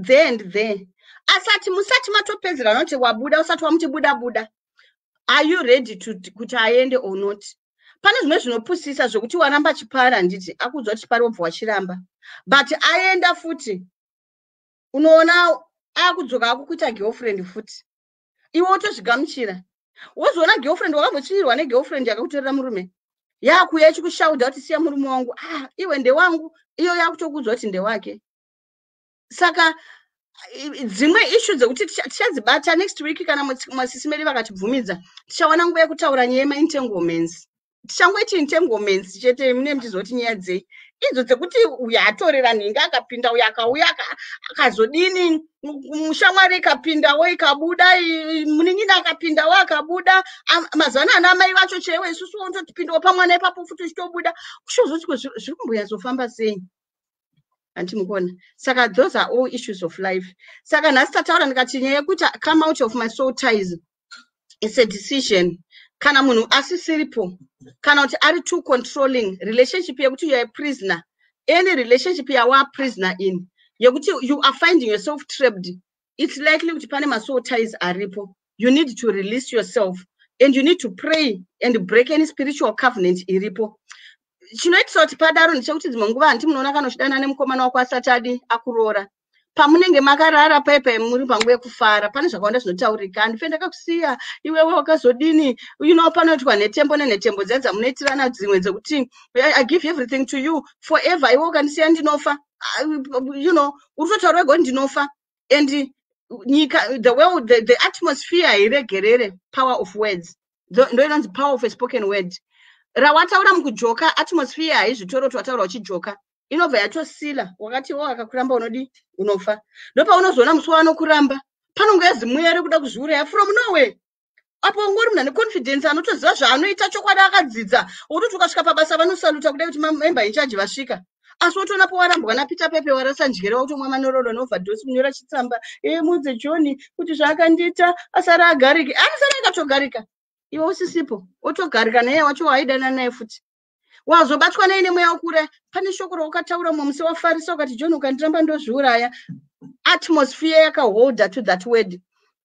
there and there. Asati, musati matopedzerana kuti wabuda, usati wamuti buda buda, are you ready to kuti aende or not? Pane zvimwe zvinopusisa zvokuti waramba chipara, handiti akuudzwa kuti chipari, wobva wachiramba, but aenda futi, unoona akudzoka akukuita girlfriend futi, iwe wotozvigamuchira. Wozoona girlfriend, wakambotsvirirwa negirlfriend yakakutorera murume, yakuuya ichikushaudha kuti siya murume wangu. Ah, iwe ndewangu, iyo yakutokuudzwa kuti ndewake. Saka dzimwe issue dzekuti tichadzibata next week kana masisimeri vakatibvumidza, tichawana nguva yekutaura nyaya yemaentanglements. Tichangoiti entanglements chete, mune muchizoti nyaya dzei idzo dzekuti uyu atorera nhingi, akapinda uyu, akauya, akazodini, mushamwari ikapindawo ikabuda, munin'ina akapindawo akabuda. Mazuva ano ana mai vacho chaiwo, isusu wototipindawo pamwana ipapo futi uchitobuda, uchizoti zviri kumboyatsofamba sei, handiti mukuona? Saka those are all issues of life. Saka nhasi tataura ndikati nyaya yekuti come out of my soul ties is a decision. Kana munhu asisiripo, kana kuti ari too controlling, relationship yekuti you are a prisoner, any relationship yawa prisoner in, yekuti you are finding yourself trapped, it's likely kuti pane masoul ties aripo. You need to release yourself and you need to pray and break any spiritual covenant iripo. Chinoitisa kuti padaro ndechekuti dzimwe nguva, handiti munoona kana uchidana nemukomana wako asati adi akuroora, pamunenge makarara paipai, muri panguva yekufara, pane zvakawanda zvinotaurika: "Handife ndakakusiya iwewe, wakazodini?" Panoitwa nhetembo nenhetembo dziya dzamunoitirana, dzimwe dzekuti "I give everything to you forever, iwe ukandisiya ndinofa." Uri kutotaura wega kuti ndinofa, and nyika, the world, the atmosphere hairegerere. Power of words, ndo inonzi power of a spoken word. Rawataura mukujoka, atmosphere haizvitori kuti wataura uchijoka, inobva yatosila. Wakati wo akakuramba unodi unofa, ndopaunozoona musi waanokuramba panonge zimuya rekuda kuzviuraya from nowhere. Apo ungori munhu ane confidence, anotoziva zvaanoita, chokwadi akadzidza, wototi ukasvika pabasa vanosaluta kudai kuti member in charge vasvika. Asi wotoona pawarambwa naPeter Pepe, warasa njere, wakutomwa manororo neoverdose, kunyora chitsamba e mudze John kuti zvaakandiita asara agarike. Anosara akatogarika iwe usisipo, otogarika naiye wacho waaidana naye futi. Wazobatwa nei nemweya wekuuraya? Pane shoko rawakataura mumwe musi wafarisa, ukati, "John, ukandiramba ndozviuraya." Atmosphere yakaholda to that word.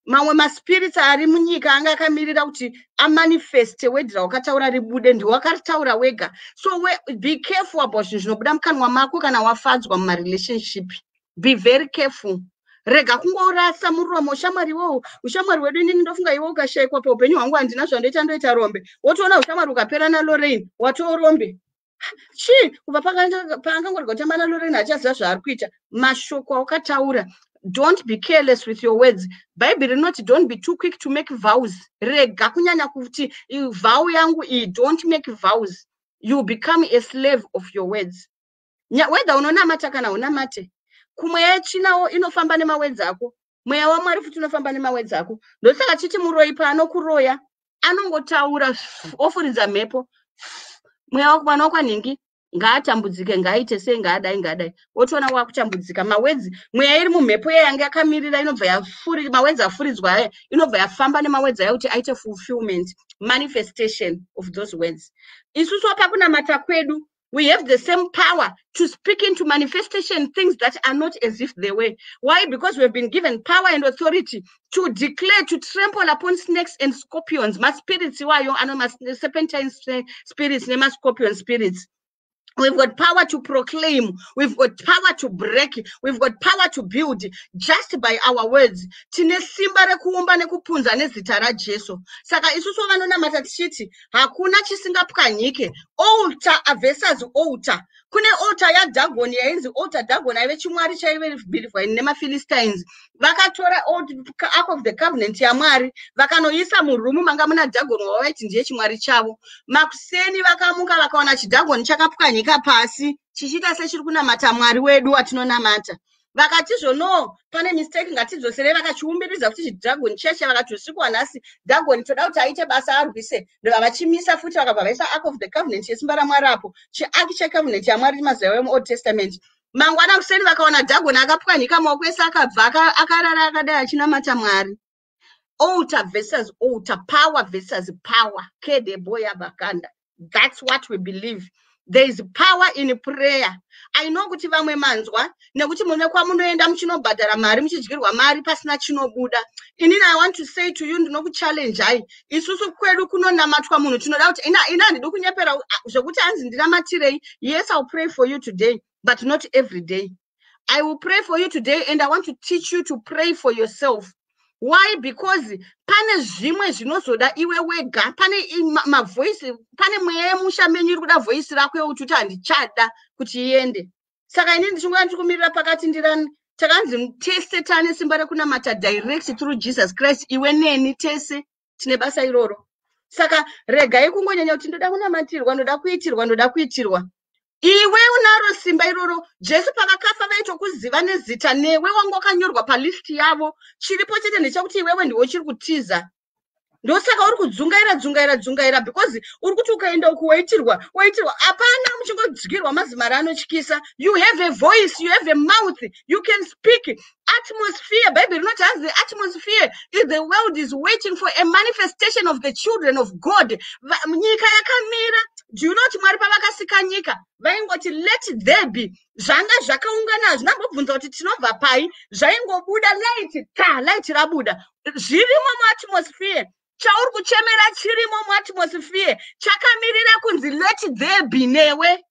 Mamwe maspirits ari munyika anga akamirira kuti amanifeste word rawakataura ribude. Ndiwakaritaura wega. So be careful about zvinhu zvinobuda mukanwa mako kana wafadzwa mumarelationship. Be very careful. Rega kungorasa muromo. Shamwari iwowo, ushamwari hwedu, inini ndofunga iwe ukashayikwa paupenyu hwangu handina zvandoita, ndoita rombe. Wotoona ushamwari ukapera naLorraine, watoorombe. Chii? Kubva paangangorega kutamba naLorraine, hachaziva zvaari kuita. Mashoko aukataura, don't be careless with your words. Bhaibheri rinoti, "Don't be too quick to make vows." Rega kunyanya kuti vow yangu iyi. Don't make vows. You become a slave of your words, whether unonamata kana unamate. Kumweya yechinawo inofamba nemawords ako. Mweya waMwari futi unofamba nemawords ako. Ndosaka chiti muroi paanokuroya anongotaura, ofuridza mhepo, mweya, mwana wakwanhingi ngaatambudzike, ngaaite sei, ngaadai, ngaadai. Wotoona wakutambudzika. Mawords, mweya iri mumhepo yayanga yakamirira inobva yafuri mawords afuridzwa aya, inobva yafamba nemawords aya kuti aite fulfillment, manifestation of those words. Isusu pakunamata kwedu, we have the same power to speak into manifestation things that are not as if they were. Why? Because we have been given power and authority to declare, to trample upon snakes and scorpions. Maspirits iwayo ano, maserpentine spirits nemascorpion spirits. We've got power to proclaim. We've got power to break. We've got power to build just by our words. Tine simba rekuumba nekupunza nezita raJesu. Saka isusu vanonamata tichiti hakuna chisingapwanyike. Altar versus altar. Kune altar yaDhagoni yainzi altar Dagon, aive chimwari chaive believwa nemaPhilistines. Vakatora Ark of the Covenant yaMwari, vakanoisa murumu manga muna Dhagoni wavaiti ndiye chimwari chavo. Makuseni vakamuka, vakaona chidhagoni chakapwanyika pasi, chichiita sechiri kunamata Mwari wedu watinonamata. Vakati zvono pane mistake, ngatidzoserei. Vakachiumbiridza kuti chidhagoni cheche. Vakati usiku hwanhasi Dhagoni toda kuti aite basa, arwise. Ndobva vachimisa futi, vakabva vaisa Ark of the Covenant yesimba raMwari apo, chiark checovenant yaMwari, mazuva emuOld Testament. Mangwana kuseni vakaona Dhagoni akapwanyika, maoko ese akabva, akarara akadai achinamata Mwari. Altar versus altar, power versus power. Kedeboya bakanda. That's what we believe. There is power in prayer. I know kuti vamwe manzwa nekuti mune kwamunoenda muchinobhadhara mari, muchidyirwa mari pasina chinobuda. Inini I want to say to you, ndinokuchallengei. Isusu kwedu kunonamatwa munhu. Tinoda kuti ina handidi kunyepera zvekuti hanzi ndinamatirei. Yes, I will pray for you today, but not every day. I will pray for you today and I want to teach you to pray for yourself. Why? Because pane zvimwe zvinozoda iwe wega. Pane mavoice, pane mweya yemusha menyu iri kuda voice rako yekuti uti handichada kuti iende. Saka inini ndichinguva ndiri kumirira pakati ndirani. Takanzi tese tane simba rekunamata direct through Jesus Christ. Iwe neni tese tine basa iroro. Saka regai kungonyanya kuti ndoda kunamatirwa, ndoda kuitirwa, ndoda kuitirwa. Iwe unaro simba iroro. Jesu pavakafa vaitokuziva nezita, newe wanga wakanyorwa palist yavo. Chiripo chete ndechekuti iwewe ndiwe uchiri kutiza. Ndosaka uri kudzungaira, dzungaira, dzungaira, because uri kuti ukaenda uku woitirwa, woitirwa, hapana, muchingodyirwa mazimari anotyisa. You have a voice, you have a mouth, you can speak. Atmosphere, Bhaibheri rinoti hanzi atmosphere is the world is waiting for a manifestation of the children of God. Nyika yakamira. Do you know kuti Mwari pavakasika nyika vaingoti, "Let there be"? Zvanga zvakaungana, hazvinambobvunza kuti tinobva pai. Zvaingobuda light, ta light rabuda. Zvirimo muatmosphere. Chauri kuchemera chirimo muatmosphere, chakamirira kunzi let there be. Newe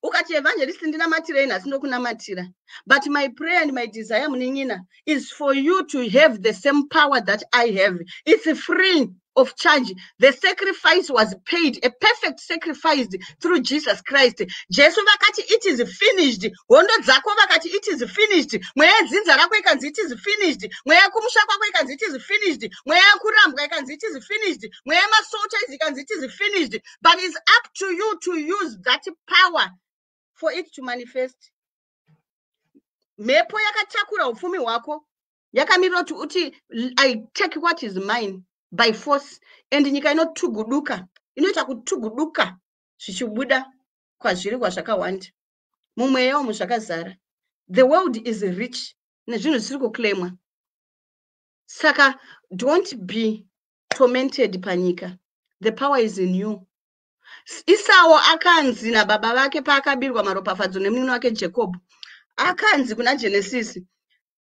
ukati, "Evangelist, ndinamatirei nhasi," ndokunamatira. But my prayer and my desire, munin'ina, is for you to have the same power that I have. It's free of charge. The sacrifice was paid, a perfect sacrifice through Jesus Christ. Jesu vakati, "It is finished." Hondo dzako vakati, "It is finished." Mweya yedzinza rako ikanzi, "It is finished." Mweya yekumusha kwako ikanzi, "It is finished." Mweya yekurambwa ikanzi, "It is finished." Mweya yemasoldiers ikanzi, "It is finished." But it's up to you to use that power for it to manifest. Mhepo yakatakura upfumi hwako yakamirira kuti uti, "I take what is mine by force." And nyika inotuguduka, inoita kutuguduka zvichibuda kwazviri kwazvakawanda. Mumweya umu zvakazara. The world is rich nezvinhu zvisiri kuclaimwa. Saka don't be tormented panyika. The power is in you. Isawo akanzi nababa vake paakabirwa maropafadzo nemunini wake Jacob, akanzi kuna Genesis,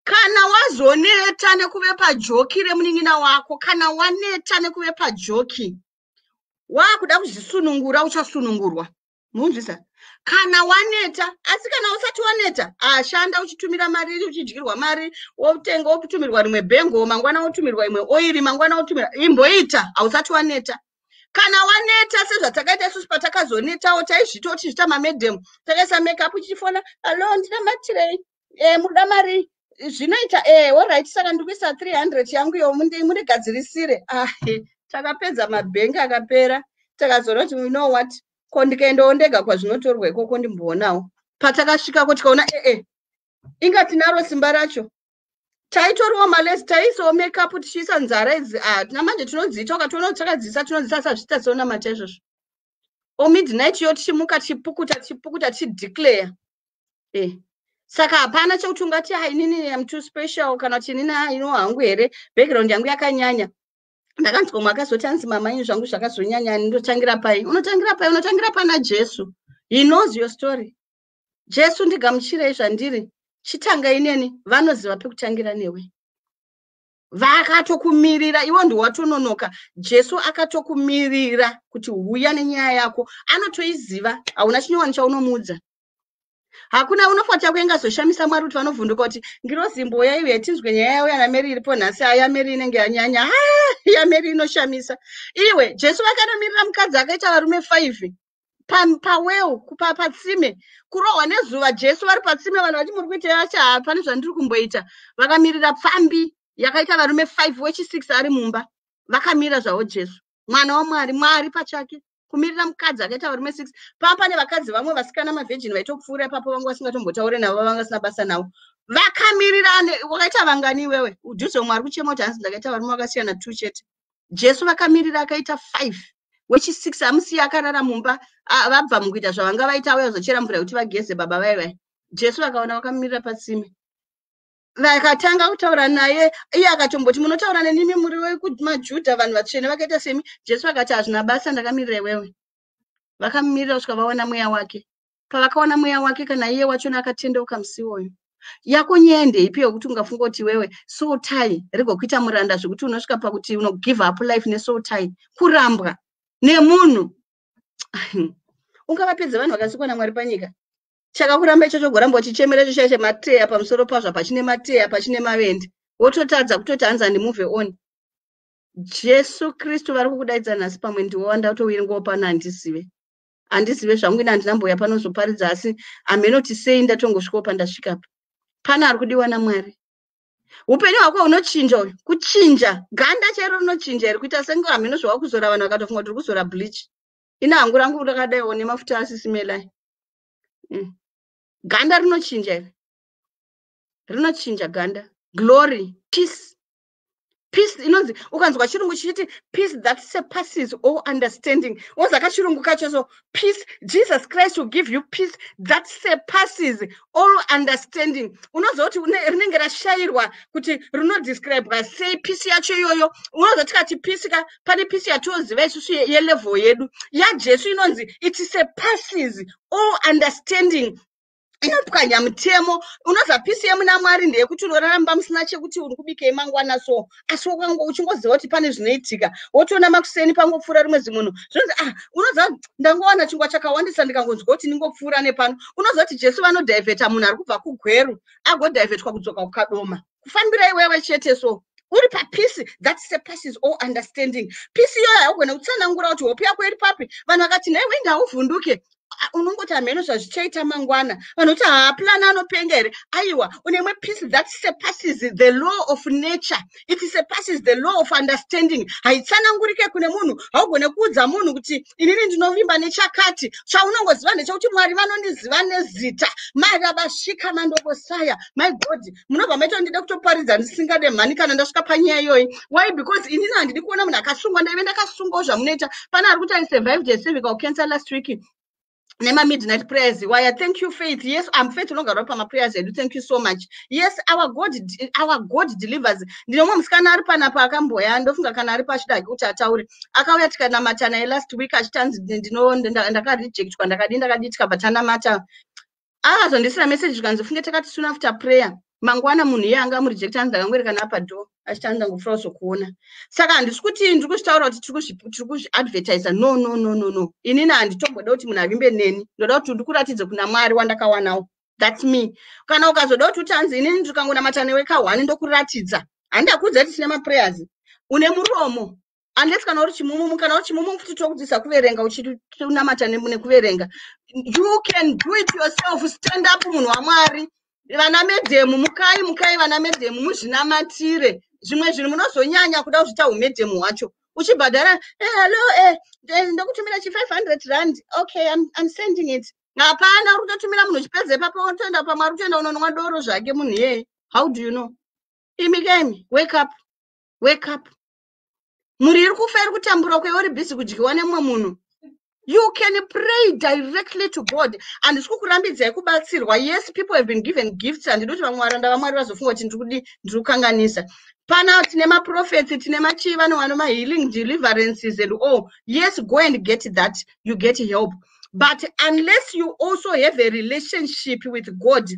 kana wazoneta nekuve pajoki remunin'ina wako, kana waneta nekuve pajoki, waakuda kuzvisunungura, uchasunungurwa. Munzwisa? Kana waneta. Asi kana usati waneta, ashanda uchitumira mari, uchidyirwa mari, wotenga, wotumirwa rimwe bhengo mangwana, wotumirwa imwe oiri mangwana, wotumira, imboita, hausati waneta. Kana waneta, sezvatakaita isusu patakazonetawo, taizvita tichizvita mamedhemu, takaisa makeup, chichifona, "Hello, ndina matirei, munoda mari?" Zvinoita, alright, saka ndiri kuisa 300 yangu iyo, mundigadzirisire. Ah, takapedza mabhengi akapera, takazoona kuti, you know what, ko ndikaendawo ndega kwazvinotorwa ikoko, ndimboonawo. Patakasvikako tikaona, ee, inga tinaro simba racho. Taitoriwo malesi, taiisawo makeup, tichiisa nzara idzi. Ah, namanje tinodziita, ukatoona kuti takadziisa, tinodziisa, sazviita seunamata izvozvo. Omidnight yo tichimuka, tichipukuta, tichipukuta, tichideclare. Saka hapana chekuti ungati, "Ha, inini am too special," kana kuti, "Inini ino hangu here, background yangu yakanyanya." Ndakanzwa mumwe akazoti, anzi, "Mama, ini zvangu zvakazonyanya, ndotangira pai?" Unotangira pai? Unotangira pana Jesu. He knows your story. "Jesu, ndigamuchirei zvandiri, chitanga ineni." Vanoziva pekutangira newe, vakatokumirira. Iwo ndiwatononoka. Jesu akatokumirira kuti huya nenyaya yako, anotoiziva. Hauna chinyowani chaunomuudza, hakuna. Unofa chako ingazoshamisa Mwari kuti vanovhunduka kuti ngirozi mboya iwe, tinzwe nyaya yauya naMary iripo nhasi. Aya Mary inenge yanyanya, yaMary inoshamisa iwe. Jesu vakanomirira mukadzi akaita varume 5 pawell, patsime, kurohwa nezuva. Jesu vari patsime, vanhu vati, "Muri kuita?" Vachi, "Hapane zvandiri kumboita." Vakamirira pfambi yakaita varume 5, wechi6 ari mumba. Vakamira zvavo Jesu, mwana waMwari, Mwari pachake, kumirira mukadzi akaita varume 6. Pava pane vakadzi vamwe vasikana mavirgin vaitopfuura ipapo, vanga vasingatombotaure navo, vanga vasina basa navo. Vakamirira wakaita vangani iwewe? Udhuze umwe ari kuchema kuti, "Hanzi ndakaita varume vakasiyana 2 chete." Jesu vakamirira akaita 5, wechi6 amusiya akarara mumba. Vabva mukuita zvavanga vaita, auya kuzochera mvura yekuti vageze baba vai. Jesu vakaona vakamirira patsime, vakatanga kutaura naye. Iye akatomboti, "Munotaura nenimi muri wekumaJudha, vanhu vatsvene vakaita semi." Jesu akati, "Hazvina basa, ndakamirira iwewe." Vakamumirira kusvika vaona mweya wake. Pavakaona mweya wake, kana iye wachona akatendeuka musi iwoyo. Yako nyaya ndeipi yekuti ungafunga kuti iwewe soul tie rigokuita muranda, zvekuti unosvika pakuti unogive up life nesoul tie, kurambwa nemunhu? Ungavapedza vanhu vakasikwa naMwari panyika. Chakakuramba ichocho, goramba uchichemera icho chai chemateya pamusoro pazvo, pachine mateya, pachine mavende, wototadza kutoti, "Hanzi handimove on." Jesu Kristu vari kukudaidza nhasi. Pamwe ndiwo wandatowingawo pano, handizive, handizive zvangu. Ine handinamboya panozoparidza, asi hamenoti sei ndatongosvikawo pandasvikapa. Pane ari kudiwa naMwari. Upenyu hwako hunochinja uyu, kuchinja ganda chairo rinochinja here, kuita senge hameno zvawakuzora, vanhu vakatofunga kuti uri kuzora bleach. Ine hangu rangu rakadaiwo nemafuta asisimelai. Ganda rinochinja here? Rinochinja ganda. Glory, peace, peace inonzi, ukanzwa chirungu chichiti "peace that surpasses all understanding", woza kachirungu kacho. So peace, Jesus Christ will give you peace that surpasses all understanding. Unoziva kuti rinenge rashayirwa kuti rinodescribwa sei peace yacho iyoyo. Unoziva tikati peace ka, pane peace yatinoziva isusu yelevel yedu. YaJesu inonzi it surpasses all understanding, inopwanya mutemo. Unoziva peace yemuna Mwari ndeyekuti unoraramba musina chekuti uri kubikei mangwana, so asi uchingoziva kuti pane zvinoitika. Wotoona makuseni pangopfuura rimwe zimunhu, zvinonzi, "Ah, unoziva ndangowana chingwa chakawandisa, ndikangonzwa kuti ndingopfuura nepano." Unoziva kuti Jesu vanodhaivheta munhu ari kubva kuGweru, agodhaivhetwa kudzoka kuKadoma, kufambira iwewe chete. So uri papeace that surpasses all understanding. Peace iyoyo haugone kutsanangura kuti hope yako iri papi. Vanhu vakati, "Nhaiwe, ndauvhunduke." Unongoti, "Hameno zvazvichaita mangwana." Vanhu kuti, "Haaplani, anopenga here?" Aiwa, une imwe peace that surpasses the law of nature. It surpasses the law of understanding. Haitsanangurike kune munhu. Haugone kuudza munhu kuti, "Inini ndinovimba nechakati." Chaunongoziva ndechekuti Mwari vanondiziva nezita marabasvika mandokosaya. My God, munobva maita ndide kutoparidza ndisingade mhani kana ndasvika panyaya iyoyi. Why? Because inini handidi kuona munhu akasungwa. Ndaive ndakasungwawo zvamunoita. Pane ari kuti, "I survived a cervical cancer last week." Nema-midnight prayers waya. Thank you, Faith. Yes, I'm Faith unogara pama-prayers edu. Thank you so much. Yes, our God delivers. Ndine mumwe musikana ari panapa akamboya, ndofunga kana ari pachida kuti ataure. Akauya tikanamata naye last week achitanzi ndakarejectwa, ndakadii, ndakadii. Tikabva tanamata, akazondisira message zvikanzi funge takati soon after prayer mangwana munhu iye anga amurejecta anzi ndakangwerekana padoor achiti ndangopfuura kuzokuona. Saka handisi kuti ndiri kuzvitaura kuti tiri kuzviadvertisa. No, no, no, no, no. Inini handitomboda kuti munhu avimbe neni. Ndoda kuti ndikuratidze kuna Mwari wandakawanawo. That's me. Kana ukazoda kuti utanzi inini ndikangonamata newe kahwani ndokuratidza, handakudza kuti tine maprayers une muromo, unless kana uri chimumumu. Kana uri chimumumu futi tokudzidzisa kuverenga, uchitunamata nekuverenga. You can do it yourself. Stand up, munhu waMwari. Vana madam, mukai, mukai, vana madam, muzvinamatire. Zvimwe zvinhu munozonyanya kuda kuzviita umadam hwacho uchibhadhara. Hello, ndokutumira chi500 rand. Okay, I'm sending it. Hapana, uri kutotumira munhu, uchipedza ipapo utoenda pamwe ari kutoenda unonwa doro zvake munhu iyeye. How do you know? Imi kaimi, wake up, wake up. Mhuri iri kufa, iri kutambura, kweiwe uri busy kudyiwa nemumwe munhu. You can pray directly to God. Handisi kukurambidzai kubatsirwa. Yes, people have been given gifts. Handidi kuti vamwe varanda vaMwari vazofunga kuti ndiri kudi, ndiri kukanganisa. Pana tine maprophets, tine machii, vano vano mahealing, deliverances and all. Yes, go and get that, you get help. But unless you also have a relationship with God.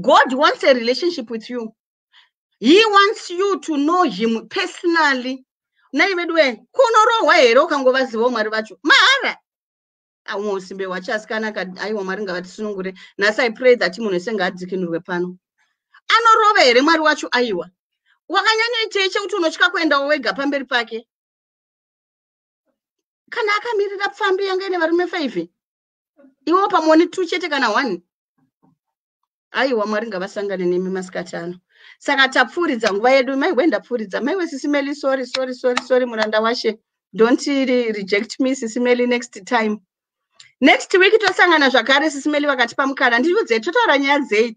God wants a relationship with you. He wants you to know him personally. Nai vedu we, kunorohwa here ukangovazivawo Mwari vacho mahara? Umwe usimbe hwacho asikanaka. Aiwa, Mwari ngavatisunungure nhasi. I pray that munhu wese ngaadzikinurwe pano. Anorova here Mwari wacho? Aiwa, wakanyanyoitei chekuti unotya kuendawo wega pamberi pake? Kana akamirira pfambi yanga ine varume 5, iwo pamoni 2 chete kana 1. Aiwa, Mwari ngavasangane nemi masikati ano. Saka tapfuuridza nguva yedu. Maiwe, ndapfuuridza. Maiwe, Sisi Meli, sorry, sorry, sorry, sorry. Muranda washe, don't reject me, Sisi Meli. Next time, next week tosangana zvakare. Sisi Meli vakatipa mukana. Ndiudzei, totaura nyaya dzei?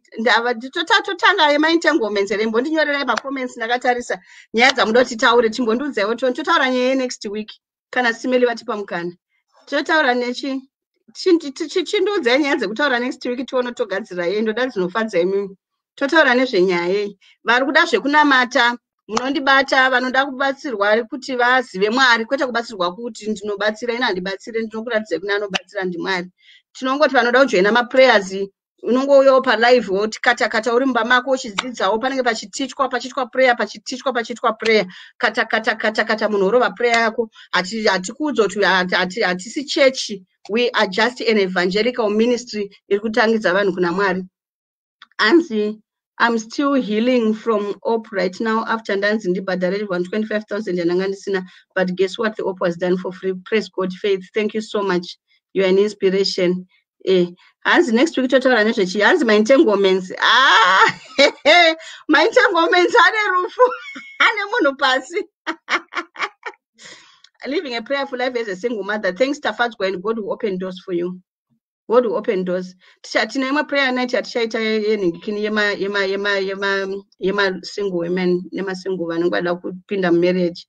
Totanga yemaentanglements here? Mbondinyorerai macomments ndakatarisa nyaya dzamuda kuti titaure. Chimbondiudzaiwo, totaura nyaya yenext week kana Sisi Meli vatipa mukana. Totaura nechi? Chindiudzai nyaya dzekutaura next week, tione togadzira yei. Ndoda dzinofadza imimi. Totaura nezvenyaya yei? Vari kuda zvekunamata munondibata. Vanoda kubatsirwa kuti vazive Mwari, kwete kubatsirwa kuti ndinobatsira. Ina handibatsire, ndinokuratidzai kune anobatsira, ndiMwari. Tinongoti vanoda kujoina maprayers, unongouyawo palive woti kata kata uri mumba mako uchidzidzawo. Panenge pachitichwa, pachiitwa prayer, pachitichwa, pachiitwa prayer, kata kata kata kata, munhu orova prayer yako. Hatikuudza kuti hatisi chechi. We are just an evangelical ministry iri kutangidza vanhu kuna Mwari. Anzi I'm still healing from op right now after ndanzi ndibhadhare 125 000 yandanga ndisina. But guess what? The op was done for free. Praise God. Faith, thank you so much. You are an inspiration. Hanzi next week totaura nezvechi? Hanzi maentanglements. Ah, maentanglements ane rufu, ane munhu pasi. Living a prayerful life as a single mother. Thanks, Tafadzwa, and God will open doors for you. God will open doors. Tine imwe prayer night yatichaita yenhingikini yemasingle women nemasingle vanenge vada kupinda mumarriage,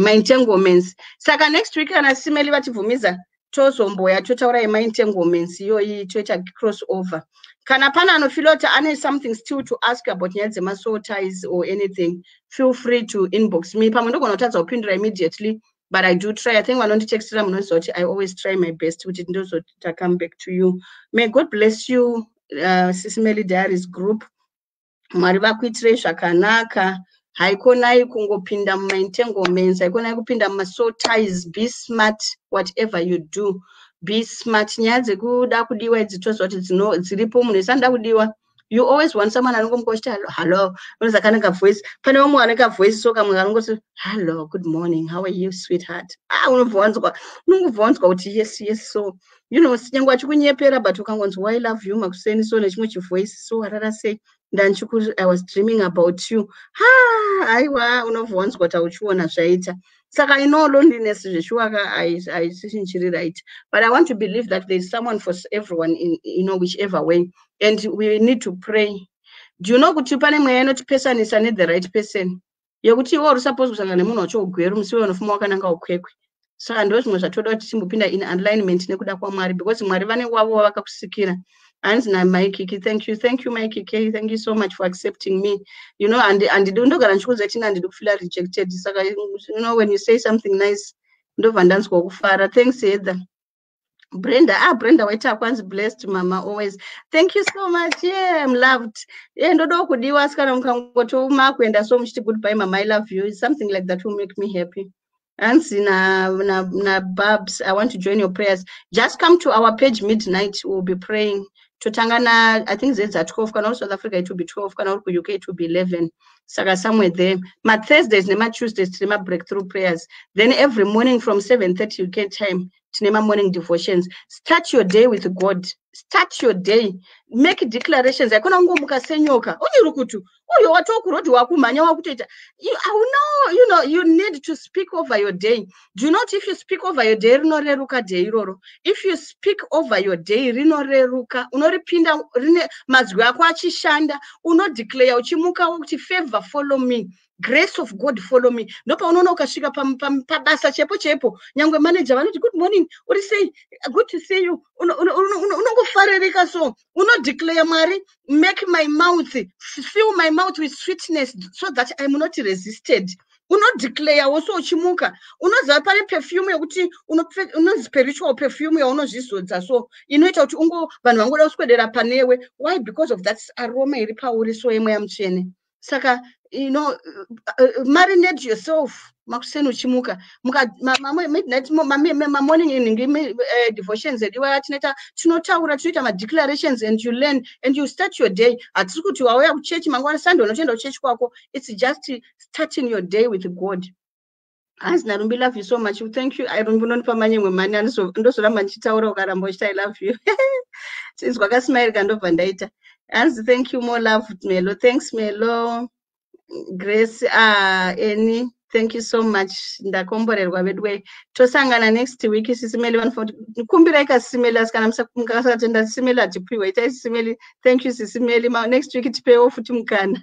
maentanglements. Saka next week kana Sisi Meli vatibvumidza, tozomboya totaura yemaentanglements iyoyi, toita cross over. Kana pane anofeela kuti ane something still to ask about nyaya dzemasoul ties or anything, feel free to inbox me. Pamwe ndogona kutadza kupindura immediately, but I do try. I think vanonditextira munoziva kuti I always try my best kuti ndozota come back to you. May God bless you, Sisi Meli Diaries group. Mwari vakuitirei zvakanaka. Haikonai kungopinda mumaentanglements, haikonai kupinda mumasoul ties. Be smart. Whatever you do, be smart. Nyaya dzekuda kudiwa idzi, toziva kuti dziripo. Munhu wese anoda kudiwa. You always want someone anongomuka uchiti hello, unoza kane kavoice. Pane vamwe vane kavoice so, kamwe kanongoti, "Hello, good morning, how are you, sweetheart?" Ah, unobva wanzwa, unongobva wanzwa kuti yes. So nyange achikunyepera, but ukangonzwa "I love you" makuseni so, nechimwe chivoice so, "Warara sei? Ndanchiku, I was dreaming about you." Ha, aiwa, unobva wanzwa kuti auchiona zvaita. Saka I know loneliness zveshuwaka haisi chinhu chiri right, but I want to believe that there is someone for everyone in whichever way, and we need to pray. Do you know kuti pane mweya inotipesanisa nethe right person, yekuti iwe uri suppose kusangana nemunhu wacho ugweru, musi iwe unofuma wakananga ukwekwe? Saka ndo zvimwe zvatoda kuti timbopinda in alignment nekuda kwaMwari, because Mwari vane wavo wavakakusikira. Hanzi naMaikiki, "Thank you." Thank you, Maikiki. Thank you so much for accepting me. Handidi, ndogara ndichikuudza tina, handidi kufeela rejected. Saka when you say something nice, ndobva ndanzwa kufara. Thanks, Heather. Brenda, ah, Brenda waita kwanzi, "Blessed, mama, always." Thank you so much. Yeah, I'm loved. Yeah, ndoda kudiwa. Asi kana mukangotouma kuenda so muchiti, "Goodbye, mama, I love you," something like that will make me happy. Hanzi na Babs, "I want to join your prayers." Just come to our page midnight, we'll be praying. Totanga na, I think, zedza 12. Kana uri South Africa, it will be 12. Kana uri kuUK, it will be 11. Saka somewhere there. MaThursdays nemaTuesdays tine ma-breakthrough prayers. Then every morning from 7:30 UK time tine ma-morning devotions. Start your day with God. Start your day, make declarations. Haikona kungomuka senyoka unyurukutu uyo watokurodhi wakumhanya wakutoita. You need to speak over your day. Do not, if you speak over your day, rinoreruka day iroro. If you speak over your day, rinoreruka, unoripinda rine mazwi ako achishanda. Unodeclare uchimuka kuti, "Favor follow me, grace of God follow me." Ndopaunoona ukasvika pabasa chepo chepo, nyangwe manager vanoti, "Good morning, uri sei? Good to see you." Unongofaririka. So unodeclare, "Mwari, make my mouth, fill my mouth with sweetness so that I'm not resisted." Unodeclarewo so uchimuka. Unoziva pane perfume yekuti unonzi spiritual perfume yaunozvizodza, so inoita kuti ungo vanhu vangoda kuswedera panewe. Why? Because of that aroma iri pauri, so yemweya mutsvene. Saka marinate yourself makuseni uchimuka. Midnight, mamorning inhingi devotions edu iwaya tinoita, tinotaura, tinoita madeclarations, and you learn and you start your day. Hatisi kuti wauya kuchechi mangwana Sunday unotoenda kuchechi kwako. It's just starting your day with God. Hanzi naRumbi, "Love you so much." Thank you. Rumbi, unonipa manyemwe mani. Ndozoramba ndichitaura ukaramba uchita "I love you." Tinzwa kasmile kandobva ndaita. Hanzi, "Thank you, more love, Melo." Thanks, Melo. Grace, ah, eni, thank you so much. Ndakomborerwa veduwe. Tosangana next week. Sisi Meli vanofanira kuti kumbirai kaSisi Meli, asi kana mukasatenda Sisi Meli hatipiwe. Itai Sisi Meli. Thank you, Sisi Meli. Next week tipewo futi mukana.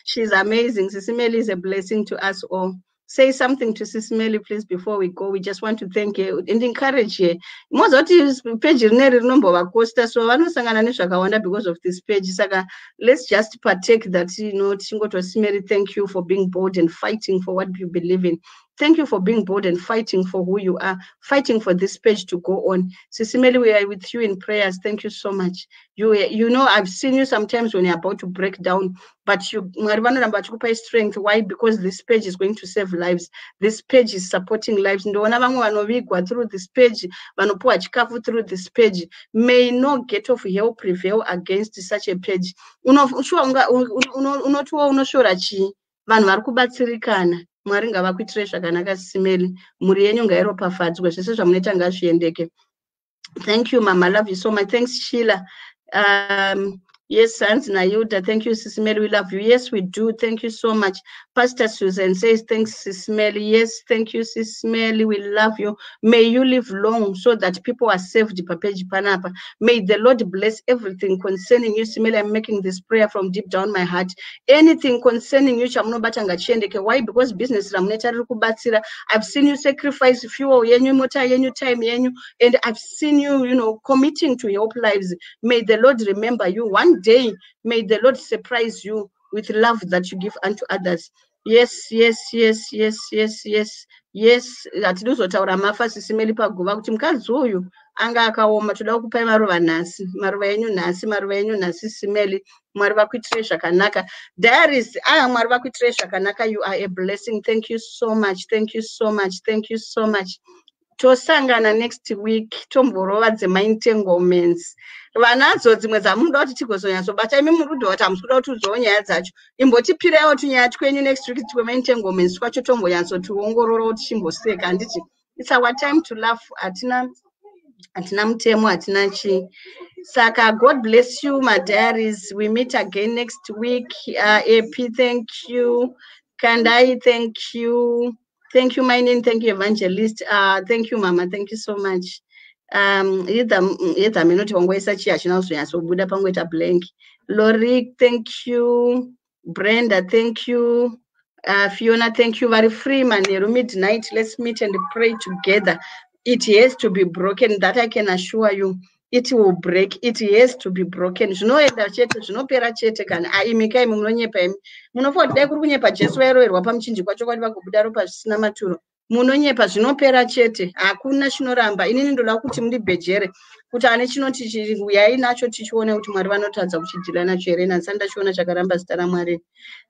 She's amazing. Sisi Meli is a blessing to us all. Say something to Sisi Meli, please, before we go. We just want to thank you and encourage her. Moza kuti page rineri rinombovakosta, so vanosangana nezvakawanda because of this page. Saka let's just partake that tichingoto Sisi Meli, thank you for being bold and fighting for what you believe in. Thank you for being bold and fighting for who you are, fighting for this page to go on. Sisi Meli, we are with you in prayers. Thank you so much. I've seen you sometimes when you're about to break down, but you Mwari vanoramba vachikupai strength. Why? Because this page is going to save lives. This page is supporting lives. Ndoona vamwe vanovigwa through this page, vanopiwa chikafu through this page. May no gate of hell prevail against such a page. Sure, unotiwo unoshora chii? Vanhu vari kubatsirikana. Mwari ngavakuitirei zvakanaka, Sisi Meli. Mhuri yenyu ngairopafadzwe, zvese zvamunoita ngazviendeke. Thank you, mama. Love you so much. Thanks, Sheila. Yes, hanzi naYuda, "Thank you, Sisi Meli, we love you." Yes, we do. Thank you so much. Pastor Susan says, "Thanks, Sisi Meli." Yes, thank you, Sisi Meli. We love you. May you live long so that people are saved papeji panapa. May the Lord bless everything concerning you, Sisi Meli. I'm making this prayer from deep down my heart. Anything concerning you, chamunobata ngachiendeke. Why? Because business ramunoita riri kubatsira. I've seen you sacrifice fuel yenyu, mota yenyu, time yenyu, and I've seen you committing to help lives. May the Lord remember you one day. May the Lord surprise you with love that you give unto others. Yes. Hatidi kuzotaura mafa, Sisi Meli, paguva kuti mukadzi uyu anga akaoma. Toda kukupai maruva nhasi, maruva enyu nhasi, maruva enyu nhasi, Sisi Meli. Mwari vakuitirei zvakanaka. Diaries aya, Mwari vakuitirei zvakanaka. You are a blessing. Thank you so much. Thank you so much. Thank you so much. Tosangana next week, tomborova dzemaentanglements vanadzo dzimwe dzamunoda kuti tigozonyatsobata. Imi muri kudhova kuti hamusi kuda kuti udzowo nyaya dzacho. Imbotipireiwo tunyaya twenyu next week twemaentanglements twacho, tombonyatsotiongororawo tichimboseka. Handiti it's our time to laugh? Hatina mutemo, hatina chii. Saka God bless you, my diaries. We meet again next week. Ap, thank you. Kandai, thank you. Thank you, Minin. Thank you, Evangelist. Thank you, mama. Thank you so much. Either minoti wangoisa chii, hachina kuzonyatsobuda, pangoita blank. Lorik, thank you. Brenda, thank you. Fiona, thank you. Vari free manheru, midnight, let's meet and pray together. It has to be broken, that I can assure you. It will break. It has to be broken. Zvinoenda chete, zvinopera chete. Kana aimi kaimi munonyepa imi, munofa kuti dai kuri kunyepa, Jesu vairoverwa pamuchinjikwa chokwadi vagobuda ropa zvisina maturo. Munonyepa, zvinopera chete, hakuna chinoramba. Inini ndoda kuti mundibhejere kuti ane chinoti uyai nacho tichione kuti Mwari vanotadza kuchidhila nacho here. Nhandisati ndachiona chakaramba zita raMwari.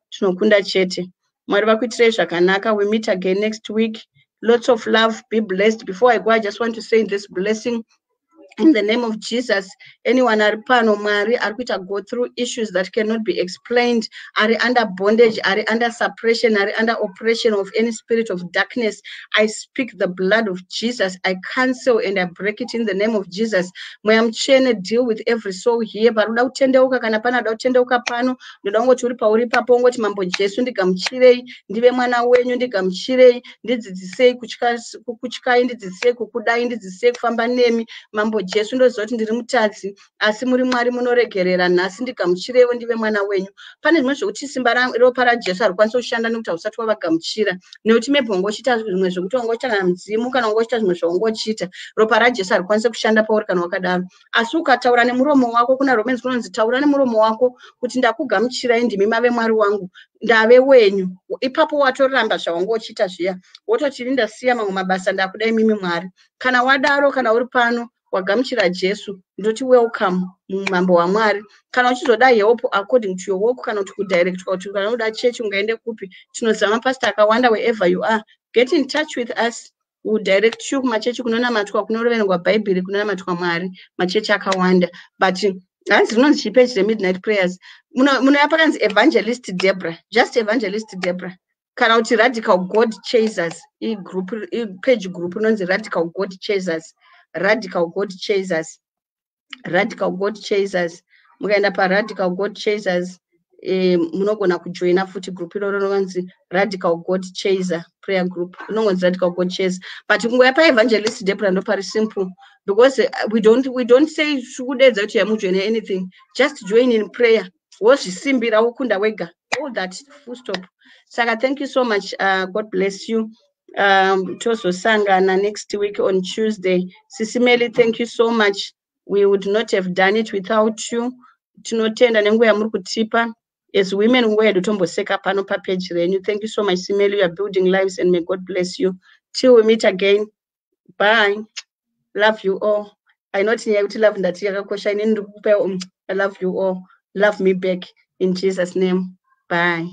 Tinokunda chete. Mwari vakuitirei zvakanaka. We meet again next week. Lots of love, be blessed. Before I go, I just want to say this blessing in the name of Jesus. Anyone ari pano, Mwari ari kuita go through issues that cannot be explained, ari under bondage, ari under suppression, ari under oppression of any spirit of darkness, I speak the blood of Jesus. I cancel and I break it in the name of Jesus. Mweya Mutsvene, deal with every soul here. Pari kuda kutendeuka, kana pana da kutendeuka pano, ndoda kungoti uri pauri ipapo ungoti, "Mambo Jesu, ndigamuchirei ndive mwana wenyu. Ndigamuchirei, ndidzidzisei kukutyai, ndidzidzisei kukudai, ndidzidzisei kufamba nemi. Mambo Jesu, ndoziva kuti ndiri mutadzi, asi muri Mwari munoregerera. Nhasi ndigamuchireiwo ndive mwana wenyu." Pane zvimwe zvekuti simba ropa raJesu harikwanisi kushanda nekuti hausati wavagamuchira, nekuti maybe wanga uchiita zvimwe zvekuti wanga uchiita kana mudzimu, kana wanga uchiita zvimwe zvaunga uchiita, ropa raJesu harikwanisi kushanda pauri kana wakadaro. Asi ukataura nemuromo wako, kuna Romans kunonzi taura nemuromo wako kuti, "Ndakugamuchirai, ndimi mave Mwari wangu, ndave wenyu." Ipapo watoramba zvawanga uchiita zviya, wototi, "Ndasiya mamwe mabasa, ndakuda imimi Mwari." Kana wadaro, kana uri pano wagamuchira Jesu, ndoti welcome mumambo waMwari. Kana uchizoda help according to your work, kana kuti kudirectwa kuti kana uda chechi ungaende kupi, tinoziva mapastor akawanda. Wherever you are, get in touch with us, will direct you kumachechi kunonamatwa, kunoverengwa Bhaibheri, kunonamatwa Mwari. Machechi akawanda. But hanzi rinonzi chipage remidnight prayers, munoya pakanzi Evangelist Debra, just Evangelist Debra, kana kuti Radical God Chasers. Igroup, page group inonzi Radical God Chasers, Radical God Chasers, Radical God Chasers. Mukaenda paRadical God Chasers, munogona kujoina futi group iroro rinonzi Radical God Chaser prayer group, rinongonzi Radical God Chaser. But kungoya paEvangelist Debra ndopari simple, because we don't say kudedza kuti yamujoine anything. Just join in prayer, wozvisimbira, wokunda wega, all that, full stop. Saka thank you so much. God bless you. Tozosangana next week on Tuesday. Sisimeli, thank you so much. We would not have done it without you. Tinotenda nenguva yamuri kutipa as women. Nguva yedu tomboseka pano papeji renyu. Thank you so much, Simeli. You are building lives and may God bless you. Till we meet again, bye. Love you all. I know nyaya yekuti love ndati yakakosha. Inini ndiri kukupai. I love you all. Love me back in Jesus' name. Bye.